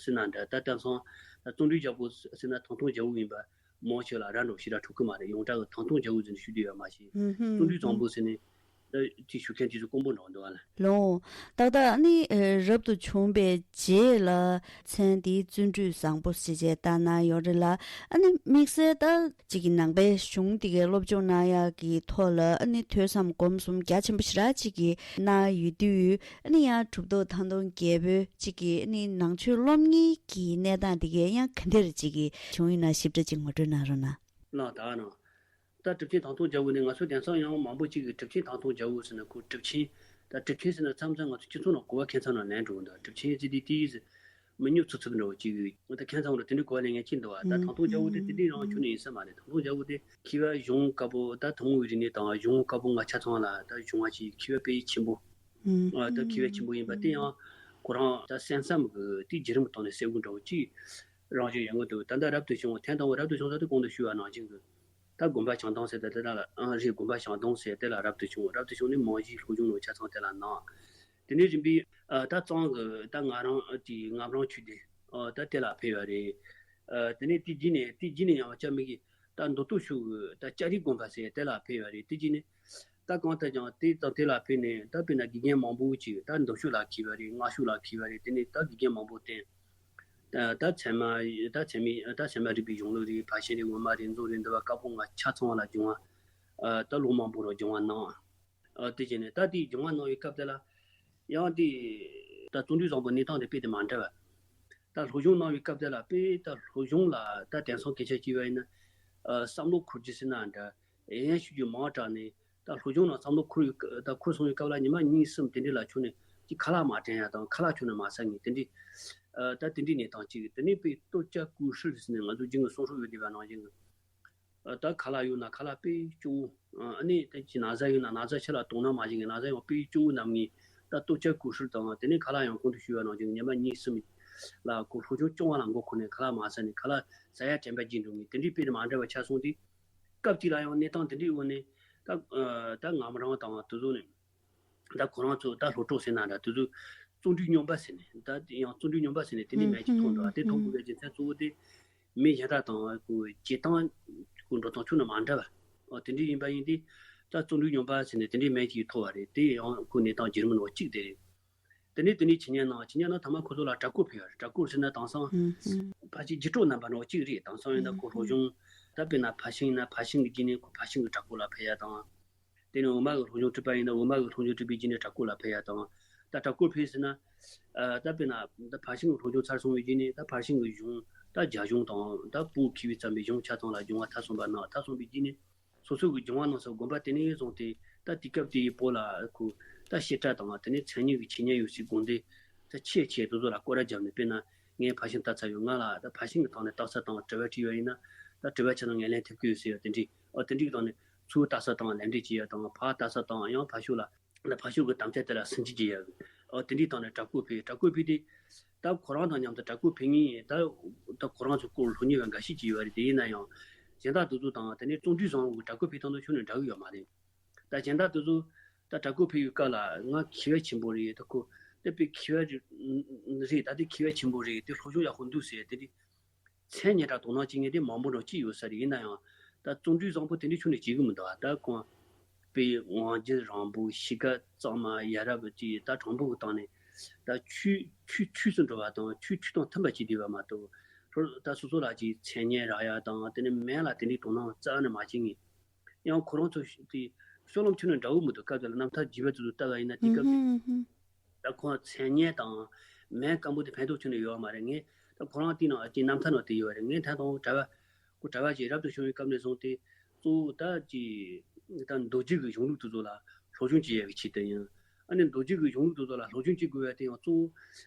ཟེར་ན་འདྲ། ད་དེང་སང་བརྩོན་འགྲུས་རྒྱལ་པོ་ཟེར་ན་ཐང་སྟོང་རྒྱལ་པོ་ཡིན་པ། མང་ཆེ་ལ་ར་འགྲོ་ཞེ་དྲག་འཕྲོད་ཀྱི་མ་རེད། ཡོངས་གྲགས་ཀྱི་ཐང་སྟོང་རྒྱལ་པོ་ཟེར་ནས་ཞུ་བསྡད་ཡོད་མ་གཞི། ཨུམ་ཧུམ། བརྩོན་འགྲུས་བཟང་པོ་ཟེར་ནས་ད་དེ་ཞུ་མཁན་དེ་ཚོ་དཀོན་པོ་འདྲ་བོ་འདུག་ཨ་ལ། ལོ། ཏག་ཏག་ཨ་ནི་ཨེ་རབ་ཏུ་བྱུང་བའི་རྗེས་ལ་མཚན་དེ་བརྩོན་འགྲུས་བཟང་པོ་ཞེས་བྱས་བཏགས་གནང་ཡོད་རེད་ལ། ཨ་ནི་དམིགས་བསལ་ད་ཅིག་གི་ནང་པའི་གཞུང་དེ་གའི་སློབ་སྦྱོང་གནང་ཡག་གི་ཐོག་ལ་ཨ་ནི་ཐོས་བསམ་སྒོམ་གསུམ་རྒྱ་ཆེན་པོ་ཞེ་དྲག་ཅིག་གི་གནང་ཡོད་དུས། ཨ་ནི་ཡང་གྲུབ་ཐོབ་ཐང་སྟོང་རྒྱལ་པོའི་གཅིག་གི་ཨ་ནི་ནང་ཆོས་སློབ་གཉེར་གྱི་གནས་སྟངས་དེ་གའི་ཡང་ག་འདྲ་ཅིག་གི་བྱུང་ཡིན་ན་ཞིབ་ཕྲ་ཅིག་ངོ་སྤྲོད་གནང་རོགས་གནང་། གནང་ད་གནང་། ད་གྲུབ་ཆེན་ཐང་སྟོང་རྒྱལ་པོ་ནི་ང་ཚོ་དེང་སང་ཡང་མང་པོ་ཅིག་གིས་གྲུབ་ཆེན་ཐང་སྟོང་རྒྱལ་པོ་ཟེར་ན་ཁོ་གྲུབ་ཆེན། ད་གྲུབ་ཆེན་ཟེར་ན་མཚམས་མཚམས་ང་ཚོ་སྤྱི་ཚོགས་ནང་གོ་བ་ཁྱད་མཚར་ནང་ལེན་འགྲོ་གི་འདུག་གྲུབ་ཆེན་ཟེར་དུས་དེའི་མི་ཉུང་ཚུལ་ཚུལ་འདྲ་བོ་ཅིག་ཡོད། ད་ཁྱད་མཚར་བོ་འདྲ་དེ་འདྲའི་གོ་བ་ལེན་མཁན་ཅིག་འདུག་བ། ད་ཐང་སྟོང་རྒྱལ་པོ་དེ་དེ་འདྲའི་རང་བྱུང་ནས་ཡིན་ས་མ་རེད། ཐང་སྟོང་རྒྱལ་པོ་དེ་མཁས་པ་གཞུང་བཀའ་པོད་ད་ཐུན་མོང་བའི་རིག་གནས་དང་གཞུང་བཀའ་པོད་ལྔ་ཆ་ཚང་ལ་ད་གཞུང་བ་ཅིག་མཁས་པ་དཔེ་ཆེན་པོ། ཨ་ད་མཁས་པ་ཆེན་པོ་ཡིན་པ་དེ་ཡང་ཁོ་རང་ད་གསན་བསམ་གི་དེའི་བརྒྱུད་རིམ་གྱི་ཐོག་ནས་གསལ་པོ་འདྲ་བོ་ཅིག་རང་བཞིན་ཡོང་གི་འདུག་ད་ལྟ་རབ་ཏུ་བྱུང་བ་ཐེངས་དང་པོ་རབ་ཏུ་བྱུང་ས་དེ་གོང་དུ་ཞུས་པ་ནང་བཞིན་གྱི། ད་དགོན་པ་བྱང་ཐང་ཟེར་ད་དེ་ལ་ཨང་རེད། དགོན་པ་བྱང་ཐང་ཟེར་དེ་ལ་རབ་ཏུ་བྱུང་། རབ་ཏུ་བྱུང་ནས་མང་གཞིའི་སློབ་སྦྱོང་ནང་ཆ་ཚང་དེ་ལ་གནང་། དེ་ནས་རིམ་པས་ཨ་ད་གཙང་གི་ད་ང་རང་གི་ངམ་རང་ཆོས་སྡེ་ཨ་ད་དེ་ལ་ཕེབས་པ་རེད། ཨ་དེ་ནས་དེ་རྗེས་ནས་དེ་རྗེས་ནས་ཡང་ལྕགས་མི་གི་ད་མདོ་སྟོད་ཕྱོགས་གི་ད་ལྕགས་རི་དགོན་པ་ཟེར་དེ་ལ་ཕེབས་པ་རེད། དེ་རྗེས་ནས་ད་གང་ལྟར་ཀྱང་དེ་དང་དེ་ལ་ཕེབས་ནས་ད་དཔེར་ན་དགེ་རྒན་མང་པོ་ཅིག་ད་མདོ་ཕྱོགས་ལ་མཁས་པ་རེད། སྔགས་ཕྱོགས་ལ་མཁས་པ་རེད། དེ་ནས་ད་དགེ་རྒན་མང་པོ་བསྟེན། ད་ད་ཚད་མ་ད་ཚད་མའི་ད་ཚད་མ་རིག་པའི་གཞུང་ལུགས་རེད། ཕར་ཕྱིན་རེད། དབུ་མ་རེད། མཛོད་རེད། འདུལ་བ་བཀའ་པོད་ལྔ་ཆ་ཚང་བ་ལ་སྦྱོང་བ་ད་ལོ་མང་པོ་རུ་སྦྱོང་བ་གནང་། དེ་བྱས་ནས་ད་དེའི་སྦྱོང་བ་གནང་བའི་སྐབས་དེ་ལ་ཡང་དེ་ད་བརྩོན་འགྲུས་བཟང་པོ་གནས་སྟངས་དེ་དཔེ་དེ་མ་འདྲ་བ། ད་སློབ་སྦྱོང་གནང་བའི་སྐབས་དེ་ལ་དཔེ་ད་སློབ་སྦྱོང་ལ་ད་དེང་སང་སྐད་ཆ་བྱས་པ་ཡིན་ན་བསམ་བློ་འཁོར་རྒྱུ་ཟེར་ན་འདྲ། ཡང་ཞུ་རྒྱུ་མང་དྲགས་ནས་ད་སློབ་སྦྱོང་ནང་བསམ་བློ་འཁོར་ཡོད་ད་འཁོར་སོང་བའི་སྐབས་ལ་ཉི་མ་གཉིས་གསུམ་དེ་འདྲ་ལ་ཆུང་ནས་ཅིག་ཁ་ལག་མ་དྲན་ཡ་དང་ཁ་ལག་ཆུང་ནས་མ་ཟ་ངེས་དེ་འདྲའི་ད་དེ་འདྲའི་གནས་སྟངས་ཅིག་དེ་ནས་དཔེ་ལྟོ་ཆས་སྐོར་ཧྲིལ་ཟེར་ནས་ང་ཚོ་རྒྱུན་གྱི་གསུང་སྲོལ་ཡོད་བསྡད་པ་ནང་བཞིན་གྱི། ད་ཁ་ལག་ཡོད་ན་ཁ་ལག་དཔེ་སྐྱོ་བོ། ཨ་ནི་ད་ཅི་ན་བཟའ་ཡོད་ན་ན་བཟའ་ཕྱི་ལ་གཏོང་ན་མ་བྱེད་ངེས་ན་བཟའ་ཡང་དཔེ་སྐྱོ་བོ་བསྣམས་ངེས། ད་ལྟོ་ཆས་སྐོར་ཧྲིལ་དང་དེ་ནས་ཁ་ལག་ཡང་གོང་དུ་ཞུས་པ་ནང་བཞིན་ཉི་མ་གཉིས་གསུམ་ལ་ཁོ་སློབ་སྦྱོང་སྐྱོང་བ་ལ་མགོ་འཁོར་ནས་ཁ་ལག་མ་ཟ་ནས་ཁ་ལག་ཟ་ཡ་དྲན་པ་བརྗེད་འགྲོ་ངེས་དེ་འདྲའི་དཔེ་དེ་མ་འདྲ་བ་ཆགས་སོང་དུས། སྐབས་དེ་ལ་ཡང་གནས་སྟངས་དེ་འདྲའི་འོག་ནས་ད་ད་ངམ་རང་དང་དེ་ཚོ་ནས་ད་ཁོ་རང་ཚོ་ད་སློབ་གྲོགས་ཟེར་ན་འདྲ་དེ་ཚོ་བརྩོན་འགྲུས་སྙོམས་པ་ཟེར་ནས་ད་དེ་ཡང་བརྩོན་འགྲུས་སྙོམས་པ་ཟེར་ནས་དེ་འདྲའི་མལ་ཅིག་མཐོང་འདུག་དེ་མཐོང་དགོས་པའི་རྒྱུ་མཚན་གཙོ་བོ་དེ་མི་གཞན་དག་དང་ཁོ་བྱེད་སྟངས་ཁོ་འགྲོ་སྟངས་ཆུང་ནས་མ་འདྲ་བ། ཨོ་དེ་འདྲའི་ཡིན་པ་ཡིན་དུས་ད་བརྩོན་འགྲུས་སྙོམས་པ་ཟེར་ནས་དེ་འདྲའི་མལ་ཅིག་ཐོབ་པ་རེད། དེ་ཡང་ཁོ་གནས་སྟངས་བརྒྱུད་རིམ་ནང་གཅིག་དེ་རེད། དེ་ནས་དེ་ནས་ཕྱི་ཉིན་ནང་ཕྱི་ཉིན་ནང་ཐ་མ་ཁོ་ཚོ་ལ་གྲྭ་སྐོར་ཕེབས་པ་རེད། གྲྭ་སྐོར་ཟེར་ན་དེང་སང་ཕལ་ཆེར་རྒྱུད་སྤྲོད་རྣམ་པ་ནང་གཅིག་རེད། དེང་སང་ཡིན་ན་ཁོ་སློབ་སྦྱོང་ད་དཔེར་ན་ཕར་ཕྱིན་ཡིན་ན་ཕར་ཕྱིན་གྱི་རྗེས་ནས་ཁོ་ཕར་ཕྱིན་གྱི་གྲྭ་སྐོར་ལ་ཕེབས་ཡ་དང་། དེ་ནས་འོག་མ་གི་སློབ་སྦྱོང་གྲུབ་པ་ཡིན་ན་འོག་མ་གི་སློབ་སྦྱོང་གྲུབ་པའི་རྗེས་ནས་གྲྭ་སྐོར་ལ་ཕེབས་ཡ་དང་། ད་གྲྭ་སྐོར་ཕེབས་ཟེར་ན། ཨ་ད་དཔེར་ན་ད་ཕར་ཕྱིན་གྱི་སློབ་སྦྱོང་ཚར་སོང་བའི་རྗེས་ནས་ད་ཕར་ཕྱིན་གྱི་གཞུང་ད་རྒྱ་གཞུང་དང་ད་བོད་མཁས་པའི་བརྩམས་པའི་གཞུང་ཆ་ཚང་ལ་སྦྱོང་བ་མཐར་སོན་པ་གནང་། མཐར་སོན་པའི་རྗེས་ནས་སོ་སོ་གི་སྦྱོང་བ་གནང་སའི་དགོན་པ་དེ་ནས་བཟུང་སྟེ་ད་དུས་སྐབས་དེའི་བོད་ལ་ཁོ་ད་བཤད་གྲྭ་དང་དེ་ནས་མཚན་ཉིད་ཀྱི་འཆད་ཉན་ཡོད་སའི་དགོན་སྡེ་ད་ཆེ་ཆེ་དེ་ཚོ་ལ་སྐོར་ར་བརྒྱབ་ནས། དཔེར་ན་ངས་ཕར་ཕྱིན་བལྟས་ཚར་ཡོད། ང་ལ་ད་ཕར་ཕྱིན་གྱི་ཐོག་ནས་བལྟས་ས་དང་དྲི་བ་དྲིས་པ་ཡིན་ན་ད་དྲི་བ་ཆ་ཚང་ངས་ལན་ཐེབས་ཀྱི་ཡོད་ཟེར་ཡ་དེ་འདྲའི། ཨོ་དེ་འདྲའི་ཐོག་ནས་ཚུར་བལྟས་ས་དང་ལན་འདེབས་བྱེད་ཡ་དང་། ཕར་བལྟས་ས་དང་ཡང་ཕར་ཕྱོགས་ལ་ད་ཕར་ཕྱོགས་ཀྱི་དམ་བཅའ་དེ་ལ་སུན་འབྱིན་བྱེད་ཡ། ཨོ་དེ་འདྲའི་ཐོག་ནས་གྲྭ་སྐོར་ཕེབས། གྲྭ་སྐོར་ཕེབས་དུས་ད་ཁོ་རང་དང་མཉམ་དུ་གྲྭ་སྐོར་ཕེབས་མཁན་ད་ད་ཁོ་རང་ཚོའི་སྐོར་སློབ་གཉེར་བ་འགའ་ཤས་ཅིག་ཡོད་རེད། དེ་ཡིན་ན་ཡང་གཞན་དག་དེ་ཚོ་དང་དེ་ནས་བརྩོན་འགྲུས་བཟང་བོ་གྲྭ་སྐོར་ཕེབས་སྟངས་དང་ཁྱོན་ནས་འདྲ་གི་ཡོད་མ་རེད། ད་གཞན་དག་དེ་ཚོ་ད་གྲྭ་སྐོར་ཕེབས་ཡོད་སྐབས་ལ་ང་མཁས་པ་ཆེན་པོ་རེད། ད་ཁོ་དེ་དཔེ་མཁས་པ་རེད། ད་དེ་མཁས་པ་ཆེན་པོ་རེད། དེ་སློབ་སྦྱོང་ཡག་པོ་འདུག་ཟེར་དེ་འདྲའི་མཚན་སྙན་གྲགས་དོ་སྣང་བྱེད་མཁན་དེ་མང་པོ་འདྲ་ཅིག་ཡོད་ས་རེད། ཡིན་ན་ཡང་ད་བརྩོན་འགྲུས་བཟང་པོ་དེ་འདྲའི་ཁྱོན་ནས་བྱེད་གི་མི་འདུག་ད་ཁོང་དཔེ་དབང་རྒྱལ་རིན་པོ་ཆེ་ག་གཙང་མ་ཡ་རབས་ཀྱི་ད་དྲང་པོ་གི་སྟེང་ནས་ད་ཆོས་ཆོས་ཆོས་སུ་འགྲོ་བ་དང་ཆོས་ཆོས་དང་མཐུན་པ་བྱེད་བསྡད་པ་མ་གཏོགས། ད་སོ་སོ་ལ་ཅིག་མཚན་སྙན་རག་ཡ་དང་དེ་ནས་མན་ལ་དེ་འདྲའི་དོ་སྣང་རྩ་ནས་མ་བྱེད་མཁན། ཡང་ཁོ་རང་ཚོ་དེ་སྤྱོད་ལམ་ཁྱོན་ནས་འདྲ་བོ་མི་འདུག་སྐབས་དེ་ལ་རྣམ་ཐར་རྒྱས་པ་དེ་ཚོ་ལྟ་བ་ཡིན་ན་དེ་སྐབས་དེ་ད་ཁོང་མཚན་སྙན་དང་མན་སྐམ་པོ་དེ་ཕན་ཐོགས་ཁྱོན་ནས་ཡོད་མ་རེད། ངས་ ད་ཁོ་རང་དེའི་ནང་ཅིག་རྣམ་ཐར་ནང་དེ་ཡོད་རེད། ངས་ཐེངས་དང་པོ་གྲྭ་པ་ཁོ་གྲྭ་པ་ཞིག་རབ་ཏུ་བྱུང་བའི་སྐབས་ནས་བཟུང་སྟེ་གཙོ་བོ་ད་ཅིག་ད་མདོ་རྒྱུད་ཀྱི་གཞུང་ལུགས་དེ་ཚོ་ལ་སློབ་སྦྱོང་བྱེད་ཡག་གི་ཆེད་དུ་ཡིན། ཨ་ནི་མདོ་རྒྱུད་ཀྱི་གཞུང་ལུགས་དེ་ཚོ་ལ་སློབ་སྦྱོང་བྱེད་དགོས་པ་དེ་ཡང་གཙོ་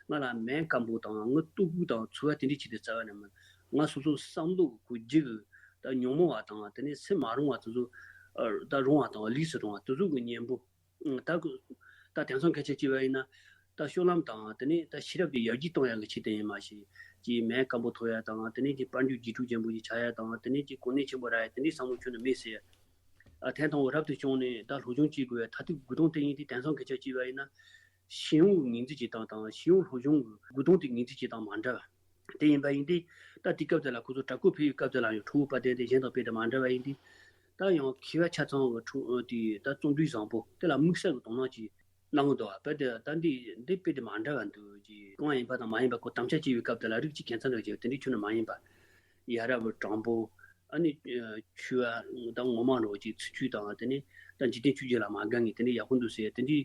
བོ་ང་ལ་མན་སྐམ་པོ་དང་ངའི་ལྟོ་གོས་དང་འཚོ་བ་དེ་འདྲའི་ཆེད་དུ་རྩ་བ་ནས་མིན། ང་སོ་སོའི་བསམ་བློ་གི་གོ་རྒྱུ་གི་ད་ཉོན་མོངས་པ་དང་དེ་ནས་སེམས་མ་རུང་བ་དེ་ཚོ་ད་རུང་བ་དང་ལས་སུ་རུང་བ་དེ་ཚོ་གི་གཉེན་པོ། ད་ད་དེང་སང་སྐད་ཆ་བྱས་པ་ཡིན་ན། ད་སྤྱོད་ལམ་དང་དེ་ནས་ད་ཤེས་རབ་དེ་ཡར་རྒྱས་གཏོང་ཡག་གི་ཆེད་དུ་ཡིན་མ་གཞི། ཅིག་མན་སྐམ་པོ་ཐོབ་ཡག་དང་དེ་ནས་ཅིག་དཔལ་འབྱོར་རྒྱས་ཕྲུག་ཅན་པོ་ཞིག་ཆགས་ཡག་དང་དེ་ནས་ཅིག་གོ་གནས་ཆེན་པོ་རག་ཡག་དེ་འདྲའི་བསམ་བློ་ཁྱོན་ནས་མེད་ཟེར། ཨ་ཐེངས་དང་པོ་རབ་ཏུ་བྱུང་ནས་ད་སློབ་སྦྱོང་བྱེད་དགོས་པའི་མཐར་ཐུག་དགོས་དོན་དེ་ཡིན་དུས་དེང་སང་སྐད་ཆ་བྱས་པ་ཡིན་ན། ཤེས་ཡོན་ངོས་འཛིན་བྱེད་སྟངས་དང་ཤེས་ཡོན་སློབ་སྦྱོང་གི་དགོས་དོན་དེ་ངོས་འཛིན་བྱེད་སྟངས་མ་འདྲ་བ་དེ་ཡིན་པ་ཡིན་དུས། ད་དེའི་སྐབས་དེ་ལ་ཁོ་ཚོ་གྲྭ་སྐོར་ཕེབས་པའི་སྐབས་དེ་ལ་ཡང་ཁྲོ་བོ་དཔལ་ལྡན་དེ་གཞན་དང་དཔེ་དེ་མ་འདྲ་བ་ཡིན་དུས། ད་ཡང་མཁས་པ་ཆ་ཚང་གི་ཁྲོ་དེ་ད་རྩོམ་འབྲི་བཟང་པོ་དེ་ལ་དམིགས་བསལ་གྱི་དོ་སྣང་ཅིག་གནང་གི་འདུག་བ། དཔེ་དེ་ད་འདི་འདི་དཔེ་དེ་མ་འདྲ་བ་འདུག་ཅེས་གང་ཡིན་པ་དང་མ་ཡིན་པ་ཁོ་དམ་བཅའ་བྱས་པའི་སྐབས་དེ་ལ་རིགས་གཅིག་མཁྱེན་མཚར་འདྲ་བྱས་པ་དེ་འདྲའི་ཁྱོན་ནས་མ་ཡིན་པ། ཡ་རབས་དྲང་པོ། ཨ་ནི་ཆོས་པ་དང་ངོ་མ་འདྲ་བོ་ཅིག་ཚུལ་འཆོས་དང་དེ་ནས་ད་འཇིག་རྟེན་ཆོས་བརྒྱད་ལ་མ་དགའ་ངེས་དེ་འདྲའི་ཡག་པོ་འདུག་ཟེར་དེ་འདྲའི་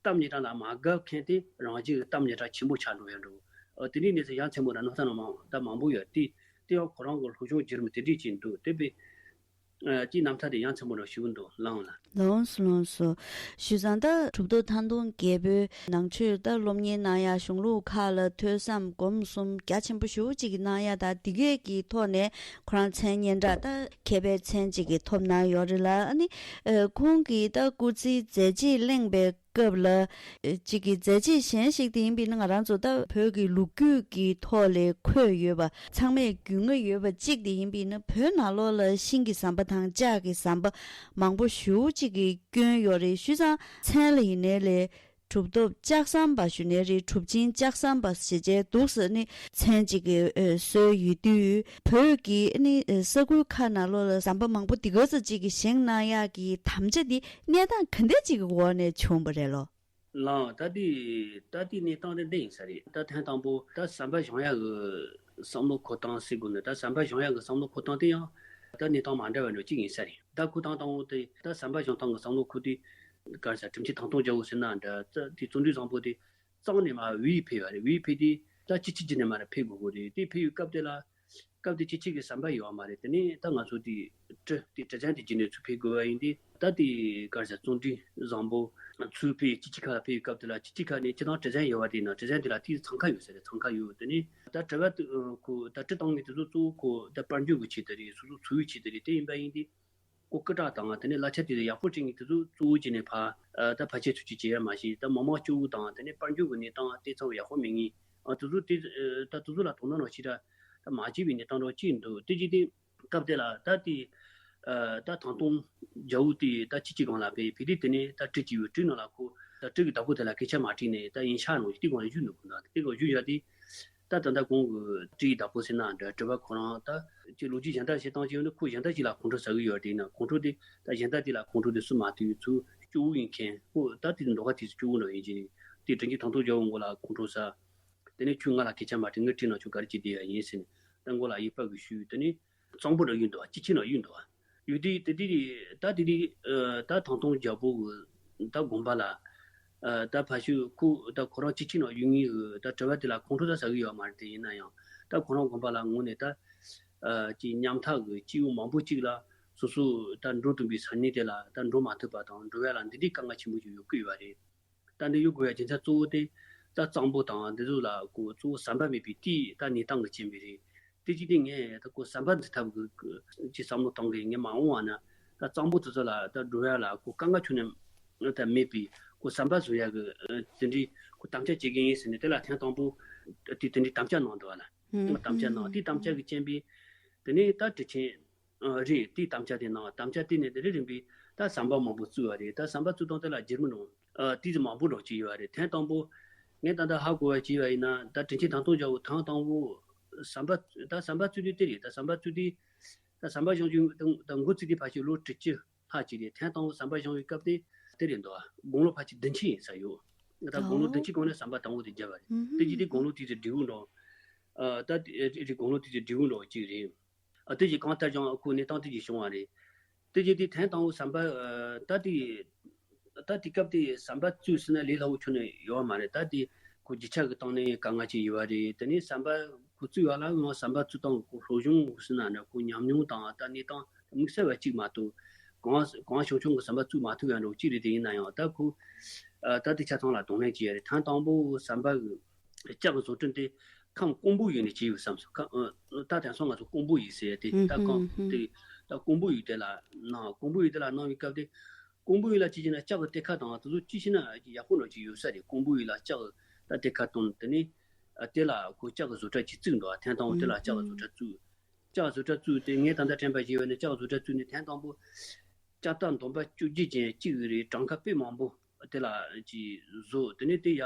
གཏམ་སྙན་གྲགས་ལ་མ་དགའ་མཁན་དེ་རང་རྒྱལ་གྱི་གཏམ་སྙན་གྲགས་ཆེན་པོ་ཆགས་འགྲོ་ཡ་འགྲོ། ཨ་དེ་འདྲའི་གནས་ཚུལ་ཡ་མཚན་པོ་ར་ནོར་ཐ་ན་མང་ད་མང་པོ་ཡོད་དེ། དེ་ཡང་ཁོ་རང་གི་སློབ་སྦྱོང་བརྒྱུད་རིམ་དེ་འདྲའི་ཅིག་འདུག་དེ་བས། ཨ་ཅིག་རྣམ་ཐར་དེ་ཡ་མཚན་པོ་ར་ཞུ་གི་འདུག་ལགས་ལ། ལོངས་སུ་ལོངས་སུ། ཞུ་ཙང་ད་གྲུབ་ཐོབ་ཐང་སྟོང་རྒྱལ་པོས་ནང་ཆོས་ད་སློབ་གཉེར་གནང་ཡ་གཞུང་ལུགས་ཁག་ལ་ཐོས་བསམ་སྒོམ་གསུམ་རྒྱ་ཆེན་པོ་ཞེ་པོ་ཅིག་གནང་ཡ་ད་འདི་གས་ཀྱི་ཐོག་ནས་ཁོ་རང་མཚན་སྙན་གྲགས་ད་མཁས་པའི་མཚན་ཅིག་གི་ཐོབ་གནང་ཡོད་རེད་ལ། ཨ་ནི་ཁོང་གིས་ད་སྐུ་ཚེའི་མཛད་རྗེས་གླེང་བའི་སྐབས་ལ། གཅིག་གི་མཛད་རྗེས་གཞན་ཞིག་དེ་ཡིན་པས་ན་ང་རང་ཚོ་ད་བོད་ཀྱི་ལོ་རྒྱུས་ཀྱི་ཐོག་ལས་འཁོད་ཡོད་པ་ཚང་མས་རྒྱུས་མངའ་ཡོད་པ་གཅིག་དེ་ཡིན་པས་ན་བོད་ནང་ལོགས་ལ་ཤིང་གི་ཟམ་པ་དང་ལྕགས་ཀྱི་ཟམ་པ་མང་པོ་ཞེ་པོ་ཅིག་གི་སྐྱོན་ཡོད་རེད། ཞུས་ཙང་མཚན་ལ་ཡིན་ནའི་ལས་གྲུབ་ཐོབ་ལྕགས་ཟམ་པ་ཞུ་ནའི་རེད། གྲུབ་ཆེན་ལྕགས་ཟམ་པ་ཞེས་བྱའི་འདུག་ཟེར་ནི་མཚན་གཅིག་གི་ཨེ་སྲོལ་ཡོད་དུས་བོད་ཀྱི་ཨ་ནི་ཨེ་ས་ཁུལ་ཁག་ནང་ལོགས་ལ་ཟམ་པ་མང་པོ་འདི་ག་ཙམ་ཅིག་གི་བཞེངས་གནང་ཡག་གི་དམ་བཅའ་འདི་གནས་སྟངས་ག་འདྲ་ཅིག་གི་འོག་ནས་བྱུང་བ་རེད་ལོ། ལགས། ད་ལྟའི་ད་ལྟའི་གནས་སྟངས་དེ་འདི་ཡིན་ས་རེད། ད་ཐེངས་དང་པོ་ད་ཟམ་པ་བཞེངས་ཡག་གི་བསམ་བློ་འཁོར་སྟངས་ཟེར་དགོས་ན་ད་ཟམ་པ་བཞེངས་ཡག་གི་བསམ་བློ་འཁོར་སྟངས་དེ་ཡང་ད་གནས་སྟངས་མ་འདྲ་བ་འདྲ་གཅིག་ཡིན་ས་རེད། ད་འཁོར་སྟངས་དང་པོ་དེ་ད་ཟམ་པ་བཞེངས་སྟངས་ཀྱི་བསམ་བློ་འཁོར་དུས་ག་རེ་ཟ་གྲུབ་ཆེན་ཐང་སྟོང་རྒྱལ་པོ་ཟེར་ན་འདྲ་ད་དེ་བརྩོན་འགྲུས་བཟང་པོ་དེ་གཙང་ནས་མར་བོད་ཡིག་ཕེབས་པ་རེད། བོད་ཡིག་ཕེབས་དུས་ད་སྤྱི་སྤྱི་ནས་མར་ཕེབས་དགོས་དགོས་རེད། དེ་ཕེབས་ཡོད་སྐབས་དེ་ལ། སྐབས་དེ་སྤྱི་སྤྱི་གི་ཟམ་པ་ཡོད་པ་མ་རེད། དེ་ནས་ད་ང་ཚོ་དེ་གྲི་དེ་གྲི་བཙན་དེ་བརྒྱུད་ནས་ཚུར་ཕེབས་དགོས་པ་ཡིན་དུས་ད་དེ་ག་རེ་ཟ་བརྩོན་འགྲུས་བཟང་པོ་ཚུར་ཕེབས་སྤྱི་སྤྱི་ཁ་ལ་ཕེབས་ཡོད་སྐབས་དེ་ལ་སྤྱི་སྤྱི་ཁ་ནས་སྤྱི་བཏང་གྲི་བཙན་ཡོད་པ་དེ་ཡིན་ན་གྲི་བཙན་དེ་ལ་དེའི་འཚང་ཁ་ཡོད་ཟེར་རེད། འཚང་ཁ་ཡོད། དེ་ནས་ད་གྲི་བ་དེ་ཁོ་ད་གྲི་བཏང་མཁན་དེ་ཚོ་གཙོ་བོ་ཁོ་ད་དཔལ་འབྱོར་གི་ཆེད་དུ་རེད། སོ་སོ་འཚོ་བའི་ཆེད་དུ་རེད། དེ་ཡིན་པ་ཡིན་དུས་ཁོ་སྐུ་དྲག་དང་དེ་ནས་གླ་ཆ་དེ་ཡག་པོ་སྤྲད་མཁན་དེ་ཚོ་གཙོ་བོ་བྱས་ནས་ཕར་ད་ཕལ་ཆེར་ཚུར་ཅིག་བྱེད་ཡ་མ་ཤེས། ད་མི་མང་སྐྱོ་བོ་དང་དེ་ནས་དཔལ་འབྱོར་གི་གནས་སྟངས་དེ་ཚང་མ་ཡག་པོ་མེད་མཁན་ཨ་དེ་ཚོ་དེ་ད་དེ་ཚོ་ལ་དོ་སྣང་རང་ཞེ་དྲག་ད་མ་བྱས་པའི་གནས་སྟངས་འདྲ་ཅིག་འདུག་དེ་བྱས་ཏེ་སྐབས་དེ་ལ་ད་དེ་ད་ཐང་སྟོང་རྒྱལ་པོ་དེ་ད་ཁྱི་གཅིག་སྒང་ལ་ཕེབས་ཕེབས་དུས་དེ་ནས་ད་གྲི་གཅིག་ཡོད། གྲི་ནང་ལ་ཁོ་ད་གྲི་གི་བདག་པོ་དེ་ལ་སྐད་ཆ་མ་དྲིས་ནས་ད་ཡིན་ཤག་ནང་བཞིན་དེ་སྒང་ལ་བཞུགས་འདུག་ཁོ་ན་དེ་སྒང་བཞུགས་བཞག་དུས་ད་ད་ལྟ་གོང་གི་གྲི་ཡི་བདག་པོ་ཟེར་ན་འདྲ་གྲི་བ་ཁོ་རང་ད་ཅིག་ལོ་རྒྱུས་གཞན་དག་བཤད་སྟངས་ཅིག་ཡོད་ན་ཁོ་གཞན་དག་ཅིག་ལ་ཁོང་ཁྲོ་ཟ་གི་ཡོད་དེ་ཡིན་ན་ཁོང་ཁྲོ་དེ་ད་གཞན་དག་དེ་ལ་ཁོང་ཁྲོ་དེ་སུ་མ་ཐུབ་ཚུར་སྐྱོ་བོ་ཡིན་མཁན་ཁོ་ད་དེ་མདོ་ཁ་དེ་ཚོ་སྐྱོ་བོ་འདྲ་ཡིན་གྱི་དེ་དྲིན་ཅན་ཐང་སྟོང་རྒྱལ་པོ་མགོ་ལ་ཁོང་ཁྲོ་ཟ། དེ་ནས་ཁྱོད་ང་ལ་སྐད་ཆ་མ་དྲིས། ངའི་གྲི་ནང་ཁྱོད་ག་རེ་བྱེད་བསྡད་ཡ་ཡིན་ཟེར་ནས་ད་མགོ་ལ་ཡིག་པ་གི་ཞུས། དེ་ནས་གཙང་པོ་འདྲ་གཡུགས་འདུག་བ། སྤྱི་ཁྱིམ་ནང་གཡུགས་འདུག་བ། གཡུགས་དུས་དེ་དེ་རེད། ད་དེ་དེ་ད་ཐང་སྟོང་རྒྱལ་པོ་གི་ད་དགོན་པ་ལ་ད་ཕ་ཤུལ་ཁོ་ད་ཁོ་རང་སྤྱི་ཁྱིམ་ནང་གཡུགས་མཁན་གི་ད་གྲྭ་པ་དེ་ལ་ཁོང་ཁྲོ་ད་ཟ་གི་ཡོད་མ་རེད། དེ་ཡིན་ན་ཡང་ད་ཁོ་རང་དགོན་པ་ལ་ངོ་ནས་ད་ཅིག་ཉམ་ཐག་གི་སྐྱེ་བོ་མང་པོ་ཅིག་ལ་སོ་སོ་ད་འགྲོ་བསྡད་པའི་ས་གནས་དེ་ལ་ད་འགྲོ་མ་ཐུབ་པ་དང་འགྲོ་ཡ་ལ་འདི་འདྲའི་དཀའ་ངལ་ཆེན་པོ་ཞིག་ཡོད་ཀྱི་ཡོད་པ་རེད། ད་འདི་ཡོད་དགོས་ཡ་རྒྱུ་མཚན་གཙོ་བོ་དེ་ད་གཙང་པོ་དང་འདི་ཚོ་ལ་ཁོ་གཙོ་བོ་ཟམ་པ་མེད་པའི་དེའི་ད་གནས་སྟངས་ཀྱི་རྐྱེན་པས་རེད། དེ་གཅིག་དེ་ངས་ད་ཁོ་ཟམ་པ་འཛུགས་ཐབས་ཀྱི་ཀྱི་བསམ་བློ་གཏོང་གི་ངས་མ་འོངས་པ་ན་ད་གཙང་པོ་དེ་ཚོ་ལ་ད་འགྲོ་ཡ་ལ་ཁོ་དཀའ་ངལ་ཁྱོན་ནས་ད་མེད་པའི་ཁོ་ཟམ་པ་བཟོ་ཡ་གི་དེ་འདྲའི་ཁོ་དམ་བཅའ་བྱེད་ཀྱི་ཡིན་ཟེར་ནས་དེ་ལ་ཐེངས་དང་པོ་དེ་དེ་འདྲའི་དམ་བཅའ་གནང་འདུག་བ་ལ། ཧུམ། དམ་བཅའ་གནང་དེའི་དམ་བཅའ་གི་རྐྱེན་པས་དེ་ནས་ད་དྲི་ཆེན། ཨ་རེད། དེའི་དམ་བཅའ་དེ་གནང་། དམ་བཅའ་དེ་ནས་དེ་རིང་རིམ་པས་ད་ཟམ་པ་མང་པོ་བཙུགས་པ་རེད། ད་ཟམ་པ་བཙུགས་སྟངས་དེ་ལ་རྒྱུ་མཚན་ཨ་དེ་ཚོ་མང་པོ་འདྲ་ཅིག་ཡོད་པ་རེད། ཐེངས་དང་པོ་ངས་ད་ལྟ་ཧ་གོ་བ་ཅིག་ཡོད་པ་ཡིན་ན་ད་དྲིན་ཆེན་ཐང་སྟོང་རྒྱལ་པོ་ཐེངས་དང་པོ་ཟམ་པ་ད་ཟམ་པ་བཙུགས་དུས་དེ་རེད། ད་ཟམ་པ་བཙུགས་དུས་ད་ཟམ་པ་བཞེངས་རྒྱུ་ད་འགོ་བཙུགས་དུས་ཕལ་ཆེར་ལོ་དྲུག་ཅུ་ལྷག་ཅིག་རེད། ཐེངས་དང་པོ་ཟམ་པ་བཞེངས་པའི་སྐབས་དེ་དེ་རེད་འདུག་དགུང་ལོ་ཕལ་ཆེར་བདུན་ཅུ་ཡིན་ས་ཡོད། ད་དགུང་ལོ་བདུན་ཅུ་གོང་ནས་ཟམ་པ་དང་པོ་དེ་བརྒྱབ་པ་རེད། དེ་རྗེས་དེ་དགུང་ལོ་དེ་ཚོ་འབྲས་བུ་འདྲ་ཨ་ད་དེ་དགུང་ལོ་དེ་ཚོ་འབྲས་བུ་འདྲ་ཅིག་རེད། ཨ་དེ་བཞིན་གང་ལྟར་ཀྱང་ཨ་ཁུ་གནས་སྟངས་དེ་བཞིན་བྱུང་བ་རེད། དེ་བཞིན་དེ་ཐེངས་དང་པོ་ཟམ་པ་ཨ་ད་དེ་ད་དེ་སྐབས་དེ་ཟམ་པ་བཙུགས་ཟིན་ན་ལས་སླ་བོ་ཁྱོན་ནས་ཡོད་པ་མ་རེད། ད་དེ་ ཁོ་རྒྱུ་ཆ་གི་སྟེང་ནས་དཀའ་ངལ་ཅིག་ཡོད་པ་རེད། དེ་ནས་ཟམ་པ་ཁོ་བཙུགས་ཡ་ལ་ཡང་ཟམ་པ་བཙུགས་སྟངས་ཁོ་སློབ་སྦྱོང་ཟེར་ན་འདྲ། ཁོ་ཉམས་མྱོང་དང་ད་གནས་སྟངས་དམིགས་བསལ་བ་གཅིག་མ་གཏོགས། གང་གང་བྱུང་བྱུང་གི་ཟམ་པ་བཙུགས་མ་ཐུབ་ཡ་འདྲ་བོ་གཅིག་རེད། དེ་ཡིན་ན་ཡང་ད་ཁོ་ཨ་ད་དེ་ཆ་ཚང་ལ་གདོང་ལེན་བྱས་ཡ་རེད། ཐེངས་དང་པོ་ཟམ་པ་གི་ལྕགས་ཀྱི་བཟོ་སྐྲུན་དེ་ཁམས་ཀོང་པོ་ཡུལ་ནས་བྱས་ཡོད་བསམ་སོང་། ཁམས་ཨ་ད་དེང་སང་ང་ཚོ་ཀོང་པོ་ཡུལ་ཟེར་ཡ་དེ། ད་གང་དེ་ད་ཀོང་པོ་ཡུལ་དེ་ལ་གནང་། ཀོང་པོ་ཡུལ་དེ་ལ་གནང་བའི་སྐབས་དེ། ཀོང་པོ་ཡུལ་ལ་ཅི་བྱས་ན་ལྕགས་ཀྱི་གཏེར་ཁ་དང་དེ་ཚོ་ཅི་བྱས་ན་ཡག་པོ་འདྲ་ཅིག་ཡོད་ས་རེད། ཀོང་པོ་ཡུལ་ལ་ལྕགས་ད་གཏེར་ཁ་བཏོན། དེ་ནས་ཨ་དེ་ལ་ཁོ་ལྕགས་ཀྱི་བཟོ་གྲྭ་ཅིག་བཙུགས་འདུག་ཐེངས་དང་པོ་དེ་ལ་ལྕགས་ཀྱི་བཟོ་གྲྭ་བཙུགས། ལྕགས་བཟོ་གྲྭ་བཙུགས་ཏེ་ངས་ད་ལྟ་དྲན་པ་བརྗེད་པ་ནས་ལྕགས་བཟོ་གྲྭ་བཙུགས་ནས་ཐེངས་དང་པོ་ལྕགས་རྟ་འདོན་པ་བཅོ་བརྒྱད་ཅན་གཅིག་རེད། གྲངས་ཀ་དཔེ་མང་པོ་དེ་ལ་ཅིག་བཟོ། དེ་ནས་དེ་ཡ་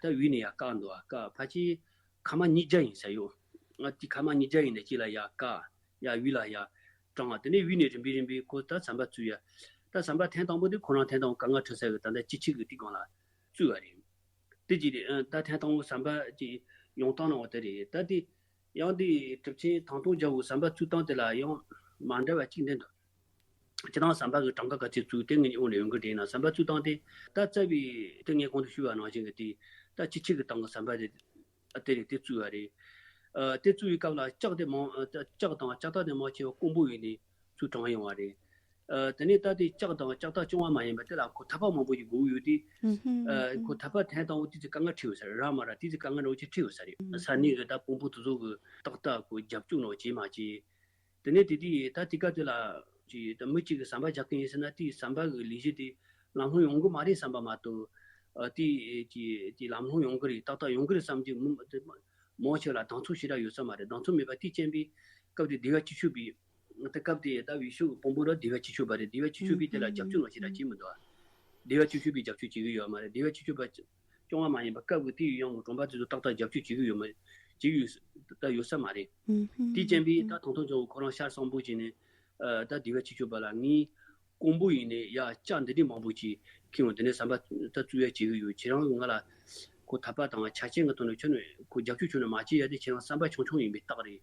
ད་ཡུལ་ནས་ཡ་བཀག་འདུག་བཀག་ཕལ་ཆེར་ཁ་མ་ཉིས་བརྒྱ་ཡིན་ས་ཡོད། ང་དེ་ཁ་མ་ཉིས་བརྒྱ་ཡིན་ནས་གཅིག་ལ་ཡ་བཀག་ཡ་ཡུལ་ལ་ཡ་དྲངས། དེ་ནས་ཡུལ་ནས་རིམ་པས་རིམ་པས་ཁོ་ད་ཟམ་པ་བཙུགས་ཡ། ད་ཟམ་པ་ཐེངས་དང་པོ་དེ་ཁོ་རང་ཐེངས་དང་པོ་དཀའ་ངལ་འཕྲད་ས་གི་ད་ལྟ་སྤྱི་ཁྱབ་གི་དེ་སྒང་ལ་བཙུགས་པ་རེད། དེ་གཅིག་རེད། ཨ་ད་ཐེངས་དང་པོ་ཟམ་པ་ཅིག་ཡོང་སྟངས་ནང་བ་དེ་རེད། ད་དེ་ཡང་དེ་གྲུབ་ཆེན་ཐང་སྟོང་རྒྱལ་པོ་ཟམ་པ་བཙུགས་སྟངས་དེ་ལ་ཡང་མ་འདྲ་བ་གཅིག་འདི་འདུག་སྤྱིར་བཏང་ཟམ་པ་གི་གྲངས་ཀ་ག་ཚོད་བཙུགས་དེ་ངས་ཨོ་ནས་ཡོང་གི་རེད་ན། ཟམ་པ་བཙུགས་སྟངས་དེ་ད་རྩ་བའི་དེ་ངས་གོང་དུ་ཞུས་པ་ནང་བཞིན་གི་དེ་ད་སྤྱི་ཁྱབ་གི་སྟེང་གི་ཟམ་པ་དེ་དེ་རེད། དེ་བཙུགས་པ་རེད། ཨ་དེ་བཙུགས་པའི་སྐབས་ལ་ལྕགས་དེ་མང་ལྕགས་དང་ལྕགས་རྟ་དེ་མང་ཆེ་བ་ཀོང་པོ་ཡུལ་ནས་ཚུར་དྲངས་ཡོང་བ་རེད། ཨ་དེ་ནས་ད་དེ་ལྕགས་དང་ལྕགས་རྟ་བཅོ་ལྔ་མ་ཡིན་པ་དེ་ལ་ཁོ་ཐག་པ་མང་པོ་ཞིག་དགོས་ཡོད་དེ། ཨ་ཁོ་ཐག་པ་ཐེངས་དང་པོ་དེ་ཚོ་དཀའ་ངལ་འཕྲད་ཡོད་ས་རེད། རག་མ་རག་དེ་ཚོ་དཀའ་ངལ་འདྲ་བོ་ཅིག་འཕྲད་ཡོད་ས་རེད། ས་གནས་གི་ད་དཔོན་པོ་དེ་ཚོ་གི་ཏག་ཏག་ཁོ་རྒྱབ་སྐྱོར་འདྲ་བོ་བྱས་མ་བྱས། དེ་ནས་དེ་དུས་ད་དེ་ག་དུས་ལ་ཅིག་ད་མི་གཅིག་གིས་ཟམ་པ་རྒྱག་གི་ཡིན་ཟེར་ན། དེའི་ཟམ་པ་གི་ལས་གཞི་དེ་ལམ་ལྷོང་ཡོང་གི་མ་རེད་བསམ་པ་མ་གཏོགས། ཨ་དེ་ཅིག་ཅིག་ལམ་ལྷོང་ཡོང་གི་རེད། ཏག་ཏག་ཡོང་གི་རེད་བསམ་གྱི་མི་མང་ཆེ་བ་ལ་གདེང་ཚོད་ཞེ་དྲག་ཡོད་ས་མ་རེད། གདེང་ཚོད་མེད་པ་དེ་རྐྱེན་པས་སྐབས་དེ་སྡེ་བ་སྤྱི་ཁྱབ་པས། དེ་སྐབས་དེ་ད་འོས་ཤོག་དཔོན་པོ་ར་སྡེ་བ་སྤྱི་ཁྱབ་པ་རེད། སྡེ་བ་སྤྱི་ཁྱབ་པས་དེ་ལ་རྒྱབ་སྐྱོར་ནང་ཞེ་དྲག་བྱས་མི་འདུག་སྡེ་བ་སྤྱི་ཁྱབ་པས་རྒྱབ་སྐྱོར་བྱེད་ཀྱི་ཡོད་མ་རེད། སྡེ་བ་སྤྱི་ཁྱབ་པ་སྐྱོ་བ་མ་ཡིན་པ་སྐབས་ཀྱི་དེའི་ཡང་གྲོང་པ་དེ་ཚོ་ཏག་ཏག་རྒྱབ་སྐྱོར་བྱེད་ཀྱི་ཡོད་མ་བྱེད་ཀྱི་ཡོད་ད་ཡོད་ས་མ་རེད། དེའི་རྐྱེན་པས་ད་ཐང་སྟོང་རྒྱལ་པོ་ཁོ་རང་ཤར་གསང་ཕོ་བྱས་ནས་ཨ་ད་སྡེ་བ་སྤྱི་ཁྱབ་པ་ལ་ངས་ཀོང་པོ་ཡུལ་ནས་ཡ་ལྕགས་འདི་འདྲའི་མང་པོ་ཅིག་ཁྱེར་ཡོང་། དེ་ནས་ཟམ་པ་ད་བཙུགས་ཡ་བྱེད་ཀྱི་ཡོད། ཁྱེད་རང་གིས་ང་ལ་ཁོ་ཐག་པ་དང་ཆ་རྐྱེན་གྱི་ཐོག་ནས་ཁྱོན་ནས་ཁོ་རྒྱབ་སྐྱོར་ཁྱོན་ནས་མ་བྱེད་ཡ་དེ་ཁྱེད་རང་བསམ་པ་ཆུང་ཆུང་ཡིན་པའི་རྟགས་རེད།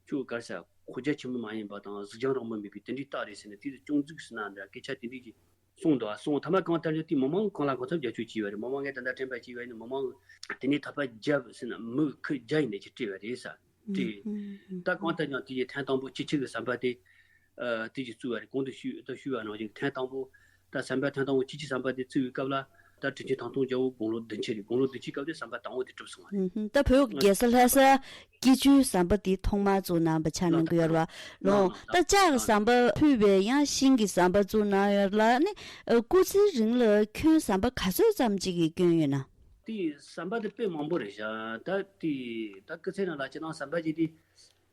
ཁྱོད་ག་རེ་ཟ། གོ་རྒྱ་ཆེན་པོ་མ་ཡིན་པ་དང་གཟུགས་བྱང་རིང་མོ་མེད་པའི་དེ་འདྲའི་རྟགས་རེད་ཟེར་ནས་དེ་ཚོ་སྐྱོན་འཛུགས་ཟེར་ན་འདྲ་སྐད་ཆ་དེ་འདྲའི་ཅིག་གསུངས་འདུག་ཨ། སོང་ཐ་མ་གང་ལྟར་ཀྱང་དེ་མི་མང་གང་ལ་གང་འཚམ་རྒྱབ་སྐྱོར་བྱས་པ་རེད། མི་མང་ངས་ད་ལྟ་དྲན་པ་བྱས་པ་ཡིན་ན་མི་མང་གིས་དེ་ནས་ཐག་པ་བརྒྱབ་ཟེར་ན་མི་ཁུ་བརྒྱ་ཡིན་ནས་ཅིག་སྤྲད་པ་རེད་ས་སྤྲད། ད་གང་ལྟར་ཀྱང་དེ་ཡི་ཐེངས་དང་པོ་སྤྱི་ཁྱབ་ཀྱི་ཟམ་པ་དེ་ཨ་དེ་ཅིག་བཙུགས་པ་རེད། གོང་དུ་ཞུས་ད་ཞུས་པ་ནང་བཞིན་ཐེངས་དང་པོ་ད་ཟམ་པ་ཐེངས་དང་པོ་སྤྱི་ཁྱབ་ཟམ་པ་དེ་བཙུགས་པའི་སྐབས་ལ་ད་དྲིན་ཆེན་ཐང་སྟོང་རྒྱལ་པོ་དགུང་ལོ་བདུན་ཅུ་རེད། དགུང་ལོ་བདུན་ཅུའི་སྐབས་དེ་ཟམ་པ་དང་པོ་དེ་གྲུབ་སོང་བ་རེད། ད་བོད་རྒྱལ་ས་ལྷ་ས་སྐྱིད་ཆུའི་ཟམ་པ་དེ་ཐོག་མར་བཙུགས་གནང་བ་ཆ་གནང་གི་ཡོད་རེད་བ། ལོ་ད་ལྕགས་ཀྱི་ཟམ་པ་ཕུད་པའི་ཡང་ཤིང་གི་ཟམ་པ་བཙུགས་གནང་ཡོད་ལ་ནི། སྐུ་ཚེ་རིང་ལ་ཁྱོན་ཟམ་པ་ག་ཚོད་ཙམ་ཅིག་གི་སྐྱོན་ཡོད་ན། དེ་ཟམ་པ་དེ་དཔེ་མང་པོ་རེད་ཤག་ད་དེ་ད་སྐུ་ཚེ་རིང་ལ་སྤྱིར་བཏང་ཟམ་པ་ཅིག་དེ་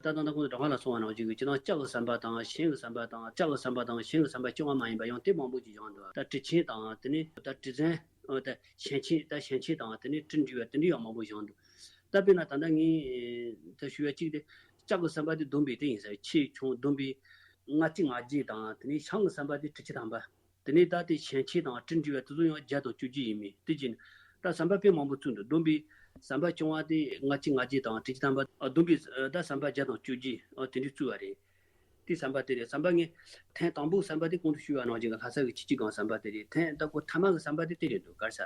ད་ད་ད་ཁོང་ཚོ་གྲངས་ཀ་ལ་སོང་བ་ནང་བཞིན་གྱི་སྤྱིར་བཏང་ལྕགས་ཀྱི་ཟམ་པ་དང་ཤིང་གི་ཟམ་པ་དང་ལྕགས་ཀྱི་ཟམ་པ་དང་ཤིང་གི་ཟམ་པ་རྐྱང་བ་མ་ཡིན་པ་ཡང་དེ་མང་པོ་ཅིག་བཞེངས་འདུག་ད་གྲུ་ཆེན་དང་དེ་ནས་ད་གྲུ་གཟན། ཨོ་ད་ཞལ་ཆེམས་ད་ཞལ་ཆེམས་དང་དེ་ནས་གྲུ་འདྲིལ་བ་དེ་འདྲ་ཡང་མང་པོ་བཞེངས་འདུག་ད་དཔེར་ན་ད་ལྟ་ངས་ད་ཞུ་བ་གཅིག་དེ་ལྕགས་ཀྱི་ཟམ་པ་དེ་བསྡོམས་པས་དེ་ཡིན་ས་ཆེ་ཆུང་བསྡོམས་པས་ལྔ་བཅུ་ང་བརྒྱད་དང་། དེ་ནས་ཤིང་གི་ཟམ་པ་དེ་དྲུག་ཅུ་ཐམ་པ། དེ་ནས་ད་དེ་ཞལ་ཆེམས་དང་གྲུ་འདྲིལ་བ་དེ་ཚོ་ཡང་བརྒྱ་དང་བཅུ་བརྒྱད་ཡིན་མིན་དེ་བྱས་ནས་ད་ཟམ་པ་དཔེ་མང་པོ་བཙུགས་འདུག་བསྡོམས་པས་ཟམ་པ་ཆུང་བ་དེ་ལྔ་བཅུ་ང་བརྒྱད་དང་དྲུག་ཅུ་ཐམ་པ། ཨ་བསྡོམས་པས་ད་ཟམ་པ་བརྒྱ་དང་བཅུ་བརྒྱད་ཨ་དེ་འདྲ་བཙུགས་པ་རེད། དེ་ཟམ་པ་དེ་རེད། ཟམ་པ་ངས་ཐེངས་དང་པོ་ཟམ་པ་དེ་གོང་དུ་ཞུས་པ་ནང་བཞིན་གྱི་ལྷ་ས་གི་ཆུ་བཞི་སྒང་ཟམ་པ་དེ་རེད། ཐེངས་ད་ཁོ་ཐ་མ་གི་ཟམ་པ་དེ་དེ་རེད་འདུག་ག་རེ་ཟ།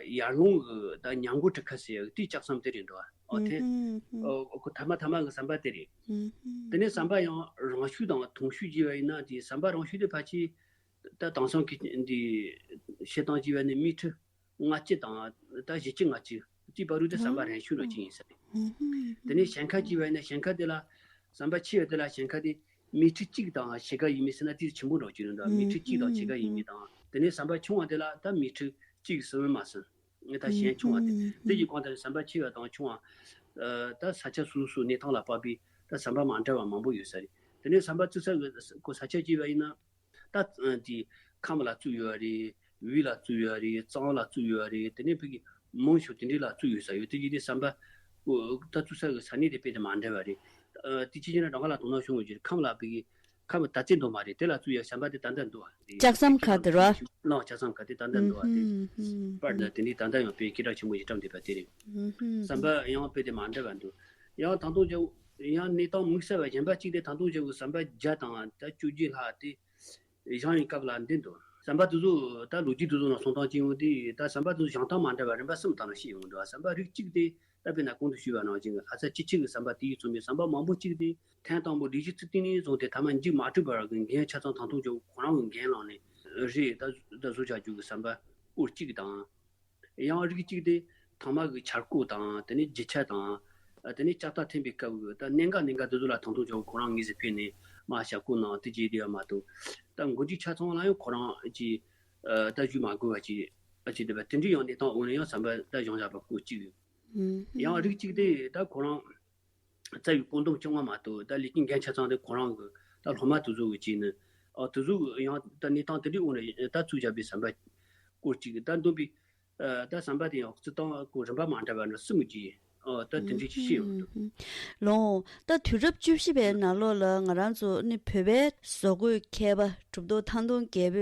ཡར་ཀླུང་གི་ད་ཉང་མགོ་གྲུ་ཁ་ཟེར་ཡག་དེའི་ལྕགས་ཟམ་དེ་རེད་འདུག་ཨོ་ཐེངས་ཨོ་ཁོ་ཐ་མ་ཐ་མ་གི་ཟམ་པ་དེ་རེད། དེ་ནས་ཟམ་པ་ཡང་རང་ཤུགས་དང་ཐོང་ཤུགས་བགྱིས་པ་ཡིན་ན་དེ་ཟམ་པ་རང་ཤུགས་དེ་ཕལ་ཆེར་ད་དེང་སང་གི་འདི་བཤད་སྟངས་བགྱིས་པ་ནི་མི་ཊར་ལྔ་བཅུ་དང་ད་བཞི་བཅུ་ལྔ་བཅུ་དེའི་བར་དུ་དེ་ཟམ་པ་རང་ཤུགས་ནང་བགྱིས་ཡིན་ས་རེད། དེ་ནས་ཞེང་ཁ་བགྱིས་པ་ཡིན་ན་ཞེང་ཁ་དེ་ལ་ཟམ་པ་ཆེ་བ་དེ་ལ་ཞེང་ཁ་དེ་མི་ཊར་གཅིག་དང་ཕྱེད་ཀ་ཡིན་མིན་ཟེར་ན་དེ་ཆེན་པོ་འདྲ་བོ་ཅིག་རེད་འདུག་མི་ཊར་གཅིག་དང་ཕྱེད་ཀ་ཡིན་མིན་དང་། དེ་ནས་ཟམ་པ་ཆུང་བ་དེ་ལ་ད་མི་ཊར་གཅིག་ཟིན་མ་ཟིན། ད་ཞེང་ཆུང་བ་དེ་དེ་གི་གོང་དེར་ཟམ་པ་ཆེ་བ་དང་ཆུང་བ། ད་ས་ཆ་སོ་སོའི་གནས་སྟངས་ལ་དཔག་པའི་ད་ཟམ་པ་མ་འདྲ་བ་མང་པོ་ཡོད་ས་རེད། དེ་ནས་ཟམ་པ་བཙུགས་ས་གི་ཁོ་ས་ཆ་གཅིག་པ་ཡིན་ན། ད་དེ་ཁམས་ལ་བཙུགས་ཡོད་རེད། དབུས་ལ་བཙུགས་ཡོད་རེད། གཙང་ལ་བཙུགས་ཡོད་རེད། དེ་ནས་ཕ་གི་མང་ཤོས་དེ་འདྲས་ལ་བཙུགས་ཡོད་ས་ཡོད། དེ་གི་དེ་ཟམ་པ་ཁོ་ད་བཙུགས་ས་གི་ས་གནས་དེ་དཔེ་དེ་མ་འདྲ་བ་རེད། དེ་ཅི་བྱས་ན་གྲངས་ཀ་ལ་དོ་སྣང་ཞུ་དགོས་ཀྱི་རེད། ཁམས་ལ་ཕ་གི་ཁམས་ད་ཚེ་འདུག་མ་རེད། དེ་ལ་བཙུགས་ཡ་ཟམ་པ་དེ་ད་ལྟ་འདུག་བ་རེད། ལྕགས་ཟམ་ཁ་དེ་ར། ལགས་ལྕགས་ཟམ་ཁ་དེ་ད་ལྟ་འདུག་བ་དེ། པར་ད་དེ་འདྲས་ད་ལྟ་ཡང་དཔེ་སྐད་གྲགས་ཆེན་པོ་ཞིག་བཀྲམ་བསྡད་པ་དེ་རེད། ཟམ་པ་ཡང་དཔེ་དེ་མ་འདྲ་བ་འདུག་ཡང་ད་དུང་ཡང་གནས་སྟངས་དམིགས་བསལ་བ་གཞན་པ་གཅིག་དེ་ད་དུང་ཟམ་པ་བརྒྱ་དང་ད་བཅུ་བརྒྱད་ལྷག་དེ་བཞེངས་ཡིན་སྐབས་ལ་འདི་འདུག་ཟམ་པ་དེ་ཚོ་ད་ལོ་རྒྱུས་དེ་ཚོ་ནང་གསུང་སྟངས་ཅིག་ཡོང་དུས། ད་ཟམ་པ་དེ་ཚོ་བཞེངས་སྟངས་མ་འདྲ་བ་རིམ་པ་གསུམ་ཐོག་ནས་བཤད་ཡོང་འདུག་ཟམ་པ་རིགས་གཅིག་དེ་ད་དཔེར་ན་གོང་དུ་ཞུས་པ་ནང་བཞིན་གྱི་ལྷ་ས་སྤྱི་ཁྱབ་ཀྱི་ཟམ་པ་དེའི་ཚོགས་མི་ཟམ་པ་མང་པོ་གཅིག་དེ་ཐེངས་དང་པོ་ལས་གཞི་བཙུགས་དུས་ནས་བཟུང་སྟེ་མཐའ་མ་མཇུག་མ་གྲུབ་བར་གྱི་འགན་ཆ་ཚང་ཐང་ཐུང་ཇོ་ཁོ་རང་གི་འགན་བླངས་ནས་རེད། ད་ད་བཟོ་བྱ་རྒྱུ་གི་ཟམ་པ་སྐོར་གཅིག་དང་། ཡང་རིགས་གཅིག་དེ་ཐ་མག་གི་འཆར་སྒོ་དང་། དེ་ནས་རྒྱུ་ཆ་དང་། དེ་ནས་ལྕགས་རྟ་འཐེན་པའི་སྐབས་ཀྱི་ད་གནད་འགག་གནད་འགག་དེ་ཚོ་ལ་ཐང་ཐུང་ཇོ་ཁོ་རང་དངོས་སུ་ཕེབས་ནས་མར་ཞབས་སྐོར་གནང་དེ་བྱས་བསྡད་ཡོད་མ་གཏོགས། ད་འགོ་ཁྲིད་ཆ་ཚང་ལ་ཡང་ཁོ་རང་གིས་ད་ཞུ་མ་དགོས་པ་ཅིག་ཨ་ཅིག་བསྡད་པ་དེ་འདྲའི་ཡང་གནས་སྟངས་འོག་ནས་ཡང་ཟམ་པ་ད་བཞེངས་བཞག་པ་སྐོར་གཅིག་ཡོད། ཡང་རིགས་གཅིག་དེ་ད་ཁོ་རང་རྩ་བའི་བཀོད་འདོམས་སྐྱོང་བ་མ་གཏོགས་ད་ལས་ཀྱི་འགན་ཆ་ཚང་དེ་ཁོ་རང་གི་ད་སློབ་མ་དེ་ཚོ་གི་བྱས་ནས། ཨ་དེ་ཚོ་གི་ཡང་ད་གནས་སྟངས་དེ་འདྲའི་འོག་ནས་ད་བཙུགས་བཞག་པའི་ཟམ་པ་སྐོར་གཅིག་ད་འདོན་པའི་ད་ཟམ་པ་དེ་ཡང་བརྩི་སྟངས་སྐོར་རིམ་པ་མ་འདྲ་བ་འདྲ་གསུམ་གྱིས་ཨ་ད་དེ་འདྲའི་ཅིག་བཤད་ཡོང་འདུག་ལོ། ད་དུས་རབས་བཅུ་བཞི་པའི་ནང་ལོགས་ལ་ང་རང་ཚོ་ནི་བོད་པའི་བཟོ་བཀོད་མཁས་པ་གྲུབ་ཐོབ་ཐང་སྟོང་རྒྱལ་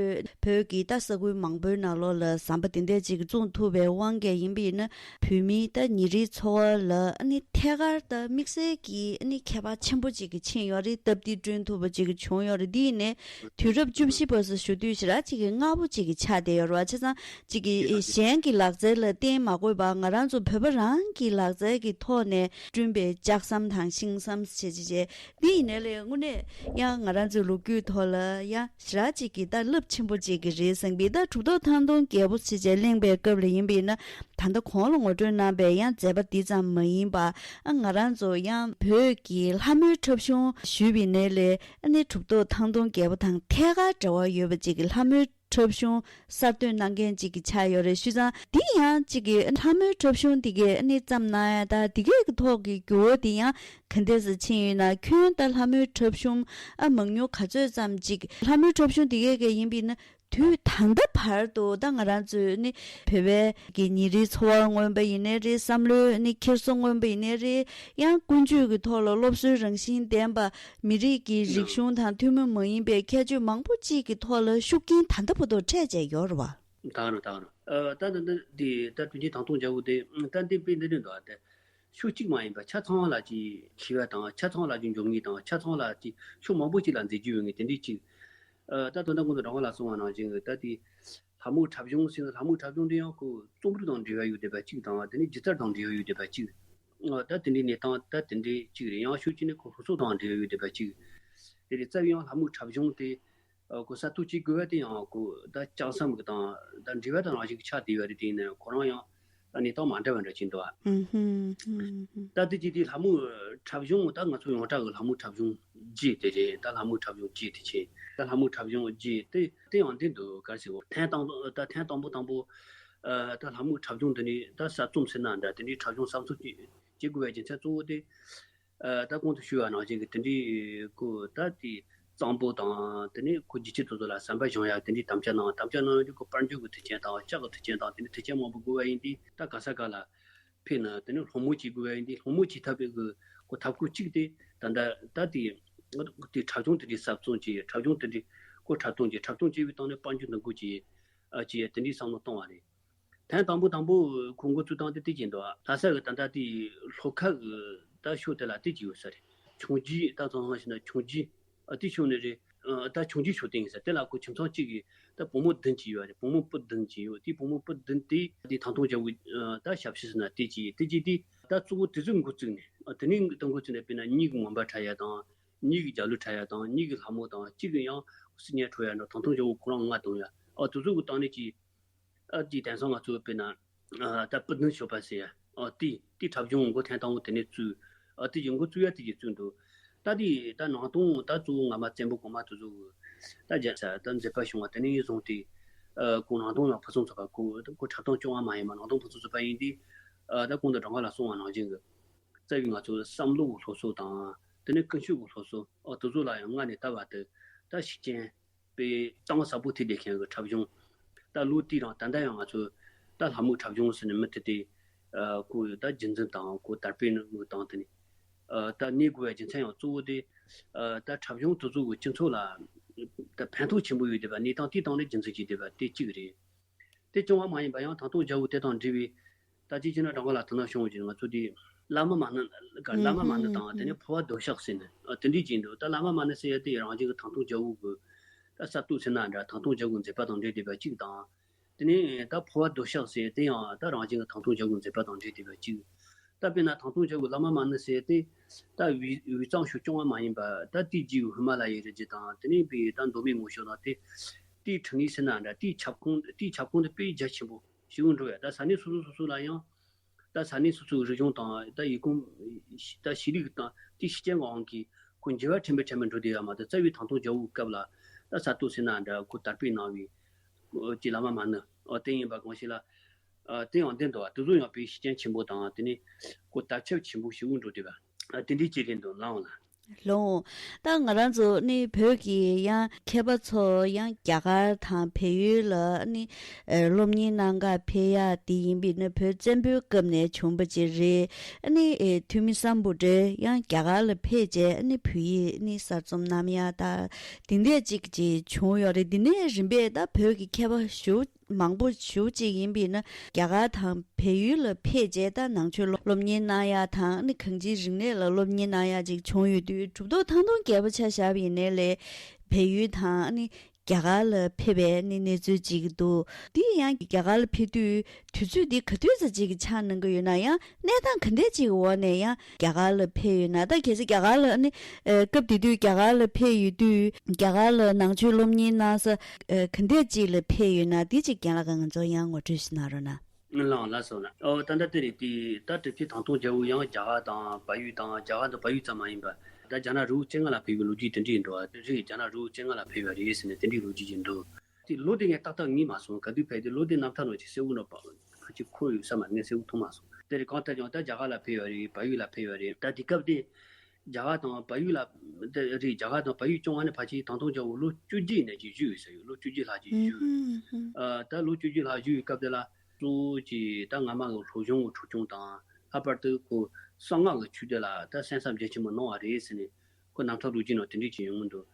པོས་བོད་ཀྱི་ད་ས་ཁུལ་མང་པོའི་ནང་ལོགས་ལ་ཟམ་པ་དེ་འདྲ་ཅིག་བཙུགས་ཐུབ་པའི་དབང་གིས་ཡིན་པ་ཡིན་ན། བོད་མིའི་ད་ཉིན་རེའི་འཚོ་བ་ལ་ཨ་ནི་ཐད་ཀར་ད་དམིགས་བསལ་གྱི་ཨ་ནི་ཁྱད་པར་ཆེན་པོ་ཅིག་གི་ཕྱིན་ཡོད་རེད། སྟབས་བདེ་བསྐྲུན་ཐུབ་པ་ཅིག་གི་བྱུང་ཡོད་རེད། འདི་ཡིན་ནའི་དུས་རབས་བཅུ་བཞི་པ་ཟེར་ཞུ་དུས་ཞེ་དྲག་ཅིག་གི་སྔ་པོ་ཅིག་གི་ཆགས་བསྡད་ཡོད་རེད་བ། བྱས་ཙང་ཅིག་གི་གཞན་གྱི་ལག་རྩལ་ལ་བརྟེན་མ་དགོས་པར་ང་རང་ཚོ་བོད་པ་རང་གི་ལག་རྩལ་གྱི་ཐོག་ནས་བསྐྲུན་པའི་ལྕགས་ཟམ་དང་ཤིང་ཟམ་བྱས་བྱས་བྱས། འདི་ཡིན་ནའི་ལས་དངོས་གནས་ཡང་ང་རང་ཚོའི་ལོ་རྒྱུས་ཐོག་ལ་ཡང་ཞེ་དྲག་ཅིག་གི་ད་རླབས་ཆེན་པོ་ཅིག་གི་རེད་བསམ་གི། ད་གྲུབ་ཐོབ་ཐང་སྟོང་རྒྱལ་པོ་བྱས་བྱས་གླེང་པའི་སྐབས་ལ་ཡིན་པ་ཡིན་ན། ད་ལྟ་གོང་ལ་ངོ་སྤྲོད་གནང་པའི་ཡང་མཛད་པ་འདི་ཙམ་མ་ཡིན་པ། ཨ་ང་རང་ཚོ་ཡང་བོད་ཀྱི་ལྷ་མོའི་འཁྲབ་གཞུང་ཞུས་པ་ཡིན་ནའི་ལས་ཨ་ནི་གྲུབ་ཐོབ་ཐང་སྟོང་རྒྱལ་པོ་དང་ཐད་ཀར་འབྲེལ་བ་ཡོད་པ་ཅིག་གི་ལྷ་མོའི་འཁྲབ་གཞུང་གསར་གཏོད་གནང་མཁན་ཅིག་གི་ཆགས་ཡོད་རེད། བྱས་ཙང་འདི་ཡང་ཅིག་གི་ལྷ་མོའི་འཁྲབ་གཞུང་འདི་གའི་ཨ་ནི་བརྩམས་གནང་ཡ་ད་འདི་གའི་གི་ཐོག་གི་འགྱུར་བ་འདི་ཡང་ག་འདྲས་སེ་ཕྱིན་ཡོད་ན། ཁྱོན་ད་ལྷ་མོའི་འཁྲབ་གཞུང་ཨ་མང་ཉུང་ག་ཚོད་ཙམ་ཅིག་ལྷ་མོའི་འཁྲབ་གཞུང་འདི་གའི་གི་ཡིན་པ་ཡིན་ན། དུས་ད་ལྟ་བར་དུ་ད་ང་རང་ཚོའི་ནི་བོད་པའི་གི་ཉིན་རེའི་འཚོ་བ་མངོན་པ་ཡིན་ནའི་རེད། བསམ་བློའི་ནི་འཁྱེར་སོ་མངོན་པ་ཡིན་ནའི་རེད། ཡང་ཀུན་སྤྱོད་ཀྱི་ཐོག་ལ་སློབ་གསོའི་རང་བཞིན་ལྡན་པ། མི་རིགས་ཀྱི་རིག་གཞུང་དང་ཐུན་མོང་མ་ཡིན་པའི་ཁྱད་ཆོས་མང་པོ་གཅིག་གི་ཐོག་ལ་ཤུགས་རྐྱེན་ད་ལྟ་བར་དུ་འཕྲད་བྱས་ཡོད་རེད་བ། ད་རུང་ད་རུང་ཨ་ད་ད་ད་འདི་ད་དྲིན་ཆེན་ཐང་སྟོང་རྒྱལ་པོ་དེ་ད་འདི་དཔེ་འདི་འདྲ་འདུག་ཨ། དེ་ཕྱོགས་གཅིག་མ་ཡིན་པ་ཆ་ཚང་ལ་ཅིག་ཤེས་པ་དང་། ཆ་ཚང་ལ་ཅིག་འཇོན་ངེས་དང་། ཆ་ཚང་ལ་ཅིག་ཕྱོགས་མང་པོ་ཅིག་ལ་མཛད་རྒྱུ་ཡོད་ངེས་དེ་འདྲའི་ཅིག་ཨ་ད་དོན་དག་ཀུན་ཏུ་རང་དབང་ལ་གསུངས་པ་ནང་བཞིན་གྱི་ད་དེ་ལྷ་མོའི་འཁྲབ་གཞུང་ཟེར་ན། ལྷ་མོའི་འཁྲབ་གཞུང་དེ་ཡང་ཁོ་རྩོམ་རིག་དང་འབྲེལ་བ་ཡོད་བསྡད་པ་གཅིག་དང་། དེ་ནས་སྒྱུ་རྩལ་དང་འབྲེལ་བ་ཡོད་བསྡད་པ་གཅིག་ཨ་ད་དེ་འདྲའི་གནས་སྟངས་ད་དེ་འདྲའི་གཅིག་རེད། ཡང་ཕྱོགས་གཅིག་ནས་ཁོ་སློབ་གསོ་དང་འབྲེལ་བ་ཡོད་བསྡད་པ་གཅིག་དེ་རེད། རྩ་བའི་ཡང་ལྷ་མོའི་འཁྲབ་གཞུང་དེ་ཨ་ཁོ་གསར་གཏོད་བྱེད་དགོས་པ་དེ་ཡང་ཁོ་ད་ལྕགས་ཟམ་གྱི་དང་ད་འབྲེལ་བ་དང་རང་བཞིན་གྱི་ཆགས་བསྡད་ཡོད་རེད། དེ་ཡིན་ན་ཡང་ཁོ་རང་ཡང་ད་གནས་སྟངས་མ་འདྲ་བ་འདྲ་ཅིག་འདུག་ཨ། ཨུ་ཧུམ། ད་དེ་ཅིག་དེ་ལྷ་མོའི་འཁྲབ་གཞུང་། ད་ང་ཚོ་ཡོངས་གྲགས་ཀྱི་ལྷ་མོའི་འཁྲབ་གཞུང་བརྒྱད་དེ་རེད། ད་ལྷ་མོའི་འཁྲབ་གཞུང་བརྒྱད་དེ་བྱས། ད་ལྷ་མོའི་འཁྲབ་གཞུང་བརྒྱད་དེ་དེ་ཡང་འདི་འདུག་ག་རེ་ཟེར་བ། ཐེངས་དང་པོ་ད་ཐེངས་དང་པོ་དང་པོ་ཨ་ད་ལྷ་མོའི་འཁྲབ་གཞུང་འདི་ནས་ད་གསར་རྩོམ་ཟེར་ན་འདྲ། དེ་འདྲའི་འཁྲབ་གཞུང་གསར་རྩོམ་བྱེད་དགོས་པའི་རྒྱུ་མཚན་གཙོ་བོ་དེ། ཨ་ད་གོང་དུ་ཞུས་པ་ནང་བཞིན་གྱི་དེ་འདྲའི་ཁོ་ད་དེ་གཙང་པོ་དང་། དེ་ནས་ཁོ་རྒྱུ་ཆ་དེ་ཚོ་ལ་ཟམ་པ་བཞེངས་ཡག་དེ་འདྲའི་དམ་བཅའ་གནང་། དམ་བཅའ་གནང་ཡག་དེ་ཁོ་དཔལ་འབྱོར་གྱི་མཐུན་རྐྱེན་དང་། ལྕགས་ཀྱི་མཐུན་རྐྱེན་དང་། དེ་འདྲའི་མཐུན་རྐྱེན་མང་པོ་དགོས་པ་ཡིན་དུས། ད་ག་ས་ག་ལ་ཕེབས་ན་དེ་ནས་སློང་མོ་བྱེད་དགོས་པ་ཡིན་དུས། སློང་མོ་བྱེད་ཐབས་ཀྱི་ཁོ་ཐབས་བཀོད་གཅིག་དེ་ད་ད་ད་དེ་དེ་འཁྲབ་གཞུང་དེ་འདྲའི་གསར་རྩོམ་བྱས། འཁྲབ་གཞུང་དེ་འདྲའི་ཁོ་འཁྲབ་སྟོན་བྱས། འཁྲབ་སྟོན་བྱས་པའི་སྟེང་ནས་དཔལ་འབྱོར་འདུ་འགོད་བྱས། ཨ་ཅེས་དེ་འདྲའི་བསམ་བློ་བཏང་བ་རེད། ཐེངས་དང་པོ་དང་པོ་ཁོ་འགོ་བཙུགས་སྟངས་དེ་དེ་བྱས་འདུག་ལྷ་ས་གི་ད་ལྟ་དེ་ལྷོ་ཁ་གི་ད་ཕྱོགས་དེ་ལ་དེ་ཅིག་ཡོད་ས་རེད། ཆུང་རྒྱུད། ད་ཚང་ཚང་ཞིག་ན་ཆུང་རྒྱུད། ཨ་དེ་ཕྱོགས་ནས་རེད། ཨ་ད་ཆུང་རྒྱུད་ཕྱོགས་དེ་ཡིན་ས། དེ་ལ་ཁོ་ཁྱིམ་ཚང་གཅིག་གི་ད་བུ་མོ་བདུན་ཅིག་ཡོད་རེད། བུ་མོ་སྤུན་བདུན་ཅིག་ཡོད། དེ་བུ་མོ་སྤུན་བདུན་དེ་དེ་ཐང་སྟོང་རྒྱལ་པོ་ད་ཞབས་ཕྱི་ཟེར་ན་དེ་ཅིག་དེ་ཅིག་དེ་ད་གཙོ་བོ་དེ་ཚོས་འགོ་བཙུགས་ནས། ཨ་དེ་ནས་ད་འགོ་བཙུགས་ནས་དཔེར་ན་གཉིས་ཀྱི་ངོ་མ་འཁྲབ་ཡ་དང་། གཉིས་ཀྱི་རྒྱབ་ལོགས་འཁྲབ་ཡ་དང་། གཉིས་ཀྱི་ལྷ་མོ་དང་། གཅིག་གི་ཡང་སི་ཉལ་འཁྲོལ་ཡ་འདྲ། ཐང་སྟོང་རྒྱལ་པོ་ཁོ་རང་ང་གཏོང་ཡ། ཨ་དེ་ཚོ་གི་སྟེང་ནས་ཀྱི་ཨ་དེ་དེང་སང་ང་ཚོ་དཔེར་ན་ཨ་ད་སྤུན་བདུན་ཤོད་པ་ཟེར་ཡ། ཨ་དེ་དེ་འཁྲབ་གཞུང་འགོ་ཐེངས་དང་པོ་དེ་ནས་བཙུགས། ཨ་དེ་ཀྱི་འགོ་བཙུགས་ཡ་དེ་ཀྱི་བཙུགས་འདུག་ད་དེ་ད་ནང་དོན་ད་གཙོ་བོ་སྔ་མ་བཙན་པོ་གོང་མ་དེ་ཚོ་གི་ད་རྒྱལ་ས་ད་མཛད་པ་བྱུང་བ་དེ་ནས་བཟུང་སྟེ། ཨ་ཁོ་ནང་དོན་ཡང་ཕུན་སུམ་ཚོགས་པ། ཁོ་ཁོ་འཁྲབ་སྟོན་སྐྱོང་བ་མ་ཡིན་པ་ནང་དོན་ཕུན་སུམ་ཚོགས་པ་ཡིན་དུས། ཨ་ད་གོང་དུ་སྒྲོལ་དཀར་ལགས་གསུངས་པ་ནང་བཞིན་གྱི་རྩ་བའི་ང་ཚོ་བསམ་བློ་གི་སློབ་གསོ་དང་། དེ་ནས་ཀུན་སྤྱོད་ཀྱི་སློབ་གསོ། ཨ་དེ་ཚོ་ལ་ཡང་སྔ་ནས་ལྟ་བ་དེ་ད་ཤུགས་རྐྱེན་དཔེ་གཙང་ཟབ་པོ་ཐེབས་བསྡད་མཁན་གྱི་འཁྲབ་གཞུང་། ད་ལོ་དེའི་རིང་ད་ལྟ་ཡང་ང་ཚོ་ད་ལྷ་མོའི་འཁྲབ་གཞུང་ཟེར་ནས་མུ་མཐུད་དེ་ཨ་ཁོ་ད་རྒྱུན་འཛིན་དང་ཁོ་དར་སྤེལ་གནང་དགོས་དང་། དེ་ནས་ཨ་ད་གནས་དགོས་པའི་རྒྱུ་མཚན་ཡང་གཙོ་བོ་དེ་ཨ་ད་འཁྲབ་གཞུང་དེ་ཚོ་གི་སྤྱི་ཚོགས་ལ་ད་ཕན་ཐོགས་ཆེན་པོ་ཡོད་བསྡད་པ། གནས་སྟངས་དེའི་སྟེང་ནས་རྒྱུན་འཛིན་བྱས་བསྡད་པ་དེ་གཅིག་རེད། དེ་བྱུང་བ་མ་ཡིན་པ་ཡང་ཐང་སྟོང་རྒྱལ་པོ་དེ་དང་འབྲེལ་བའི་ད་ཅི་བྱས་ན་སྒྲོལ་དཀར་ལགས་དེ་ནང་བྱུང་བ་ཅིག་ང་ཚོ་དེ་བླ་མ་མ་ཎི་ག་བླ་མ་མ་ཎི་དང་། དེ་ནས་འཕོ་བ་སྡོད་ཤག་ཟེར་ནས་ཨ་དེ་འདྲས་ཅིག་འདུག་ད་བླ་མ་མ་ཎི་ཟེར་ཡ་དེ་རང་བཞིན་གྱི་ཐང་སྟོང་རྒྱལ་པོ་གི་ ད་གསར་གཏོད་ཟེར་ན་འདྲ། ཐང་སྟོང་རྒྱལ་པོའི་མཛད་པ་དང་འབྲེལ་བསྡད་པ་གཅིག་དང་། དེ་ནས་ད་འཕོ་བ་རྡོལ་ཤག་ཟེར་དེ་ཡང་ད་རང་བཞིན་གྱི་ཐང་སྟོང་རྒྱལ་པོའི་མཛད་པ་དང་འབྲེལ་བསྡད་པ་གཅིག་ད་དཔེར་ན་ཐང་སྟོང་རྒྱལ་པོའི་བླ་མ་མ་ཎི་ཟེར་དེ་ད་དབུས་དབུས་གཙང་ཕྱོགས་སྐྱོང་བ་མ་ཡིན་པ། ད་དེའི་རྗེས་ཧི་མ་ལ་ཡའི་རི་རྒྱུད་དང་། དེ་ནས་པའི་ད་མདོ་སྨད་ངོས་ཕྱོགས་དང་། དེ་དེའི་ཁྲི་ངོས་ཟེར་ན་འདྲ། དེའི་ཁྱབ་ཁོངས་དེའི་ཁྱབ་ཁོངས་དེ་དཔེ་རྒྱ་ཆེན་པོ་ཞིག་འགྲོ་ཡ། ད་ས་གནས་སོ་སོ་སོ་སོ་ལ་ཡང་ད་ས་གནས་སོ་སོའི་རིག་གཞུང་དང་། ད་ཡུལ་གོམས། ད་ཤེས་རིག་དང་དེའི་ཤེས་བྱའི་དབང་གིས་ཁོ་འགྱུར་བ་ཕྲན་བུ་ཕྲན་བུ་འགྲོ་བསྡད་ཡོད་མ་གཏོགས། རྩ་བའི་ཐང་སྟོང་རྒྱལ་པོའི་སྐབས་ལ་ད་གསར་གཏོད་ཟེར་ན་འདྲ། ཁོ་དར་སྤེལ་གནང་བའི་ཀྱི་བླ་མ་མ་ཎི་ཨོ་དེ་ཡིན་པ་གང་ཞིག་ལ། ཨ་དེ་ཡང་བདེན་འདུག་བ། དེ་ཚོ་ཡང་དཔེ་ཤེས་ཅན་ཆེན་པོ་དང་། དེ་ནས་ཁོ་དར་ཁྱབ་ཆེན་པོ་ཞིག་འགྲོ་བསྡད་པ། ཨ་དེ་འདྲའི་ཅིག་རེད་འདུག་ལགས་འོང་ལ། ལོང་། ད་ང་རང་ཚོ་ནི་བོད་ཀྱི་ཡང་མཁས་པ་ཚོ་ཡང་རྒྱ་གར་དང་བལ་ཡུལ་ལ་ནི་ཨེ་སློབ་གཉེར་གནང་ག་ཕེབས་ཡ་དེ་ཡིན་པས་ན་བོད་བཙན་པོའི་སྐབས་ནས་བྱུང་བ་ཅིག་རེད། ཨ་ནི་ཨེ་ཐོན་མི་སམ་བྷོ་ཊ་ཡང་རྒྱ་གར་ལ་ཕེབས་རྗེས་ཨ་ནི་བོད་ཡིག་ནི་གསར་རྩོམ་གནང་ཡ་ད་དེ་འདྲས་ཅིག་ཅིག་བྱུང་ཡོད་རེད། དེ་ནས་རིམ་པས་ད་བོད་ཀྱི་མཁས་པ་ཞུ་མང་པོ་ཞེ་ཅིག་ཡིན་པས་ན་རྒྱ་གར་དང་བལ་ཡུལ་ལ་ཕེབས་རྗེས་ད་ནང་ཆོས་སློབ་སློབ་གཉེར་གནང་ཡ་དང་། ནི་གངས་ཅན་རིག་གནས་ལ་སློབ་གཉེར་གནང་ཡ་ཅིག་བྱུང་ཡོད་དུས། གྲུབ་ཐོབ་ཐང་སྟོང་རྒྱལ་པོ་ཆ་བཞག་པ་ཡིན་ནའི་ལས་བལ་ཡུལ་དང་ནི་རྒྱ་གར་ལ་ཕེབས་པའི་ནི་གནས་ཚུལ་ཅིག་འདུག་དེ་ཡང་རྒྱ་གར་ལ་ཕེབས་དུས་དུས་ཚོད་འདི་ག་དུས་ཙམ་ཅིག་གི་ཆགས་གནང་གི་ཡོད་ན། ཡང་གནས་སྟངས་ག་འདྲས་ཅིག་གི་འོག་ནས་ཡང་རྒྱ་གར་ལ་ཕེབས་ཡོད་ན། ད་གལ་སྲིད་རྒྱ་གར་ལ་ནི་ཨ་སྐབས་དེ་དུས་རྒྱ་གར་ལ་ཕེབས་ཡོད་དུས་རྒྱ་གར་ལ་ནང་ཆོས་སློབ་གཉེར་གནང་ས་ཨ་ག་འདྲས་ཅིག་ལ་ཕེབས་ཡོད་ན། དེ་ཅིག་རྒན་ལགས་ཀྱིས་ང་ཚོར་ཡང་ངོ་སྤྲོད་ཞིག་གནང་རོགས་གནང་། ལགས་ལགས་སོ་ན། ཨོ་ད་ལྟ་དེ་རེད། དེ་ད་གྲུབ་ཆེན་ཐང་སྟོང་རྒྱལ་པོ་ཡང་རྒྱ་གར་དང་བལ་ཡུལ་དང་། རྒྱ་གར་དང་བལ་ཡུལ་ཙམ་མ་ཡིན་པ་ད་རྒྱ་ནག་རི་བོ་རྩེ་ལྔ་ལ་ཕེབས་པའི་ལོ་རྒྱུས་དེ་འདྲ་ཡིན་འགྲོ་བ་རེད། རྒྱ་ནག་རི་བོ་རྩེ་ལྔ་ལ་ཕེབས་པ་རེད་ཟེར་ནས་དེ་འདྲའི་ལོ་རྒྱུས་ཅིག་འདུག་དེ་ལོ་དེ་ངས་ཏག་ཏག་ངེས་མ་སོང་། ག་དུས་ཕེབས་དེ། ལོ་དེ་རྣམ་ཐར་ནང་ཅིག་གསལ་བོ་ནང་ཕ་ཕ་ཅིག་འཁོད་ཡོད་ས་མ་རེད། ངས་གསལ་བོ་མཐོང་མ་སོང་། དེ་རེད། གང་ལྟར་ཀྱང་ད་རྒྱ་གར་ལ་ཕེབས་པ་རེད། བལ་ཡུལ་ལ་ཕེབས་པ་རེད། ད་དེ་སྐབས་དེ་རྒྱ་གར་དང་བལ་ཡུལ་ལ་དེ་རེད། རྒྱ་གར་དང་བལ་ཡུལ་སྐྱོང་བ་ནི་ཕལ་ཆེར་ཐང་སྟོང་རྒྱལ་པོ་ལོ་བཅུ་བརྒྱད་ནས་ཅིག་བཞུགས་ཡོད་ས་ཡོད། ལོ་བཅུ་བརྒྱད་ལྷག་ཅིག་བཞུགས་ཡོད། ཨ་ད་ལོ་བཅུ་བརྒྱད་ལྷག་བཞུགས་ཡོད་སྐབས་དེ་ལ་གཙོ་བོ་ཅིག་ད་སྔ་མ་གི་སློབ་སྦྱོང་གི་འཁྲུག་སྦྱོང་དང་། ལྷག་པར་དུ་ཁོ་གསང་སྔགས་ཀྱི་ཆོས་དེ་ལ་ད་གསན་བསམ་རྒྱ་ཆེན་པོ་གནང་བ་རེད་ཟེར་ནས་ཁོ་རྣམ་ཐར་ལོ་རྒྱུས་ནང་དེ་འདྲས་ཅིག་ཡོང་གི་འདུག་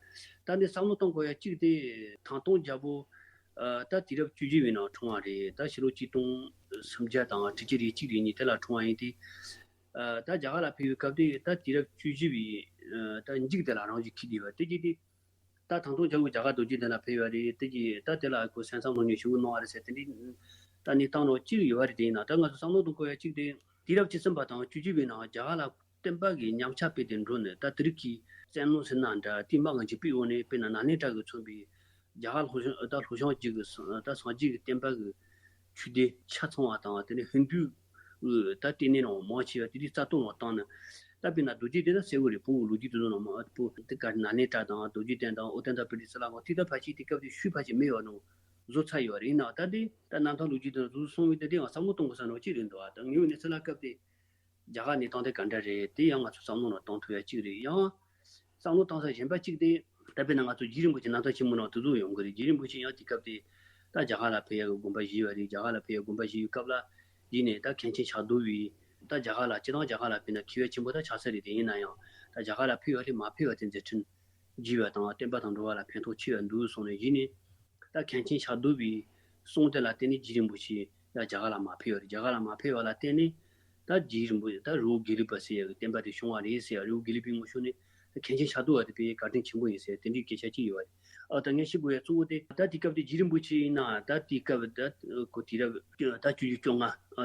ད་འདི་བསམ་བློ་གཏོང་དགོས་ཡ་གཅིག་དེ་ཐང་སྟོང་རྒྱལ་པོ་ཨ་ད་དུས་རབས་བཅུ་བཞི་པའི་ནང་འཁྲུངས་པ་རེད། ད་ཕྱི་ལོ་གཅིག་སྟོང་སུམ་བརྒྱ་དང་དྲུག་ཅུ་རེ་གཅིག་རེ་གཉིས་དེ་ལ་འཁྲུངས་པ་ཡིན་ཏེ། ཨ་ད་རྒྱ་གར་ལ་ཕེབས་པའི་སྐབས་དེ་ད་དུས་རབས་བཅུ་བཞི་པའི་ཨ་ད་མཇུག་དེ་ལ་རང་བཞིན་འཁྱེར་བསྡད་པ་དེ་གཅིག་དེ། ད་ཐང་སྟོང་རྒྱལ་པོ་རྒྱ་གར་རྡོ་རྗེ་གདན་ལ་ཕེབས་པ་རེད། དེ་གི་ད་དེ་ལ་ཁོ་གསན་བསམ་ནོར་ཉོན་ཞུ་གནང་བ་རེད་ཟེར་དེ་འདྲའི་ད་གནས་སྟངས་ནང་གཅིག་ཡོད་པ་རེད། དེ་ཡིན་ན་ད་ང་ཚོ་བསམ་བློ་གཏོང་དགོས་ཡ་གཅིག་དེ་དུས་རབས་བཅུ་གསུམ་པ་དང་བཅུ་བཞི་པའི་ནང་རྒྱ་གར་ལ་བསྟན་པ་གི་ཉམས་ཆག་སྤེལ་ཏེ་འགྲོ་ནས། ད་དེ་རིགས་ཀྱི་བཙན་གནོན་ཟེར་ན་འདྲ། དེ་དམག་གི་འཇིགས་པའི་འོག་ནས་དཔེར་ན་ནཱ་ལེནྡྲ་གིས་མཚོན་པའི་རྒྱ་གར་ལྷོ་བྱང་ད་ལྷོ་བྱང་རྒྱུད་ཀྱི་ད་སངས་རྒྱས་ཀྱི་བསྟན་པ་གི་ཆོས་སྡེ་ཆ་ཚང་བ་དང་། དེ་ནས་ཧིན་རྡུ་ད་ལྟེ་གནས་ནང་མང་ཆེ་བ་དེ་དུས་རྩ་གཏོར་ནང་བཏང་ནས། ད་དཔེར་ན་རྡོ་རྗེ་གདན་ད་གསལ་བོ་རེད། བོད་ཀྱི་ལོ་རྒྱུས་དེ་ཚོ་ནང་མ་བོད་དེ་ག་ནཱ་ལེནྡྲ་དང་རྡོ་རྗེ་གདན་དང་ཨོ་ཏནྟ་པུ་རི་ཙི་ལ་ང་དེ་ད་ཕལ་ཆེར་དེ་སྐབས་དེ་ཤུལ་ཕལ་ཆེར་མེད་པ་ནང་བཟོ་ཚར་ཡོད་རེད། ཡིན་ནའང་ད་དེ་ད་རྣམ་ཐར་ལོ་རྒྱུས་དེ་ཚོ་གསུང་བའི་དེ་དེ་ཡང་བསམ་བློ་གཏོང་དགོས་ས་ནང་གཅིག་རེད་འདུག་ཨ་ད་ངེས་པའི་གནས་ཚུལ་ལ་སྐབས་དེ་རྒྱ་གར་གནས་སྟངས་དེ་ག་འདྲ་རེད། དེ་ཡང་ང་ཚོ་བསམ་བློ་ནང་གཏོང་ཐུབ་ཡ་གཅིག་རེད། ཡང་བསམ་བློ་གཏོང་ས་གཞན་པ་གཅིག་དེ་ད་དཔེར་ན་ང་ཚོ་རྗེ་རིན་པོ་ཆེ་རྣམ་ཐར་ཆེན་མོ་ནང་དེ་ཚོ་ཡོང་གི་རེད། རྗེ་རིན་པོ་ཆེ་ཡང་དེ་སྐབས་དེ་ད་རྒྱ་གར་ལ་ཕེབས་ཡ་གི་དགོངས་པ་བཞེས་པ་རེད། རྒྱ་གར་ལ་ཕེབས་ཡ་དགོངས་པ་བཞེས་ཡོད་སྐབས་ལ་ཡིན་ནས། ད་མཁན་ཆེན་ཕྱག་རྡོར་བས་ད་རྒྱ་གར་ལ་སྤྱིར་བཏང་རྒྱ་གར་ལ་དཔེར་ན་མཁས་པ་ཆེན་པོ་ད་ཆགས་ས་རེད། དེ་ཡིན་ན་ཡང་ད་རྒྱ་གར་ལ་ཕེབས་པ་ལས་མ་ཕེབས་པ་དེ་མཛད་འཕྲིན་རྒྱས་པ་དང་བསྟན་པ་དང་འགྲོ་བ་ལ་ཕན་ཐོགས་ཆེ་བ་འདུག་གསུངས་ནས། ཡིན་ནས་ད་མཁན་ཆེན་ཕྱག་རྡོར་བའི་གསུང་དེ་ལ་བརྟེན་ནས་རྗེ་རིན་པོ་ཆེ་ཡང་རྒྱ་གར་ལ་མ་ཕེབས་པ་རེད། རྒྱ་གར་ལ་མ་ཕེབས་པ་ལ་བརྟེན་ནས་ད་རྗེ་རིན་པོ་ཆེ་ད་རི་བོ་དགེ་ལུགས་པ་ཟེར་ཡ་གི་བསྟན་པ་དེ་བྱུང་བ་རེད་ཟེར་ཡ། རི་བོ་དགེ་ལུགས་པའི་ངོ་ཕྱོགས་ནས་ད་མཁན་ཆེན་ཕྱག་རྡོར་བ་དེ་དཔེ་བཀའ་དྲིན་ཆེན་པོ་ཡིན་ཟེར་དེ་འདྲའི་སྐད་ཆ་གཅིག་ཡོད་པ་རེད། ཨ་ད་ངས་ཞུ་དགོས་ཡ་གཙོ་བོ་དེ་ད་དེ་སྐབས་དེ་རྗེ་རིན་པོ་ཆེ་ཡིན་ན་ད་དེ་སྐབས་ད་ཁོ་དུས་རབས་ད་བཅུ་བཅོ་ལྔ་ཨ་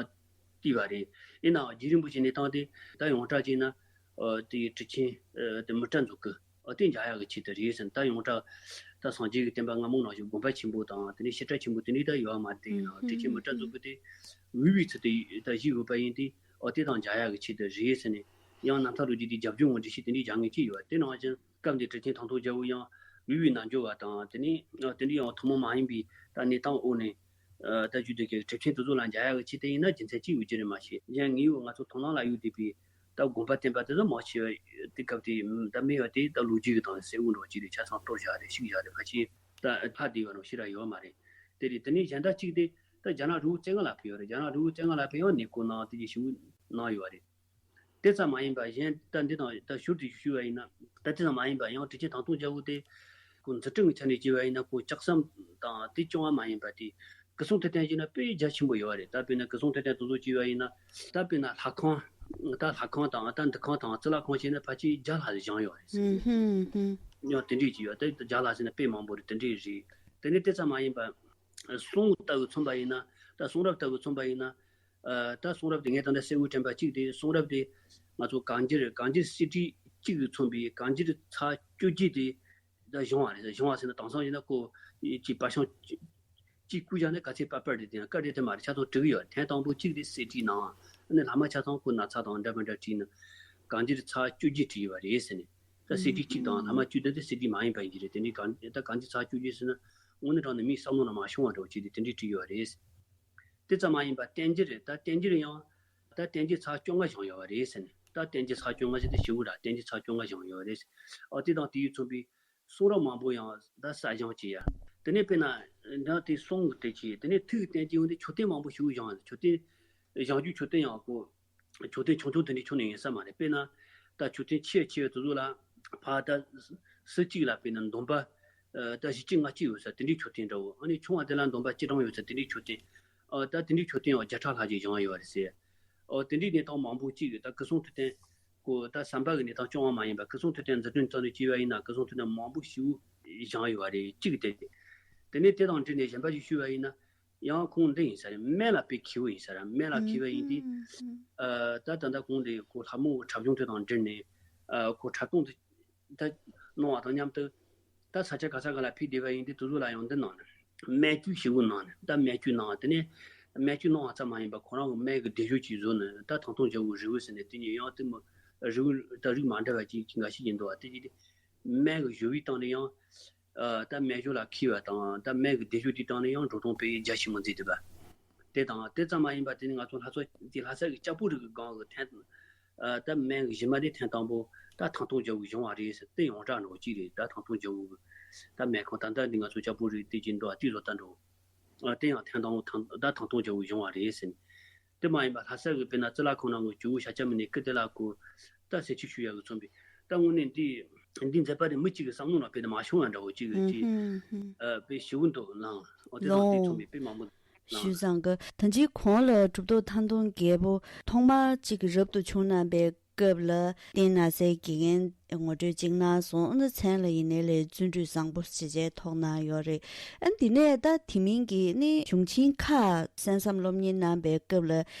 བལྟས་པ་རེད། ཡིན་ནའང་རྗེ་རིན་པོ་ཆེ་གནས་སྟངས་དེ་ད་ཡོངས་གྲགས་བྱས་ན་ཨ་དེ་ཁྲི་ཆེན་ཨ་དེ་མི་ཏྲ་མཛོད་ཀྱི་ཨ་དེ་མཇལ་ཡག་གི་ཆེད་དུ་རེད་ཟེར། ད་ཡོངས་གྲགས་ད་སངས་རྒྱས་ཀྱི་བསྟན་པ་སྔ་མོ་ནང་བཞིན་དགོངས་པ་ཆེན་པོ་དང་དེ་ནས་བཤད་གྲྭ་ཆེན་པོ་དེ་འདྲའི་ད་ཡོད་མ་རེད། ཡང་ཁྲི་ཆེན་མི་ཏྲ་མཛོད་ཀྱི་དེ་འོས་པའི་ཚུལ་དུ་ད་བཞེས་ཡོད་པ་ཡིན་ཏེ། ཨོ་དེ་དང་མཇལ་ཡག་གི་ཆེད་དུ་རེད་ཟེར་ནས། ཡང་རྣམ་ཐར་ལོ་རྒྱུས་དེ་རྒྱབ་ལྗོངས་འོང་འགྲེལ་བཤད་དེ་འདྲའི་རྒྱག་མཁན་གཅིག་ཡོད། དེ་ནང་བཞིན་སྐབས་འདིར་ཁྲི་ཆེན་ཐང་སྟོང་རྒྱལ་པོ་ཡང་འོས་པའི་ནང་འབྱོར་བ་དང་། དེ་ནས་དེ་འདྲའི་ཡང་ཐུན་མོང་མ་ཡིན་པའི་ད་གནས་སྟངས་འོག་ནས་ད་བརྒྱུད་དེ་གི་གྲུབ་ཆེན་དེ་ཚོ་ལ་མཇལ་ཡག་གི་ཆེད་དུ་ཡིན་ན་རྒྱུ་མཚན་གཅིག་ཡོད་ཀྱི་རེད་མ་གཞི། གཞན་ངེས་ཡོད་ང་ཚོ་དོ་སྣང་ལ་ཡོད་བསྡད་པའི་ད་དགོན་པ་བསྟན་པ་དེ་ཚོ་མང་ཆེ་བ་དེ་སྐབས་དེ་ད་མེད་པ་དེ་ད་ལོ་རྒྱུས་ཀྱི་སྟེང་གསལ་བོ་འདྲ་ཅིག་རེད། ཆ་ཚང་གཏོར་བཞག་རེད། བཤིག་བཞག་རེད། ཕལ་ཆེར་ད་ཕར་བསྡད་པ་ནང་ཞེ་དྲག་ཡོད་མ་རེད། དེ་རེད། དེ་ནས་གཞན་དག་གཅིག་དེ་ད་རྒྱ་ནག་རི་བོ་རྩེ་ལྔ་ལ་ཕེབས་ཡོད་རེད། རྒྱ་ནག་རི་བོ་རྩེ་ལྔ་ལ་ཕེབས་ཡང་གནས་སྐོར་གནང་། དེ་གི་ཞུ་གནང་ཡོད་རེད། དེ་ཙམ་མ་ཡིན་པ་གཞན་ད་འདི་དང་ད་ཞུར་དུ་ཞུས་པ་ཡིན་ན། ད་དེ་ཙམ་མ་ཡིན་པ་ཡང་ཁྲི་ཆེན་ཐང་སྟོང་རྒྱལ་པོ་དེ་ཁོ་འཛིན་སྐྱོང་གི་ཆ་ནས་བྱས་པ་ཡིན་ན། ཁོ་ལྕགས་ཟམ་དང་དེ་སྐྱོང་བ་མ་ཡིན་པ་དེ་སྐུ་སྲུང་དེ་བསྟེན་བྱས་ན་དཔེ་རྒྱ་ཆེན་པོ་ཡོད་པ་རེད། ད་དཔེར་ན་སྐུ་སྲུང་དེ་བསྟེན་དེ་ཚོ་བྱས་པ་ཡིན་ན། ད་དཔེར་ན་ལྷ་ཁང་ ད་ལྷ་ཁང་དང་ད་འདུ་ཁང་དང་ཙི་ལ་ཁང་བྱས་ན་ཕལ་ཆེར་བརྒྱ་ལྷག་བཞེངས་ཡོད་རེད་ཟེར། ཡང་དེ་འདྲས་ཅིག་ཡོད། ད་བརྒྱ་ལྷག་ཟེར་ན་དཔེ་མང་པོ་རེད། དེ་འདྲས་རེད། དེ་ནས་དེ་ཙམ་མ་ཡིན་པ་གསུང་ལྟ་བུ་མཚོན་པ་ཡིན་ན། ད་གསུང་རབ་ལྟ་བུ་མཚོན་པ་ཡིན་ན། ད་གསུང་རབ་དེ་ངས་ད་ལྟ་གསལ་བོ་དྲན་པ་གཅིག་དེ། གསུང་རབ་དེ་ང་ཚོ་གང་ཅིར་གང་ཅིར་གསེར་བྲིས་གཅིག་གིས་མཚོན་པའི་གང་ཅིར་ཚར་བཅོ་བརྒྱད་དེ་ད་བཞེངས་པ་རེད། བཞེངས་པ་ཟེར་ན་དེང་སང་ཡིན་ན་ཁོ་གཅིག་པར་བྱང་གཅིག་བརྐུས་བཞག་ན་ག་ཚད་པར་པར་རེད། དེ་ཡང་བཀའ་དྲིན་དེ་མ་རེད། ཆ་ཚང་བྲིས་ཡོད། ཐེངས་དང་པོ་གཅིག་དེ་གསེར་བྲིས་ནང་། ཨ་ནི་ལྷག་མ་ཆ་ཚང་ཁོ་ན་ཚ་དང་འདྲ་མི་འདྲ་བྲིས་ནས་གང་ཅིར་ཚར་བཅོ་བརྒྱད་བྲིས་ཡོད་པ་རེད་ཟེར་ནས། ད་གསེར་བྲིས་གཅིག་དང་ལྷག་མ་བཅུ་དེ་ད་གསེར་བྲིས་མ་ཡིན་པ་ཡིན་གྱི་རེད། དེ་འདྲའི་གང་ད་གང་ཅིར་ཚར་བཅོ་བརྒྱད་ཟེར་ན་དངོས་གནས་དྲང་གནས་མིའི་བསམ་བློ་ནང་མ་ཤོང་བ་འདྲ་བོ་ཅིག་དེ་དེ་འདྲའི་བྲིས་ཡོད་པ་རེད། དེ་ཙམ་མ་ཡིན་པ་བསྟན་འགྱུར་རེད། ད་བསྟན་འགྱུར་ཡང་ད་བསྟན་འགྱུར་ཚར་བཅོ་ལྔ་བཞེངས་ཡོད་པ་རེད་ཟེར་ནས། ད་བསྟན་འགྱུར་ཚར་བཅོ་ལྔ་ཟེར་དེ་ཞེ་པོ་ར། བསྟན་འགྱུར་ཚར་བཅོ་ལྔ་བཞེངས་ཡོད་པ་རེད། ཨོ་དེ་དང་དེ་ཡིས་མཚོན་པའི་གསུང་རབ་མང་པོ་ཡང་ད་གསར་བཞེངས་བྱས་ཡ། དེ་ནས་དཔེར་ན་ད་དེ་གསུང་གི་དེ་བྱས། དེ་ནས་ཐུགས་བསྟན་གྱི་འོན་ཏེ་མཆོད་རྟེན་མང་པོ་ཞེ་པོ་བཞེངས་ཡ། མཆོད་རྟེན་བཞེངས་རྒྱུ་མཆོད་རྟེན་ཡང་ཁོ་མཆོད་རྟེན་ཆུང་ཆུང་དེ་འདྲའི་ཆུང་ནས་ཡིན་ས་མ་རེད། དཔེར་ན་ད་མཆོད་རྟེན་ཆེ་ཆེ་བ་དེ་ཚོ་ལ་ཕར་ད་སུ་གཅིག་ལ་དཔེར་ན་འདོན་པ་ད་བཞི་གཅིག་ལྔ་གཅིག་ཡོད་ས་དེ་འདྲའི་མཆོད་རྟེན་འདྲ་བོ། ཨ་ནི་ཆུང་བ་དེ་ལ་འདོན་པ་བཅུ་གྲངས་ཡོད་ས་དེ་འདྲའི་མཆོད་རྟེན། ཨ་ད་དེ་འདྲའི་མཆོད་རྟེན་ཡང་བརྒྱ་ཕྲག་ལྷག་ཅིག་བཞེངས་ཡོད་རེད་ཟེར། ཨོ་དེ་འདྲའི་གནས་སྟངས་མང་པོ་གཅིག་ད་སྐུ་གསུང་ཐུགས་རྟེན་ཁོ་ད་བསམ་པ་གི་གནས་སྟངས་སྐྱོ་བ་མ་ཡིན་པ། སྐུ་གསུང་ཐུགས་རྟེན་མཛུབ་སྟོན་ཙམ་དུ་བྱས་པ་ཡིན་ན། སྐུ་གསུང་ཐུགས་རྟེན་མང་པོ་ཞེ་པོ་བཞེངས་ཡོད་པ་རེད། གཅིག་དེ། དེ་ནས་དེ་དང་འབྲེལ་ནས་གཞན་པ་ཞིག་ཞུས་པ་ཡིན་ན། ཡང་ཁོང་འདི་ཡིན་ས་རེད། སྨན་ལ་དཔེ་མཁས་པོ་ཡིན་ས་རེད། སྨན་ལ་མཁས་པ་ཡིན་དུས། ཨ་ད་ད་ལྟ་ཁོང་འདི་ཁོ་ལྷ་མོ་འཁྲབ་གཞུང་དེ་དང་འབྲེལ་ནས། ཨ་ཁོ་འཁྲབ་སྟོན་དེ་ད་གནང་བ་དང་མཉམ་དུ། ད་ས་ཆ་ག་ས་ག་ལ་ཕེབས་བསྡད་པ་ཡིན་དུས་དེ་ཚོ་ལ་ཡང་འདི་གནང་ནས། སྨན་བཅོས་ཞེ་པོ་གནང་ནས། ད་སྨན་བཅོས་གནང་བ་དེ་ནས། སྨན་བཅོས་གནང་བ་ཙམ་མ་ཡིན་པར་ཁོ་རང་གི་སྨན་གྱི་སྡེབ་སྦྱོར་ཅིག་བཟོས་ནས། ད་ཐང་སྟོང་རྒྱལ་པོའི་རིལ་བུ་ཟེར་ནས་དེ་ཉིད་ཡང་དེ་མོ་རིལ་བུ་ད་རིགས་མ་འདྲ་བ་ཅིག་ཅིག་འགའ་ཤས་ཀྱིས་འདུག་བ། དེ་ཅིག་དེ་སྨན་གྱི་བཞོ་བའི་སྟེང་ནས་ཡང་། ཨ་ད་སྨན་བཅོས་ལ་མཁས་པ་དང་། ད་སྨན་གྱི་སྡེབ་སྦྱོར་དེའི་སྟེང་ནས་ཡང་འགྲོ་སྟངས་དཔེ་རྒྱ་ཆེན་པོ་མཛད་འདུག་པ། དེ་དང་དེ་ཙམ་མ་ཡིན་པར་དེ་ནི་ང་ཚོ་ལྷ་ས་དེ་ལྷ་ས་གི་ལྕགས་པོ་རི་གི་སྒང་གི་ཐེངས། ཨ་ད་སྨན་གྱི་གཞི་མ་དེ་ཐེངས་དང་པོ་ད་ཐང་སྟོང་རྒྱལ་པོ་བཞེངས་པ་རེད་ཟེར། དེ་ཡོངས་གྲགས་འགྲོ་གཅིག་རེད། ད་ཐང་སྟོང་རྒྱལ་པོ་གི་ད་སྨན་ཁང་ད་ལྟ་འདི་ང་ཚོ་ལྕགས་པོ་རི་དེ་ཅིག་འདུག་བ། དེ་བཟོ་ལྟ་འགྲོ། ཨ་དེ་ཡང་ཐེངས་དང་པོ་ཐང་ད་ཐང་སྟོང་རྒྱལ་པོ་བཞེངས་པ་རེད་ཟེར། དེ་མ་ཡིན་པ་ལྷ་ས་གི་དཔེར་ན་ཙི་ལ་ཁང་ནང་གི་ཇོ་བོ་ཤཱཀྱ་མུ་ནེ་སྐུ་དེ་ལ་ཁོ་ད་གསལ་ཆེ་ཞུ་ཡག་གི་མཚོན་པའི་ད་དངོས་གནས་འདི་འདི་མཛད་པ་དེ་མི་གཅིག་གི་བསམ་བློ་ནང་དཔེ་དེ་མ་ཤོང་ཡང་འདྲ་བོ་གཅིག་གི་ཅིག་ཨ་དཔེ་ཞེ་པོ་འདུག་ལང་། འོ་དེ་དང་དེ་མཚོན་པའི་དཔེ་མང་པོ་ལང་། ཞུས་ཙང་གི་ད་ཅི་གོང་ལ་གྲུབ་ཐོབ་ཐང་སྟོང་རྒྱལ་པོ་ཐོག་མར་གཅིག་རབ་ཏུ་བྱུང་གནང་པའི་སྐབས་ལ་བསྟན་ནགས་སའི་དགེ་རྒན་ངོ་སྤྲོད་ཅིག་གནང་སོང་། ཨ་ནི་མཚན་ལ་ཡིན་ནའི་ལས་བརྩོན་འགྲུས་བཟང་པོ་ཞེས་བྱས་ཐོགས་གནང་ཡོད་རེད། ཨ་འདི་ནས་ད་དེ་མིན་གྱི་ནི་གཞུང་ཆེན་ཁག་གསན་བསམ་སློབ་གཉེར་གནང་པའི་སྐབས་ལ་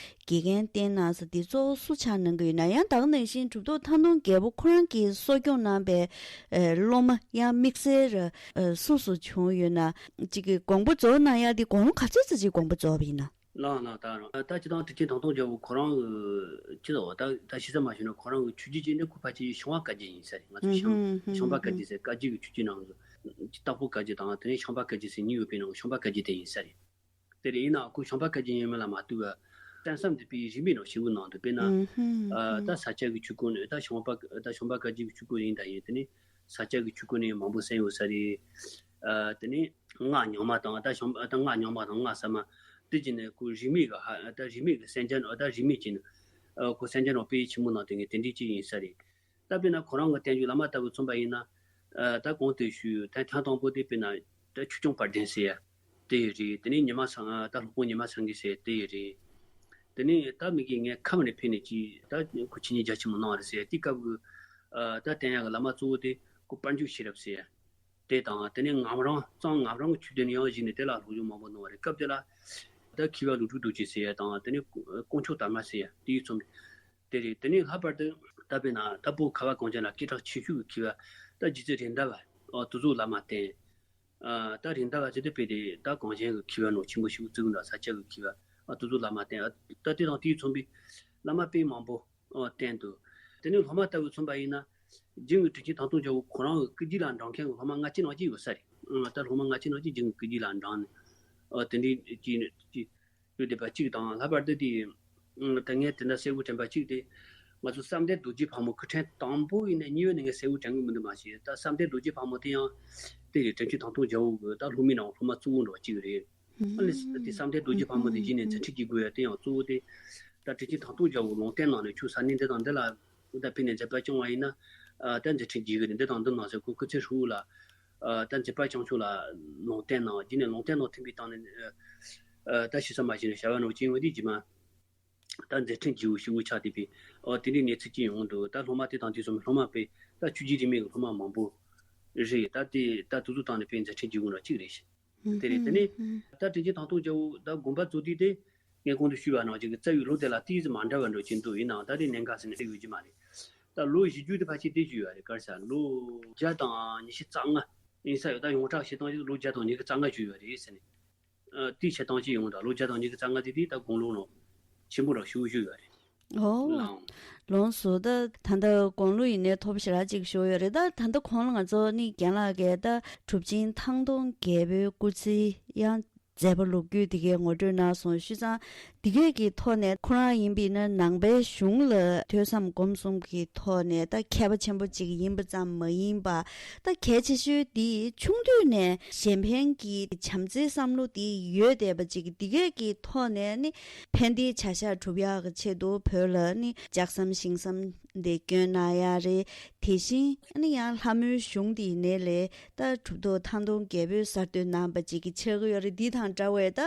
དགེ་རྒན་བསྟན་གནང་ས་འདི་གཙོ་བོ་སུ་ཆགས་གནང་གི་ཡོད་ན། ཡང་ད་ག་ནང་བཞིན་གྲུབ་ཐོབ་ཐང་སྟོང་རྒྱལ་པོ་ཁོ་རང་གིས་གསོ་སྐྱོང་གནང་པའི་ཨེ་སློབ་མ་ཡང་དམིགས་བསལ་ར་ཨེ་སུ་སུ་བྱུང་ཡོད་ན། གཅིག་གི་དགོངས་པ་རྫོགས་གནང་ཡ་འདི་དགུང་ལོ་ག་ཚོད་ཙམ་ཅིག་དགོངས་པ་རྫོགས་པ་ཡིན་ན། ལགས་ལགས། ད་རང་ད་སྤྱིར་བཏང་དྲིན་ཆེན་ཐང་སྟོང་རྒྱལ་པོ་ཁོ་རང་གི་སྤྱི་ཚོགས་ད་ད་ཤེས་ས་མ་ཞུ་ན་ཁོ་རང་གི་ཆོས་བརྒྱུད་ཅིག་ནི་ཁོ་ཕལ་ཆེར་ཤངས་པ་བཀའ་བརྒྱུད་ཡིན་ས་རེད། ང་ཚོ་ཤངས་ཤངས་པ་བཀའ་བརྒྱུད་ཟེར་བཀའ་བརྒྱུད་ཀྱི་ཆོས་བརྒྱུད་ནང་དུ་སྟག་ཕུ་བཀའ་བརྒྱུད་དང་དེ་ནས་ཤངས་པ་བཀའ་བརྒྱུད་ཟེར་གཉིས་ཡོད་པའི་ནང་ཤངས་པ་བཀའ་བརྒྱུད་དེ་ཡིན་ས་རེད། དེ་རེད། ཡིན་ནའང་ཁོ་ཤངས་པ་བཀའ་བརྒྱུད་ཡིན་མིན་ལ་མ་ལྟོས་པར་གསན་བསམ་འདི་དཔེ་རིས་མེད་ནང་ཞེ་པོ་གནང་འདུག་དཔེར་ན་ཨ་ད་ས་སྐྱ་གི་ཆོས་སྐོར་ནས་ད་ཤངས་པ་ད་ཤངས་པ་བཀའ་བརྒྱུད་ཀྱི་ཆོས་སྐོར་ཡིན་ད་ཡིན། དེ་ནས་ས་སྐྱ་གི་ཆོས་སྐོར་ནས་མང་པོ་གསན་ཡོད་ས་རེད། ཨ་དེ་ནས་སྔགས་རྙིང་མ་དང་ད་ཤངས་ད་སྔགས་རྙིང་མ་དང་སྔགས་གསར་མ་དེ་བྱས་ནས་ཁོ་རིས་མེད་ཀྱི་ཧ་ད་རིས་མེད་ཀྱི་གསན་རྒྱ་ད་རིས་མེད་ཀྱི་ཨ་ཁོ་གསན་རྒྱ་ནང་དཔེ་ཆེན་པོ་གནང་དེ་ངས་དེ་འདྲའི་ཅིག་ཡིན་ས་རེད། ད་དཔེར་ན་ཁོ་རང་གི་བསྟན་བཅོས་བླ་མ་ལྟ་བུ་མཚོན་པ་ཡིན་ན། ཨ་ད་གོང་དུ་ཞུས་ཐེངས་ཐེངས་དང་པོ་དེ་དཔེར་ན་ད་ཆོས་སྐྱོང་དཔལ་ལྡན་ཟེར་ཡ་དེ་ཡོད་རེད། དེ་ནས་ཉི་མ་སངས་ད་སློབ་དཔོན་ཉི་མ་སངས་རྒྱས་ཟེར་ཡ་དེ་ཡོད་རེད། དེ་ནས་ད་མི་གིས་ངའི་ཁམས་ནས་ཕེབས་ནས་ཅིག་ད་ཁོ་ཆོས་ཉིད་རྒྱ་ཆེན་པོ་གནང་རེད་ཟེར་ཡ་དེ་སྐབས་ཀྱི་ཨ་ད་བསྟན་ཡག་གི་བླ་མ་གཙོ་བོ་དེ་ཁོ་དཔལ་འབྱོར་ཤེས་རབ་ཟེར་ཡ་དེ་དང་། དེ་ནས་ངམ་རང་གཙང་ངམ་རང་གི་ཆོས་སྡེ་ནས་ཡང་གཞིགས་ནས་དེ་ལ་སློབ་སྦྱོང་མང་པོ་གནང་བ་རེད། སྐབས་དེ་ལ་ད་མཁས་པ་ལོ་དྲུག་རྡོ་རྗེ་ཟེར་ཡ་དང་། དེ་ནས་དཀོན་མཆོག་དར་མ་ཟེར་ཡ་དེ་ཡི་ཚོམས། དེ་རེད། དེ་ནས་ལྷག་པར་དུ་ད་དཔེར་ན་ད་བོད་ཁ་བ་གངས་ཅན་ལ་སྐད་གྲགས་ཆེ་ཤོས་ཀྱི་མཁས་པ་ད་རྗེ་བཙུན་རེད་མདའ་བ། ཨ་དེ་ཚོ་བླ་མ་བསྟེན། ཨ་ད་རེད་མདའ་བ་ཟེར་དུས་དཔེ་དེ་ད་གངས་ཅན་གྱི་མཁས་པ་ནང་ཆེན་པོ་ཞིག་བརྩི་གི་འདུག་ས་སྐྱ་གི་མཁས་པ། ཨ་དེ་ཚོ་བླ་མ་བསྟེན། ཨ་ད་དེ་དང་དེའི་མཚུངས་པའི་བླ་མ་དཔེ་མང་པོ་ཨ་བསྟེན་འདུག་དེ་ནས་སློབ་མ་ལྟ་བུ་མཚོན་པ་ཡིན་ན། རྒྱུན་གྱི་དྲིན་ཆེན་ཐང་སྟོང་རྒྱལ་པོ་ཁོ་རང་གི་སྐུ་རྗེས་ལ་འབྲང་མཁན་གྱི་སློབ་མ་སྔ་ཕྱི་ནང་གཅིག་ཡོད་ས་རེད། ཨ་ད་སློབ་མ་སྔ་ཕྱི་ནང་གཅིག་རྒྱུན་གྱི་སྐུ་རྗེས་ལ་འབྲང་ནས་ཨ་དེ་འདྲའི་ཅིག་ཅིག་ཡོད་བསྡད་པ་གཅིག་དང་། ལྷག་པར་དུ་དེ་ད་ངས་དེ་འདྲ་གསལ་པོ་དྲན་པ་གཅིག་དེ། ང་ཚོ་བསམ་གཏན་རྡོ་རྗེ་ཕག་མོ་སྐུ་ཕྲེང་དང་པོ་ཡིན་ན་གཉིས་པ་ནས་ངས་གསལ་པོ་དྲན་གི་མི་འདུག་མ་གཞི་ད་བསམ་གཏན་རྡོ་རྗེ་ཕག་མོ་དེ་ཡང་དེ་རེད། དྲིན་ཆེན་ཐང་སྟོང་རྒྱལ་པོ་གི་ད་སློབ་མའི་ནང་སློབ་མ་གཙོ་བོ་འདྲ་བ་གཅིག་རེད། ཨ་ནི་དེ་བསམ་གཏན་རྡོ་རྗེ་ཕག་མོ་དེ་གཞི་ནས་མཛད་འཕྲིན་རྒྱས་དགོས་ཡ་དེ་ཡང་གཙོ་བོ་དེ། ད་དྲིན་ཆེན་ཐང་སྟོང་རྒྱལ་པོ་ལུང་བསྟན་གནང་ནས་ཁྱོད་ས་གནས་འདི་དང་འདི་ལ་ད་ཕེབས་ནས་མཛད་པ་སྐྱོང་བ་ཡིན་ན། ཨ་ད་མཛད་འཕྲིན་རྒྱས་གི་རེད། འདི་དང་འདི་གནང་ཟེར་ཁོ་སྐུ་ཚེ་ཧྲིལ་པོ་ལ་ཨ་ད་མཛད་པ་བསྐྱང་ཕྱོགས་ལ་ལུང་བསྟན་གནང་། རྗེས་ནས་ལུང་བསྟན་གནང་ཐིམ་པའི་སྟེང་ནས་ཨ་ད་ཤི་ས་མ་ཤི་ནས་བྱ་བ་ནང་བྱིང་བ་དེ་རྗེས་མ། ད་མཛད་འཕྲིན་རྒྱས་པོ་ཞེ་པོ་ཆགས་བསྡད་པའི་ཨོ་དེ་འདྲའི་གནས་ཚུལ་ཅིག་ཡོང་འདུག་ད་སློབ་མ་དེ་དང་དེ་ཚོ་སློབ་མ་དཔེ་ད་ཆོས་བརྒྱུད་རིས་མེད་ཀྱི་སློབ་མ་མང་པོ་རེད། ད་དེ་ད་དེ་ཚོ་དང་ནི་དཔེ་མཛད་འཕྲིན་རྒྱས་པོ་འདྲ་གཅིག་རེད་ཤག་དེ་རེད། དེ་ནས་ད་དྲིན་ཆེན་ཐང་སྟོང་རྒྱལ་པོ་ད་དགོངས་པ་རྫོགས་དུས་དེ་ངས་གོང་དུ་ཞུས་པ་ནང་བཞིན་གྱི་རྩ་བའི་ལོ་དེ་ལ་ཏོག་ཙམ་མ་འདྲ་བ་འདྲ་ཅིག་འདུག་ཡིན་ནའང་ད་རེས་གནད་འགག་ཟེར་ནས་ཡོད་ཀྱི་མ་རེད། ད་ལོ་བཞི་བཅུ་དེ་ཕལ་ཆེར་དེ་བཞུགས་ཡོད་རེད། ག་རེ་ཟེར་ལོ་བརྒྱ་དང་ཉི་ཤུ་རྩ་ལྔ་ཡིན་ས་ཡོད། ད་ཡོངས་གྲགས་བཤད་སྟངས་ཀྱི་ལོ་བརྒྱ་དང་ཉི་ཤུ་རྩ་ལྔ་བཞུགས་ཡོད་རེད་ཟེར་ནས། ཨ། དེའི་བཤད་སྟངས་ཅིག་ཡོང་དང་། ལོ་བརྒྱ་དང་ཉི་ཤུ་རྩ་ལྔ་དེ་དུས་ད་དགུང་ལོ་ནང་ཆེན་པོ་རང་ཞུ་ཞུ་ཡོད་རེད། ཨོ། ལའང་། ལོངས་སུ་ད་ད་ལྟ་དགུང་ལོ་ཡིན་ནའི་མཐོ་པོ་ཞེ་དྲག་ཅིག་ཞུ་ཡོད་རེད། ད་ད་ལྟ་གོང་ལ་ང་ཚོ་ནི་རྒན་ལགས་ཀྱིས་ད་གྲུབ་ཆེན་ཐང་སྟོང་རྒྱལ་པོའི་སྐུ་ཚེ་ཡང་མཛད་པ་ལོ་རྒྱུས་དེ་གའི་ངོ་སྤྲོད་གནང་སོང་། བྱས་ཙང་དེ་གའི་གི་ཐོག་ནས་ཁོ་རང་ཡིན་པས་ན་ནང་པའི་གཞུང་ལ་ཐོས་བསམ་སྒོམ་གསུམ་གྱི་ཐོག་ནས་ད་མཁས་པ་ཆེན་པོ་ཅིག་ཡིན་པ་ཙམ་མ་ཡིན་པ། ད་གལ་ཆེ་ཤོས་དེ་ཆུང་དུས་ནས་གཞན་ཕན་གྱི་བྱམས་བརྩེའི་བསམ་བློ་དེ་ཡོད་བསྡད་པ་ཅིག་དེ་གའི་གི་ཐོག་ནས་ནི་ཕན་བདེའི་བྱ་གཞག་སྒྲུབ་ཡག་གི་ཆེད་དུ་བོད་ལ་ནི་ལྕགས་ཟམ་ཤིང་ཟམ་དེ་བསྐྱོན་གནང་ཡག་རེད། དེ་བཞིན་ནི་ཡང་ལྷ་མོའི་གཞུང་དེ་ཡིན་ནའི་ལས་ད་གྲུབ་ཐོབ་ཐང་སྟོང་རྒྱལ་པོས་གསར་གཏོད་གནང་པ་ཅིག་གི་ཆགས་ཀྱི་ཡོད་རེད། འདི་དང་འདྲ་བའི་ད་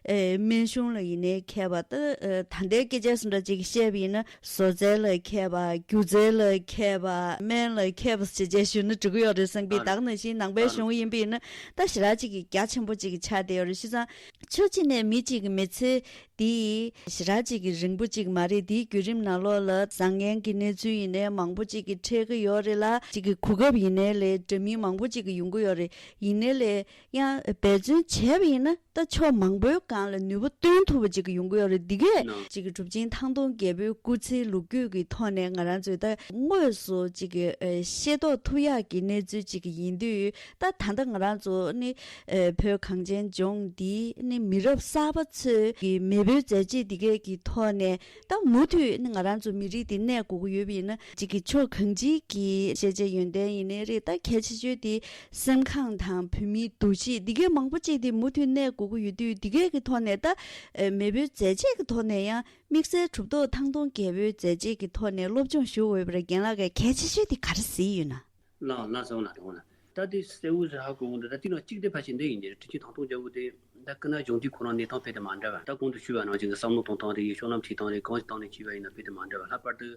ཨེ་སྨན་གཞུང་ལ་ཡིན་ནའི་མཁས་པ། ད་ཨེ་ད་ལྟའི་སྐད་ཆ་སུ་འདྲ་ཅིག་བཤད་པ་ཡིན་ན་བཟོ་རྩལ་ལ་མཁས་པ། སྒྱུ་རྩལ་ལ་མཁས་པ། སྨན་ལ་མཁས་པ་ཞེས་བྱས་ཞུས་ན་འགྲིག་གི་ཡོད་རེད་བསམ་གི། ད་ག་ནང་བཞིན་ནང་པའི་གཞུང་ཡིན་པ་ཡིན་ན་ད་ཞེ་དྲག་ཅིག་གི་རྒྱ་ཆེན་པོ་ཅིག་ཆགས་བསྡད་ཡོད་རེད། བྱས་ཙང་ཕྱོགས་གཅིག་ནས་མི་གཅིག་གི་མི་ཚེ་འདི་ཞེ་དྲག་ཅིག་གི་རིང་པོ་ཅིག་མ་རེད། འདིའི་བརྒྱུད་རིམ་ནང་ལོགས་ལ་བཟང་ངན་གྱི་གནས་ཚུལ་ཡིན་ནའི་མང་པོ་ཅིག་གི་འཕྲད་ཀྱི་ཡོད་རེད་ལ། ཅིག་གི་གོ་སྐབས་ཡིན་ནའི་ལས་འདྲ་མིན་མང་པོ་ཅིག་གི་ཡོང་གི་ཡོད་རེད། ཡིན་ནའི་ལས་ཡང་འབད་བརྩོན་བྱས་པ་ཡིན་ན་ད་ཕྱོགས་མང་པོའི་སྒང་ལ་ནུས་པ་བཏོན་ཐུབ་པ་ཅིག་གི་ཡོང་གི་ཡོད་རེད། འདི་གས་ཅིག་གི་གྲུབ་ཆེན་ཐང་སྟོང་རྒྱལ་པོའི་སྐུ་ཚེའི་ལོ་རྒྱུས་ཀྱི་ཐོག་ནས་ང་རང་ཚོས་ད་དངོས་སུ་ཅིག་གི་ཤེས་རྟོགས་ཐུབ་ཡག་གི་གནས་ཚུལ་ཅིག་ཡིན་དུས། ད་ད་ལྟ་ང་རང་ཚོ་ནི་ཨེ་བོད་གངས་ཅན་ལྗོངས་འདིའི་ནི་མི་རབས་གསར་པ་ཚོས་ཀྱི་མེས་པོའི་མཛད་རྗེས་འདི་གས་ཀྱི་ཐོག་ནས་ད་མུ་མཐུད་ནི་ང་རང་ཚོ་མི་རིགས་འདི་གནས་དགོས་ཀྱི་ཡོད་པ་ཡིན་ན། གཅིག་གི་ཕྱོགས་གང་ཅིའི་གི་ཤེས་བྱའི་ཡོན་ཏན་ཡིན་ནའི་རེད། ད་གལ་ཆེ་ཤོས་དེ་སེམས་ཁམས་དང་བོད་མིའི་འདུ་ཤེས་འདི་གས་མང་པོ་ཅིག་དེ་མུ་མཐུད་གནས་དགོས་ཀྱི་ཡོད་དུས། འདི་གས་ཀྱི་ཐོག་ནས་ད་ཨེ་མེས་པོའི་མཛད་རྗེས་ཀྱི་ཐོག་ནས་ཡང་དམིགས་བསལ་གྲུབ་ཐོབ་ཐང་སྟོང་རྒྱལ་པོའི་མཛད་རྗེས་ཀྱི་ཐོག་ནས་སློབ་སྦྱོང་ཞུ་འོས་པར་རྒན་ལགས་ཀྱིས་གལ་ཆེ་ཤོས་དེ་ག་རེ་གཟིགས་ཡོད་ན། ལགས་ལགས་སོ། ལགས་དང་ལགས། ད་དེ་གསལ་བོ་ཞིག་ཧ་གོ་འོང་། ད་ད་དེ་ནང་གཅིག་དེ་ཕལ་ཆེར་འདི་ཡིན་གྱི་རེད། དྲིན་ཆེན་ཐང་སྟོང་རྒྱལ་པོ་དེ་ད་སྐུ་ན་གཞོན་དུས་ཁོ་རང་གནས་སྟངས་དཔེ་དེ་མ་འདྲ་བ། ད་གོང་དུ་ཞུས་པ་ནང་བཞིན་གྱི་བསམ་བློ་གཏོང་སྟངས་རེད། སྤྱོད་ལམ་ཁྲིད་སྟངས་རེད། གང་ཞིག་སྟངས་ནས་བྱས་པ་ཡིན་ན་དཔེ་དེ་མ་འདྲ་བ། ལྷག་པར་དུ་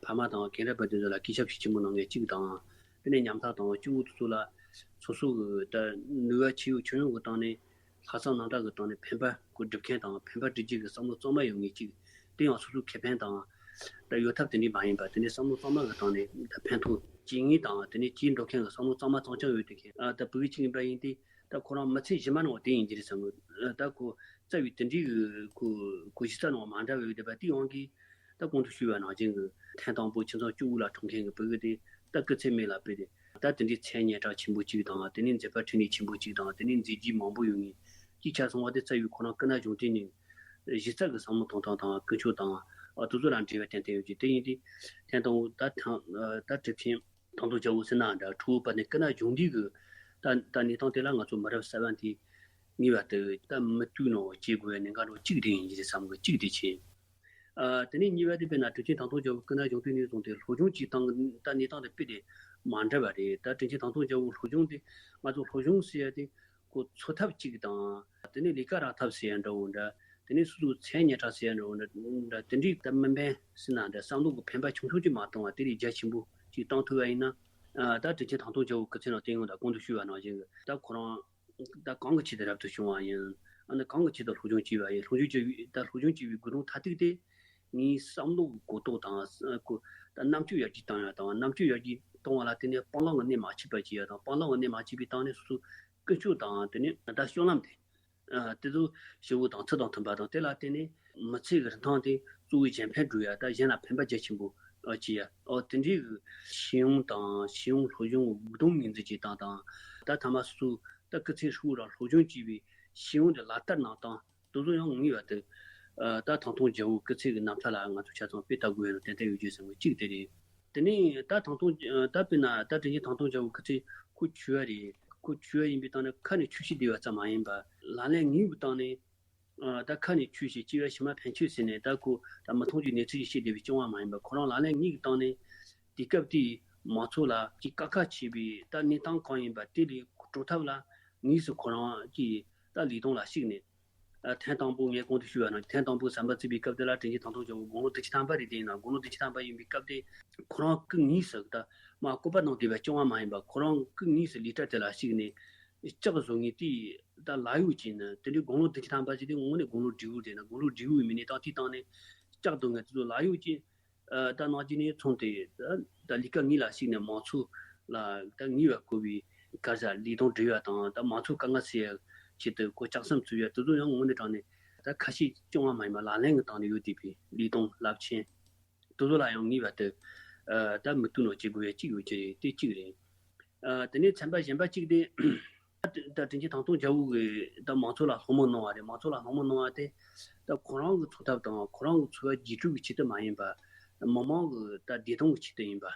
ཕ་མ་དང་རྒན་རབས་པ་དེ་ཚོ་ལ་སྐུ་ཞབས་ཤུགས་ཆེན་པོ་གནང་མཁན་གཅིག་དང་། དེ་ནས་ཉམ་ཐག་དང་གཅུང་པོ་དེ་ཚོ་ལ་སོ་སོ་གི་ད་ནུས་པ་ཆེ་ཡོད་ཆུང་ཡོད་ཀྱི་སྟེང་ནས། ལྷག་བསམ་རྣམ་དག་གི་སྟེང་ནས་ཕན་པ་གོ་སྒྲུབ་མཁན་དང་། ཕན་པ་སྒྲུབ་རྒྱུ་གི་བསམ་བློ་གཙང་མ་ཡོད་མཁན་གཅིག་དེ་ཡང་སོ་སོའི་ཁེ་ཕན་དང་ད་གཡོ་ཐབས་དེ་འདྲ་མ་ཡིན་པ། དེ་ནས་བསམ་བློ་གཙང་མ་གི་སྟེང་ནས་ད་ཕན་ཐོགས་བྱེད་མཁན་དང་། དེ་ནས་བྱེད་འགྲོ་མཁན་གྱི་བསམ་བློ་གཙང་མ་གཙང་རྐྱང་ཡོད་དེ་མཁན། ཨ། ད་བོད་ཀྱི་གཅིག་ཡིན་པ་ཡིན་ཏེ། ད་ཁོ་རང་མི་ཚེ་གཞི་མ་ནང་དེ་ཡིན་གྱི་རེད་བསམ་གི། ད་ཁོ་རྩ་བའི་དེ་འདྲའི་གི་ཁོ་ཁོ་གཞི་རྩ་ནང་མ་འདྲ་བའི་ཡོད་དེ་བ། དེ་ཡང་གི་ད་གོང་དུ་ཞུས་པ་ནང་བཞིན་གྱི་ཐེངས་དང་པོ་ཁྱིམ་ཚང་གཅིག་པུ་ལ་འཁྲུངས་མཁན་གྱི་བུ་གུ་དེ་ད་སྐུ་ཚེ་སྨད་ལ་དཔེ་དེ་ད་དེ་འདྲའི་མཚན་སྙན་གྲགས་ཆེན་པོ་གཅིག་དང་། དེ་ནས་མཛད་པ་འཕྲིན་ལས་ཆེན་པོ་གཅིག་དང་། དེ་ནས་མཛད་རྗེས་མང་པོ་ཡོད་མཁན་གཅིག་ཆགས་སོང་བ་དེ། རྩ་བའི་ཁོ་རང་སྐུ་ན་གཞོན་དུས་ནས་གཞི་རྩ་གི་བསམ་བློ་གཏོང་སྟངས་དང་ཀུན་སྤྱོད་དང་། ཨ། དེ་ཚོ་ལ་འབྲེལ་བ་ཏན་ཏན་ཡོད་ཀྱི། དེ་ཡིན་དུས་ཐེངས་དང་པོ་ད་ཐང་ད་གྲུབ་ཆེན་ཐང་སྟོང་རྒྱལ་པོ་ཟེར་ན་འདྲ། ཁྲོ་བོ་དཔལ་ལྡན་སྐུ་ན་གཞོན་དུས་ཀྱི་ད་ད་གནས་སྟངས་དེ་ལ་ང་ཚོ་མི་རབས་གསར་པ་དེ་ངེས་པར་དུ་ད་མུ་མཐུད་ནང་བྱེད་དགོས་པའི་གནད་འགག་འདྲ་བོ་གཅིག་དེ་ཡིན་གྱི་རེད་བསམ་གི། གཅིག་དེ་བྱས། ཨ། དེ་ནས་གཉིས་པ་དེ་དཔེར་ན་དྲིན་ཆེན་ཐང་སྟོང་རྒྱལ་པོ་སྐུ་ན་གཞོན་དུས་ནས་བཟུང་སྟེ་སློབ་སྦྱོང་བྱེད་སྟངས་ད་གནས་སྟངས་དེ་དཔེ་དེ་མ་འདྲ་བ་རེད། ད་དྲིན་ཆེན་ཐང་སྟོང་རྒྱལ་པོ་སློབ་སྦྱོང་དེ་ང་ཚོ་སློབ་སྦྱོང་ཟེར་ཡ་དེ་ཁོ་འཚོ་ཐབས་གཅིག་དང་། དེ་ནས་ལས་ཀ་རག་ཐབས་ཟེར་ཡ་འདྲ་བོ་འདྲ། དེ་ནས་སོ་སོའི་མཚན་སྙན་གྲགས་ཟེར་ཡ་འདྲ་བོ་འདྲ། དེ་འདྲའི་ད་མི་ཕན་ཟེར་ན་འདྲ། བསམ་བློ་གི་ཕན་པ་ཆུང་ཆུང་ཅིག་མ་བཏང་བ་དེ་ལས་རྒྱ་ཆེན་པོ་ཅིག་བཏང་ཐུབ་པ་ཡིན་ན། ཨ། ད་དྲིན་ཆེན་ཐང་སྟོང་རྒྱལ་པོ་སྐུ་ཚེ་ནང་བསྟན་ཡོད། ད་གོང་དུ་ཞུས་པ་ནང་བཞིན་གྱི་ད་ཁོ་རང་ད་གང་གི་ཆེད་དུ་རབ་ཏུ་བྱུང་བ་ཡིན། ཨ་ནི་གང་གི་ཆེད་དུ་སློབ་སྦྱོང་བྱས་པ་ཡིན། སློབ་སྦྱོང་བྱས་པའི་ད་སློབ་སྦྱོང་བྱས་པའི་དགོས་དོན་མཐའ་ཐུག་དེ་ངའི་བསམ་བློ་གི་གོ་རྟོགས་དང་། ཨ། གོ་ད་རྣམ་དཔྱོད་ཡར་རྒྱས་བཏང་ཡ་དང་། རྣམ་དཔྱོད་ཡར་རྒྱས་གཏོང་བ་ལ་བརྟེན་ནས་སྤང་བླང་གི་གནད་མ་འཆུག་པ་བྱེད་ཡ་དང་། སྤང་བླང་གི་གནད་མ་འཆུག་པའི་སྟེང་ནས་སོ་སོའི་ཀུན་སྤྱོད་དང་། དེ་ནས་ད་སྤྱོད་ལམ་དེ། ཨ། དེ་ཚོ་ཞི་བོ་དང་ཚུལ་དང་མཐུན་པ་དང་། དེ་ལ་བརྟེན་ནས་མི་ཚེ་གི་རིན་ཐང་དེ་གཙོ་བོ་གཞན་ཕན་སྒྲུབ་ཡ། ད་གཞན་ལ་ཕན་པ་རྒྱ་ཆེན་པོ་བྱེད་ཡ། ཨོ། དེ་འདྲའི་གི་ཤེས་ཡོན་དང་། ཤེས་ཡོན་སློབ་སྦྱོང་དགོས་དོན་ངོས་འཛིན་བྱེད་སྟངས་དང་། ད་ཐ་མ་སོ་སོ་ད་སྐུ་ཚེ་ཧྲིལ་བོ་རང་སློབ་སྦྱོང་བྱས་པའི་ཤེས་ཡོན་དེ་ལག་བསྟར་གནང་སྟངས་དེ་ཚོ་ཡང་ངེས་པར་དུ། ཨ། ད་ཐང་སྟོང་རྒྱལ་པོའི་སྐུ་ཚེ་གི་རྣམ་ཐར་ལ་ང་ཚོ་ཆ་ཚང་དཔེ་ལྟ་དགོས་ཡ་ནི་ཏན་ཏན་ཡོད་རྒྱུ་བསམ་གི། གཅིག་དེ་རེད། དེ་ནས་ད་ཐང་སྟོང་ད་དཔེར་ན་ད་དྲིན་ཆེན་ཐང་སྟོང་རྒྱལ་པོའི་སྐུ་ཚེ་ཁོ་ཆོས་པ་རེད། ཁོ་ཆོས་པ་ཡིན་པའི་སྟེང་ནས་ཁ་ནས་ཆོས་བཤད་བསྡད་པ་ཙམ་མ་ཡིན་པ། ལག་ལེན་དངོས་ཀྱི་སྟེང་ནས། ཨ། ད་ཁ་ནས་ཆོས་བཤད། སྐྱེ་བ་ཕྱི་མ་ཕན་ཆོད་ཟེར་ནས་ད་ཁོ་ད་མི་མཐོང་རྒྱུའི་གནས་ཚུལ་ཞིག་བཤད་བསྡད་པའི་སྐྱོ་བ་མ་ཡིན་པ། ཁོ་རང་ལག་ལེན་དངོས་ཀྱི་སྟེང་ནས་དུས་སྐབས་དེའི་མང་ཚོགས་ལ་ཅིག་དཀའ་ཁག་ཆེ་བའི་ད་གནས་སྟངས་གང་ཡིན་པ་དེ་ལས་གྲོལ་ཐབས་ལ་དངོས་སུ་ཁོ་རང་གིས་ད་ལས་དོན་ལ་ཞུགས་ནས། ཐེངས་དང་པོ་ངས་གོང་དུ་ཞུས་པ་ནང་ཐེངས་དང་པོ་ཟམ་པ་བརྩིས་པའི་སྐབས་དེ་ལ་དྲིན་ཆེན་ཐང་སྟོང་རྒྱལ་པོ་དགུང་ལོ་བདུན་ཅུ་ཐམ་པ་རེད། དེ་ཡིན་ན་དགུང་ལོ་བདུན་ཅུ་ཐམ་པ་ཡིན་པའི་སྐབས་དེ་ཁོ་རང་སྐུ་ངོས་སུ་ད་མ་བཀོད་པ་གནང་བསྡད་པའི་སྐྱོ་བ་མ་ཡིན་པ། ཁོ་རང་སྐུ་ངོས་སུ་ལས་གྲྭ་དེ་ལ་གཞིགས་ནས་ལྕགས་བཟོ་མཁན་དེ་ད་ལག་གཡོག་ཅིག་ནི་དེ་འདྲའི་དགུང་ལོ་བདུན་ཅུ་ཐམ་པ་ཅིག་དེ་དངོས་གནས་དགུང་ལོ་བགྲེས་པོ་རེད་ན། དགུང་ལོ་བགྲེས་པོའི་མི་ནས་ད་དེའི་སྟེང་ནས་ལྕགས་བཟོ་མཁན་དེ་ཚོ་ལག་གཡོག་ཅིག་ད་ནང་བཞིན་ནས་ཚོང་དེ་ད་ལས་ཀ་དངོས་ལ་གཞིགས་ནས་མང་ཚོགས་ལ་ད་ངེས་པར་དགོས་པའི་ག་ཟེར་ལས་དོན་སྒྲུབ་ཡ་དང་ད་མང་ཚོགས་དཀའ་ངལ་སེལ་ཡ་ཆེད་དུ་ཁོ་ལྕགས་ཟམ་བཙུགས་ཡ་དེ་ཚོ་ཡང་དངོས་གནས་དྲང་གནས་ད་ཁ་ཤས་སྐྱོ་བ་མ་ཡིན་པ་ལག་ལེན་གྱི་སྟེང་ནས་ཡོད་བསྡད་པའི་ལས་དོན་རླབས་ཆེན་དེ་ཚོ་ལ་ཡང་ངེས་པར་དུ་ད་མུ་མཐུད་ནས་བྱེད་དགོས་ཡ་གཅིག་ཡོད་ཀྱི་རེད། དེ་གཅིག་རེད། དེ་ནས་ཚན་པ་གཞན་པ་གཅིག་དེ། ད་དྲིན་ཆེན་ཐང་སྟོང་རྒྱལ་པོ་གིས་ད་མང་ཚོགས་ལ་སློང་མོ་གནང་བ་རེད། མང་ཚོགས་ལ་སློང་མོ་གནང་བ་དེ་ད་ཁོ་རང་གི་འཚོ་ཐབས་དང་ཁོ་རང་གི་འཚོ་བ་རྒྱས་སྤྲོས་ཀྱི་ཆེད་དུ་མ་ཡིན་པ། མི་མང་གི་ད་བདེ་དོན་གྱི་ཆེད་དུ་ཡིན་པ།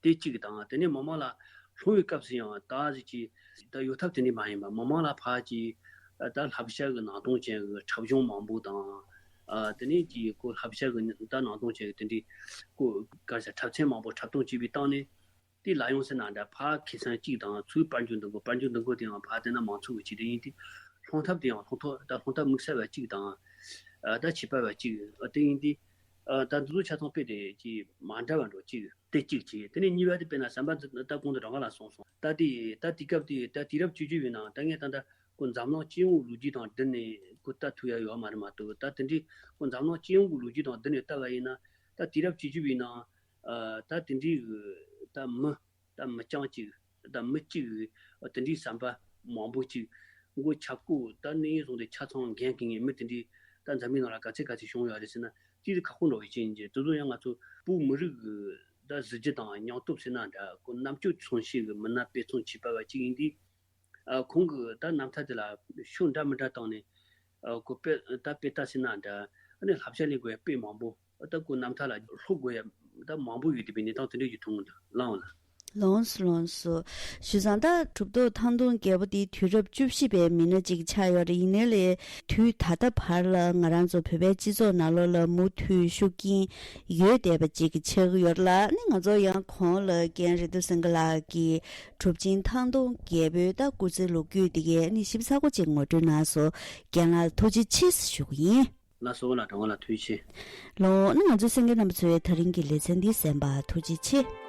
དེ་གཅིག་དང་། དེ་ནས་མི་མང་ལ་སློང་བའི་སྐབས་སུ་ཡང་ད་གཟི་ཅིག་ད་གཡོ་ཐབས་དེ་འདྲ་མ་ཡིན་པ། མི་མང་ལ་ཕར་ཅིག་ད་བསླབ་བྱ་གི་ནང་དོན་ཅན་གྱི་འཁྲབ་གཞུང་མང་པོ་དང་། དེ་ནས་ཀྱི་ཁོ་བསླབ་བྱ་གི་ད་ནང་དོན་ཅན་གྱི་དེ་འདྲའི་ཁོ་ག་རེ་ཟེར་འཁྲབ་ཚན་མང་པོ་འཁྲབ་སྟོན་བྱས་པའི་སྟེང་ནས། དེ་ལ་ཡོང་ཟེར་ན་འདྲ། ཕར་ཁེ་སང་གཅིག་དང་ཚུར་དཔལ་འབྱོར་འདུ་འགོད། དཔལ་འབྱོར་འདུ་འགོད་དེ་ཡང་ཕར་བལྟས་ན་མང་ཚོགས་ཀྱི་ཆེད་དུ་ཡིན་ཏེ། སློང་ཐབས་དེ་ཡང་སློང་ཐབས་ད་སློང་ཐབས་དམིགས་བསལ་བ་གཅིག་དང་། ཨ་ད་ཁྱད་པར་བ་གཅིག་ཨ་དེ་ཡིན་ཏེ། ཨ་ད་འདི་ཚོ་ཆ་ཚང་དཔེ་དེ་ཀྱི་མ་འདྲ་བ་འགྲོ་གཅིག་དེ་གཅིག་བྱས། དེ་ནས་གཉིས་པ་དེ་དཔེར་ན་ཟམ་པ་འདི་ད་གོང་དུ་དྲང་ག་ལ་སོང་སོང་། ད་དེ་ད་དེ་སྐབས་དེ་ད་དུས་རབས་བཅུ་བཅུ་པའི་ནང་ད་ངས་ད་ད་ཁོ་འཛམ་གླིང་སྤྱི་ཡོངས་ལོ་རྒྱུས་དང་བསྡུར་ནས་ཁོ་ལྟ་ཐུབ་ཡ་ཡོད་མ་རེད་མ་གཏོགས། ད་དེ་འདྲའི་ཁོ་འཛམ་གླིང་སྤྱི་ཡོངས་ཀྱི་ལོ་རྒྱུས་དང་བསྡུར་ནས་ལྟ་བ་ཡིན་ན། ད་དུས་རབས་བཅུ་བཅུ་པའི་ནང་ཨ་ད་དེ་འདྲའི་གི་ད་མི་ད་མི་རྐྱང་གཅིག་ད་མི་གཅིག་གི་དེ་འདྲའི་ཟམ་པ་མང་པོ་གཅིག་མགོ་ཆག་སྐོར་ད་ནས་བཟུང་སྟེ་ཆ་ཚང་འགན་འཁྱེར་མཁན་མི་དེ་འདྲའི་ད་འཛམ་གླིང་ནང་ལ་ག་ཚད་ག་ཚད་བྱུང་ཡོད་རེད་ཟེར་ན། དེ་དེ་ཁག་པོ་འགྲོ་བའི་རྐྱེན་གྱིས་དེ་ཚོ་ཡང་ང་ཚོ་བོད་མི་རིགས་ཀྱི་ད་གཟི་བརྗིད་དང་སྙིང་སྟོབས་ཟེར་ན་འདྲ། ཁོ་རྣམ་དཔྱོད་མཚོན་བྱེད་ཀྱི་མི་སྣ་དཔེ་མཚོན་ཆེ་བ་གཅིག་ཡིན་དུས། ཨ་ཁོང་གི་ད་རྣམ་ཐར་དེ་ལ་ཤུགས་འདྲ་མི་འདྲ་བཏང་ནས། ཨ་ཁོ་དཔེ་ད་དཔེ་ལྟ་ཟེར་ན་འདྲ། ཨ་ནི་བསླབ་བྱ་ལེན་དགོས་ཡ་དཔེ་མང་པོ། ཨ་ད་ཁོ་རྣམ་ཐར་ལ་ལྷུག་དགོས་ཡ་ད་མང་པོ་ཡོད་བསྡད་པའི་གནས་སྟངས་དེ་འདྲ་ཞིག་མཐོང་གི་འདུག་ལགས་འོང་ལགས། ལོངས་སུ་ལོངས་སུ། ཞུ་ཙང་ད་གྲུབ་ཐོབ་ཐང་སྟོང་རྒྱལ་པོ་འདི་དུས་རབས་བཅུ་བཞི་པའི་མི་སྣ་ཅིག་ཆགས་ཡོད་རེད། ཡིན་ནའི་ལས་དུས་ད་ལྟ་བར་ལ་ང་རང་ཚོ་བོད་པའི་སྤྱི་ཚོགས་ནང་ལོགས་ལ་མུ་མཐུད་ཤུགས་རྐྱེན་ཡོད་བསྡད་པ་ཅིག་ཆགས་ཀྱི་ཡོད་རེད་ལ། ནི་ང་ཚོ་ཡང་གོང་ལ་རྒན་རེ་ཏུ་སེང་གེ་ལགས་ཀྱིས་གྲུབ་ཆེན་ཐང་སྟོང་རྒྱལ་པོའི་ད་སྐུ་ཚེའི་ལོ་རྒྱུས་འདི་གའི་ནི་ཞིབ་ཚགས་པོ་ཅིག་ངོ་སྤྲོད་གནང་སོང་། རྒན་ལགས་ཐུགས་རྗེ་ཆེ་ཞུ་གི་ཡིན། ལགས་སོ། ལགས་དྲང་བ་ལ་ཐུགས་རྗེ་ཆེ། ལོ་ནི་ང་ཚོ་གསན་མཁན་རྣམ་པ་ཚོས་ད་རིང་གི་ལེ་ཚན་འདི་གསན་པ་ཐུགས་རྗེ་ཆེ།